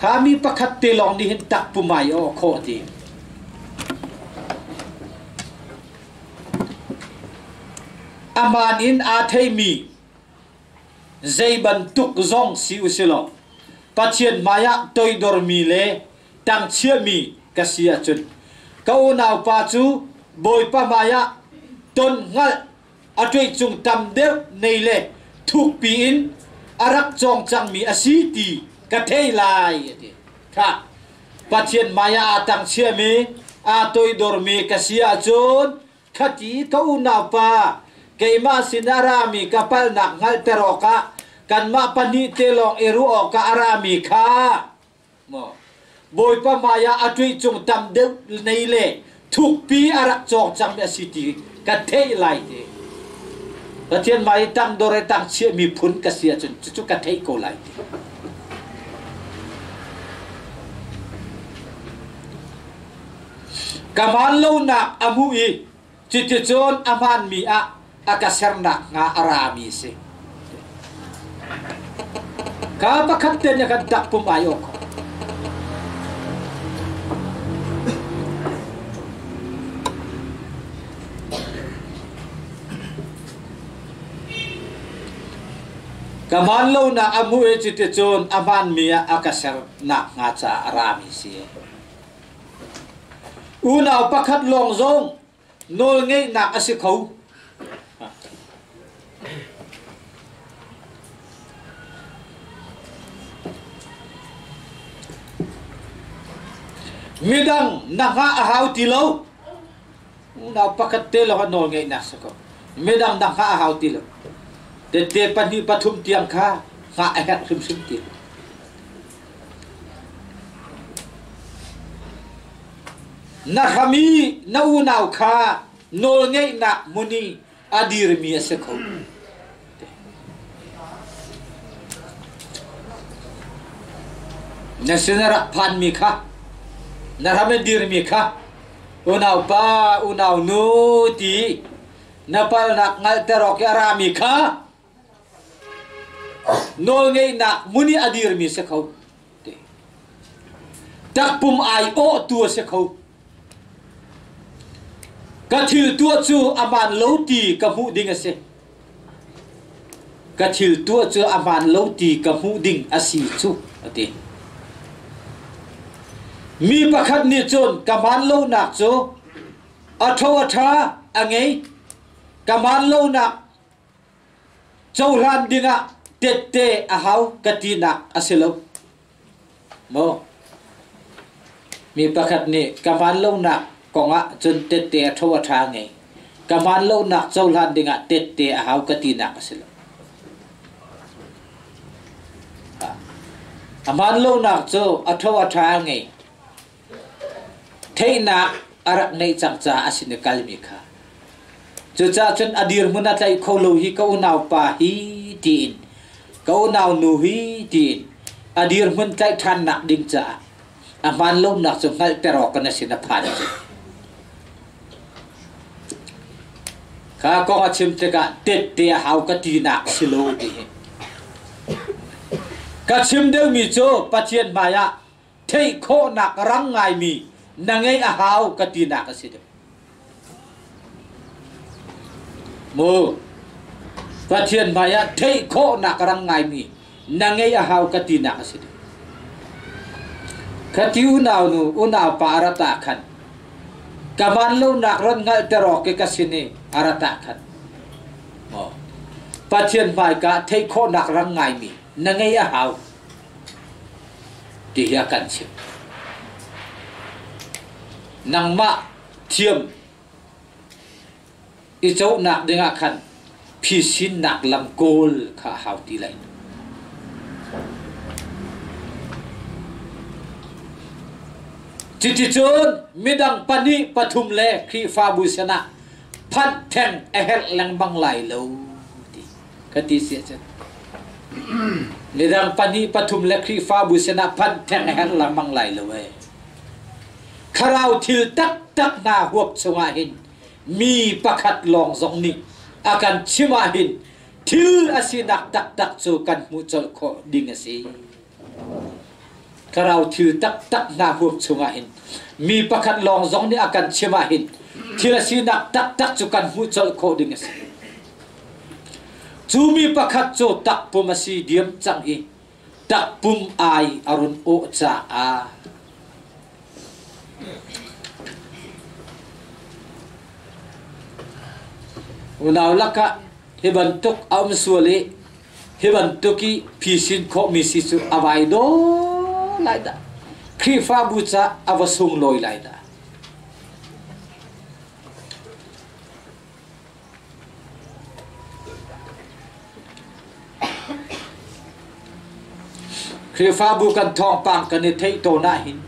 kha mi pakhat te lawng nih hin takpumai aw khawh ti. Amaan in aa theimi zei bantuk zong si u silaw Pathian hmaiah toidormi le tangchiami ka si ahcun ka unaupa cu Bawipa hmaiah ton hngalh a ṭuih cung tam deuh nei le thukpi in a rak cawng cangmi a si ti ka thei lai a ti. Khah, Pathian hmaiah aa tangchiami, aa toidormi ka si ahcun khati ka unaupa keimah sin a rami ka palhnak hngalhter awkah kanmah pahnih te lawng i ruah awkah a rami kha maw Bawipa hmaiah a ṭuih cung tam deuh nei le thukpi a rak cawng cangmi a si ti ka theih lai ti. Pathian hmai i tangdor i tangchiah miphun ka si ahcun cucu ka theih ko lai ti. Ka hmaan lonak a hmuh i cuticun a hmaanmi ah a ka sernak hnga a rami a si. Ka pakhat te nih kan takpum ai awk. Ka hmaan lonak a hmuh i cuticun a hmaanmi ah a ka ser nakhnga caah a rami si. Unau pakhat lawng zong nawlngeihnak a si kho. Midang na hngah a hau ti lo. Unau pakhat te lawng a nawlngeihnak si ko. Midang na hngah a hau ti lo. Tette pahnih pathum tiang kha hngah a herh hrimhrim ti lo. Na hram i na unau kha nawlngeihnak hmun i a dirmi a si kho. Na sin a rak phanmi kha, na ram i dirmi kha, unaupa, unaunu ti na palnak hngalhter awk i a rami kha nawlngeihnak hmun i a dirmi si kho. Takpum aiawhtu a si kho. Ka thil tuah cu a hmaan lo ti ka hmuh ding a si. Ka thil tuah cu a hmaan lo ti ka hmuh ding a si cu, a ti. Mi pakhat nih cun ka hmaan lonak cu a ṭho a ṭha a ngei. Ka hmaan lonak cohlan dingah tette a hau ka tinak a si lo. Maw? Mi pakhat nih ka hmaan lonak kongah cun tette a ṭho a ṭha ngei. Ka hmaan lonak cohlan dingah tette a hau ka tinak a si lo. A hmaan lonak cu a ṭho a ṭha ngei. Theihnak a rak ngeih cang caah a sin i kalmi kha. Cucaah cun a dirhmun a tlaih kho lo hi ka unaupa hi tiin ka unaunu hi tiin a dirhmun tlaih ṭhannak ding caah a hmaan lonak cu hngalhter awk na sin a phan cu. Kha kong a chim tikah tette a hau ka tinak si lo ti hi. Ka chim deuhmi cu Pathian hmaiah theih khawhnak rang ngaimi na ngeih a hau ka tinak a si deuh. Mu Pathian hmaiah theih khawhnak rang ngaimi na ngeih a hau ka tinak a si deuh. Khati unau nu unau pa a rat ah khan ka van lonak ron hngalhter awk i ka sin i a rat ah khan maw Pathian hmaika theih khawhnak rang ngaimi na ngeih a hau ti hi a kan chimh. Nangmah thiam i cohnak dingah khan phisinnak lam kawl kha a hau ti lai. Cuticun midang pahnih pathum le Khrihfabu sinah phanh theng a herh lengmang lai lo ti ka ti si ahcun midang pahnih pathum le Khrihfabu sinah phanh theng a herh lengmang lai lo ee. Thlarau thil taktak hna huap chungah hin mi pakhat lawng zong nih a kan chim ah hin thil a sinak taktak cu kan hmuh colh khawh ding a si. Thlarau thil taktak hna huap chungah hin mi pakhat lawng zong nih a kan chim ah hin thil a sinak taktak cu kan hmuh colh khawh ding a si. Cu mi pakhat cu takpum a si diam cang i takpum ai a run awh caah unau lakah hi bantuk a um sual i hi bantuk i phisin khawhmi si cu a vai daw lai dah. Khrihfabu ca a va sunglawi lai dah. Khrihfabu kan thawngpang kan i theih tawn ahhin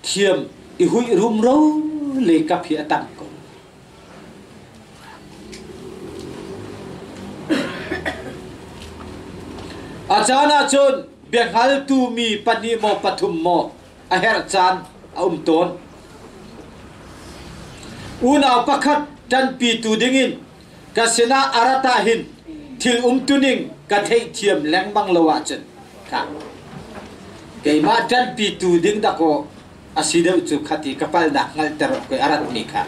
thiam i huih rumro le kap hi a tam ko. A caan ahcun biahngaltu mi pahnih maw pathum maw a herh caan a um tawn. Unau pakhat ṭanpitu dingin ka sinah a rat ahhin thil umtuning ka theihthiam lengmang lo ahcun kha keimah ṭanpitu ding dakaw a si deuh cu khati ka palnak hngalhter awk i a ratmi kha.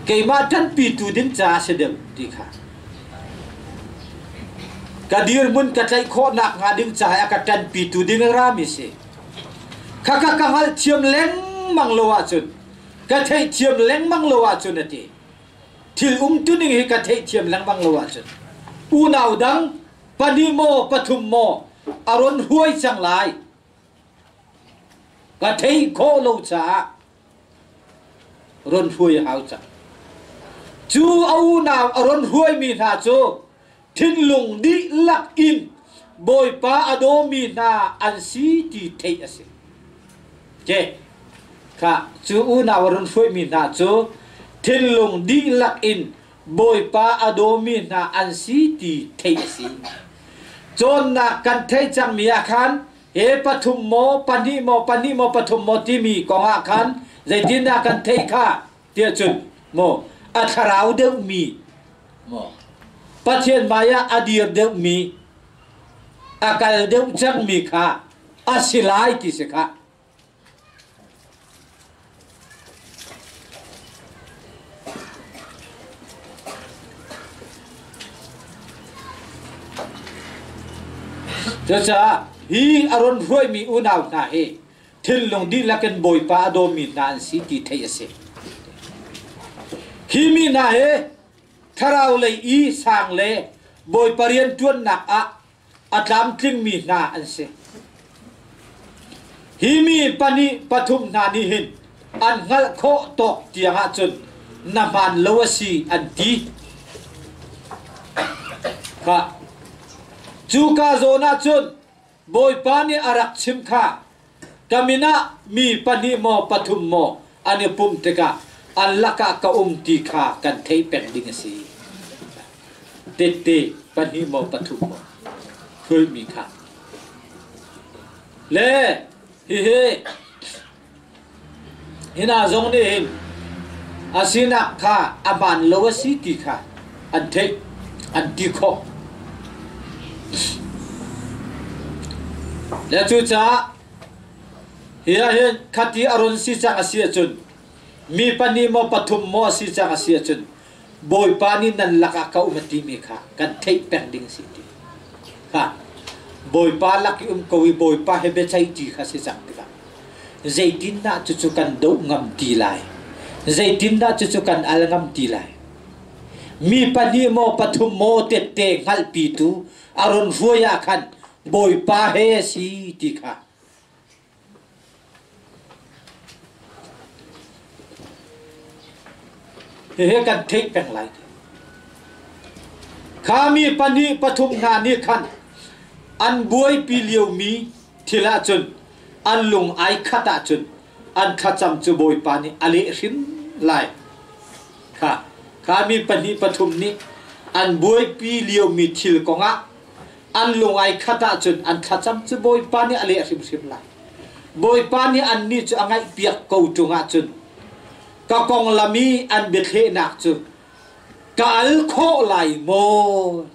Keimah ṭanpitu ding caah si deuh ti kha. Ka dirhmun ka tlaih khawhnak hnga ding caah a ka ṭanpitu ding a rami si. Khakha ka hngalhthiam lengmang lo ahcun, ka theihthiam lengmang lo ahcun a ti. Thil umtuning hi ka theihthiam lengmang lo ahcun unau dang pahnih maw pathum maw a ron huai cang lai. Ka theih khawh lo caah ron hruai a hau cang. Cu a unau a ron hruaimi hna cu thinlung dihlak in Bawipa a dawmi hna an si ti theih a si. Ke kha cu unau a ron hruaimi hna cu thinlung dihlak in Bawipa a dawmi hna an si ti theih a si. Cawnnak kan theih cangmi ah khan he pathum maw pahnih maw pahnih maw pathum maw timi kong ah khan zeitindah kan theih kha tiah cun maw a thlarau deuhmi maw Pathian hmai ah a dir deuhmi a kal deuh cangmi kha a si lai ti si kha. Cucaah hi a ron hruaimi unau hna hi thinlung dihlak in Bawipa a dawmi hna an si ti theih a si. Hi mi hna hi thlarau lei i sang le Bawipa rianṭuannak ah a tlamtlingmi hna an si. Hi mi pahnih pathum hna nih hin an hngalh khawh tawk tiang ahcun na hmaan lo a si an ti. Kha cuka zawn ahcun Bawipa nih a rak chim kha ka min ah mi pahnih maw pathum maw an i pumh tikah an lakah ka um ti kha kan theih peng ding a si. Tette pahnih maw pathum maw hruaimi kha. Le hihi hina zong nih hin a sinak kha a hmaan lo a si ti kha an theih an ti khawh. Le cucaah hi ah hin khati a run si cang a si ahcun mi pahnih maw pathum maw a si cang a si ahcun Bawipa nih nan lakah ka um a timi kha kan theih peng ding a si ti. Kha Bawipa lak i um ko i Bawipa he biaceih ṭi kha si cang tikah zeitindah cucu kan doh ngam ti lai? Zeitindah cucu kan al ngam ti lai? Mi pahnih maw pathum maw tette hngalhpitu a run hruai ah khan Bawipa he a si ti kha Hihi kan theih peng lai. Kha mi pahnih pathum hna nih khan an buaipi liomi thil ahcun an lung ai khat ahcun an thlacam cu Bawipa nih a leh hrim lai. Kha kha mi pahnih pathum nih an buaipi liomi thil kongah an lung ai khat ahcun an thlacam cu Bawipa nih a leh hrimhrim lai. Bawipa nih annih cu a ngaihpiak ko ṭung ahcun ka konglam i an biathlehnak cu ka al khawh lai maw?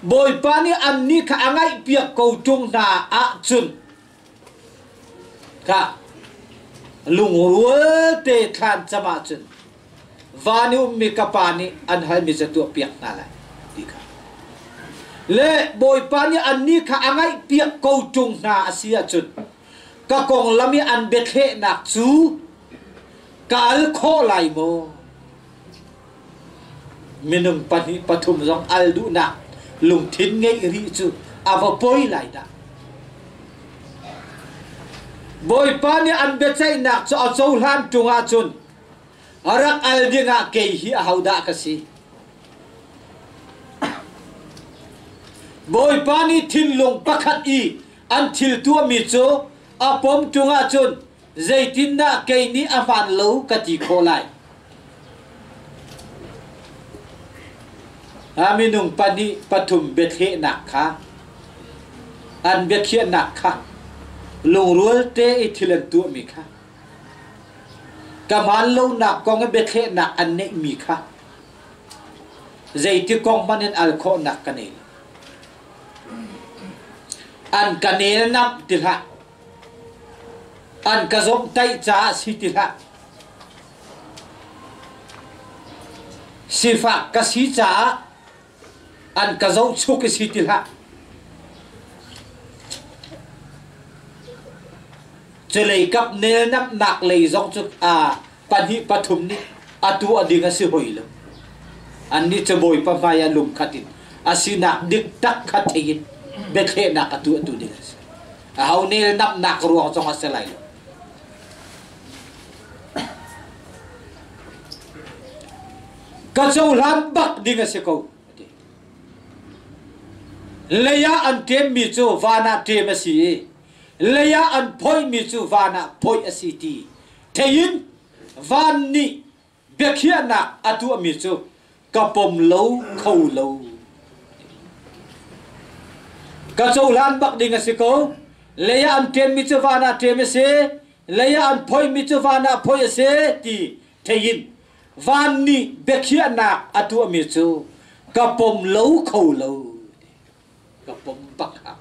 Bawipa nih annih kha a ngaihpiak ko ṭung hna ahcun kha lungrual te thlan cam ahcun van i ummi ka pa nih an halmi cu tuahpiak hna lai ti kha le Bawipa nih annih kha a ngaihpiak ko ṭung hna a si ahcun ka konglam i an biathlehnak cu ka al khawh lai maw? Minung pahnih pathum zong al duhnak lungthin ngeih rih cu a va poi lai dah. Bawipa nih an biaceihnak cu a cohlan ṭung ahcun rak al dingah kei hi ahodah ka si? Bawipa nih thinlung pakhat i an thil tuahmi cu a pom ṭung ahcun zeitindah kei nih a hmaan lo ka ti khawh lai? A minung pahnih pathum biathlehnak kha an biakhiahnak kha lungrual te i thil an tuahmi kha ka hmaan lonak kong i biathlehnak an neihmi kha zeiti kong hmanh in al khawhnak ka nei lo. An ka nelnamh ti hlah. An ka zomhtaih caah si ti hlah. Sifak ka si caah an ka zohchuk i si ti hlah. Culei kap nelnamnak lei zong cu pahnih pathum nih atu a ding a si hoi lo. Annih cu Bawipa hmai ah lungkhat in a sinak dik tak kha thei in biathlehnak atu atu ding a si. Aho nelnamnak ruang zong a si lai lo. Ka cohlan bak ding a si ko. Lei ah an ṭemmi cu van ah ṭem a si i lei ah an phoihmi cu van ah phoih a si ti thei in van nih biakhiahnak a tuahmi cu ka pom lo kho lo. Ka cohlan bak ding a si ko. Lei ah an ṭemmi cu van ah ṭem a si, lei ah an phoihmi cu van ah phoih a si ti thei in van nih biakhiahnak a tuahmi cu ka pom lo kho lo. Ka pom bak hau.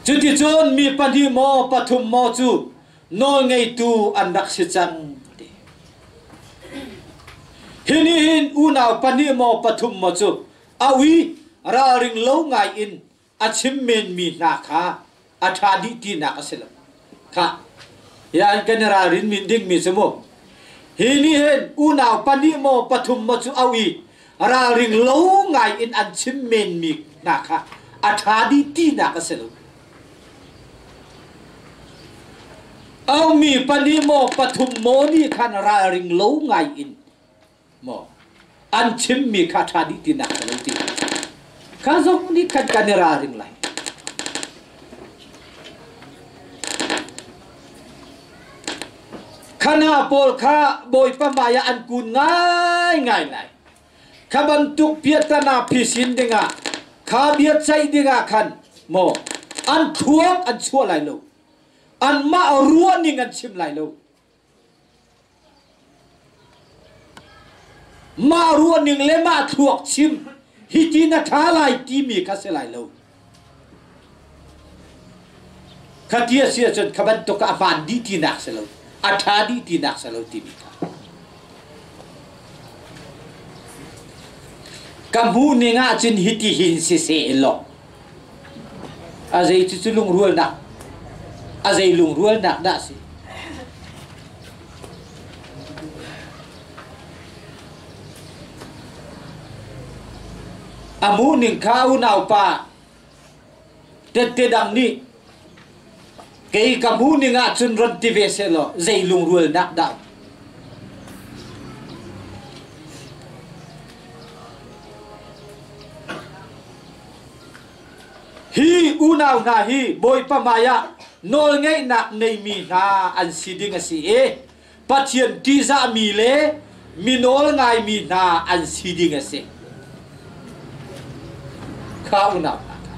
Cuticun mi pahnih maw pathum maw cu nawlngeitu an rak si cang. Hi nih hin unau pahnih maw pathum maw cu a ui ralring lo ngai in a chim menmi hna kha a ṭha dih tinak a si lo. Khah, hi an kan i ralrin mi dingmi cu mu. Hi nih hin unau pahnih maw pathum maw cu au i ralring lo ngai in an chim menmi hna kha a ṭha dih tinak a si lo. Aumi pahnih maw pathum maw nih khan ralring lo ngai in maw an chimmi kha ṭha dih tinak ka lo ti kha zong nih khan kan i ralring lai khana pawl kha bawipa hmai ah an kun ngai ngai lai kha bantuk piatana phisin dingah kha bia ceih dingah khan maw an thluak an chuah lai lo anmah ruah ning an chim lai lo Mah ruahning le mah thluak chim hiti na ṭha lai timi kha si lai lo. Kha ti a si ahcun kha bantuk a hmaan dih tinak si lo, a ṭha dih tinak si lo timi kha. Ka hmuh ning ahcun hiti hin siseh law a zei cu cu lungrualnak a zei lungrualnak dah si a hmuh ning kha unaupa tette dang nih kei ka hmuh ning ahcun ron ti ve seh law zei lungrualnak dah Hi unau hna hi Bawipa hmaiah nawlngeihnak neimi hna an si ding a si i Pathian ṭihzahmi le mi nawl ngaimi hna an si ding a si. Kha unau hna kha.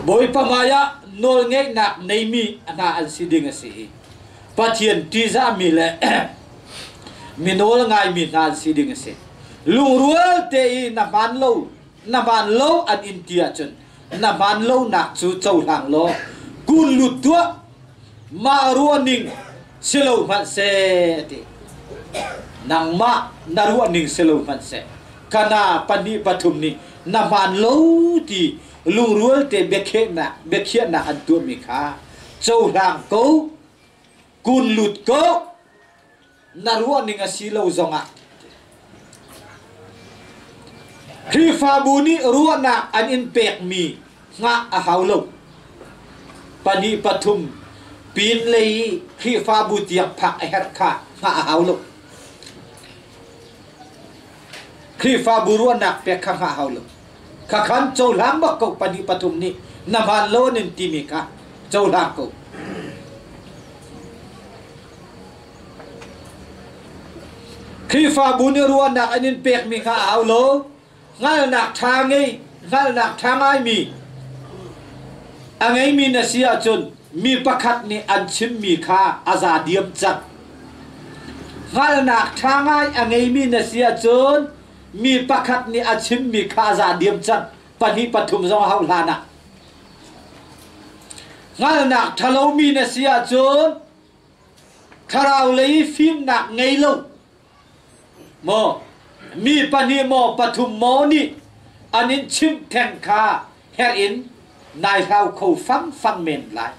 Bawipa hmaiah nawlngeihnak neimi hna an si ding a si i Pathian ṭihzahmi le mi nawl ngaimi hna an si ding a si. Lungrual te i na hmaan lo na hmaan lo an in ti ahcun na hmaan lonak cu cohlang law kun lut tuah mah ruahning si lo hmanh seh ti nangmah na ruahning si lo hmanh seh kana pahnih pathum nih na hmaan lo ti lungrual te biakhiahnak biakhiahnak an tuahmi kha cohlang ko kun lut ko na ruahning a si lo zongah Khrihfabu nih ruahnak an in pekmi hngah a hau lo. Pahnih pathum pin lei i Khrihfabu tiang phak a herh kha hngah a hau lo. Khrihfabu ruahnak pek kha hngah a hau lo. Khakhan cohlang bak ko pahnih pathum nih na hmaan lo an in timi kha cohlang ko. Khrihfabu nih ruahnak an in pekmi kha a hau lo. Hngalhnak ṭha ngei, hngalhnak ṭha ngaimi a ngeimi na si ahcun mi pakhat nih an chimmi kha a za diam cang. Hngalhnak ṭha ngai a ngeimi na si ahcun Mi pakhat nih a chimmi kha a za diam cang. Pahnih pathum zong a hauh hlan ah. Hngalhnak ṭhalomi na si ahcun thlarau lei fimnak ngei lo maw mi pahnih maw pathum maw nih an in chimh theng kha herh in nai hlau kho fangfang men lai.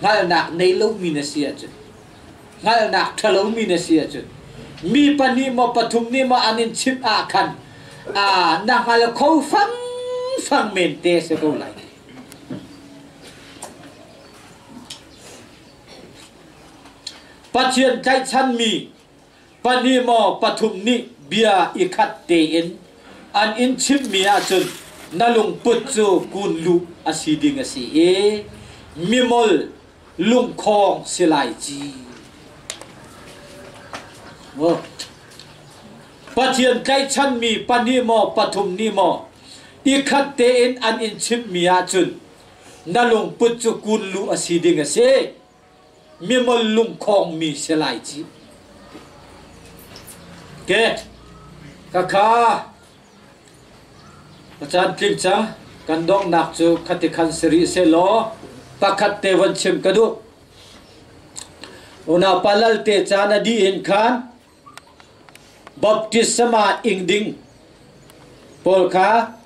Hngalhnak nei lomi na si ahcun hngalhnak ṭhalomi na si ahcun mi pahnih maw pathum nih maw an in chimh ah khan na hngal kho fangfang men te si ko lai. Pathian tlaihchanmi pahnih maw pathum nih bia i khat tein an in chimhmi ahcun na lungput cu kun luh a si ding a si i mimol lungkhawng si lai ci. Pathian tlaihchanmi pahnih maw pathum nih maw i khat tein an in chimhmi ahcun na lungput cu kun luh a si ding a si. Mimol lungkhawngmi si lai ci. Ke ka kha ka caan tling cang kan donghnak cu khati khan si rih sehlaw pakhat te von chim ka duh. Unau pa Lalte caan a dih hin khan baptisma ing ding pawl kha.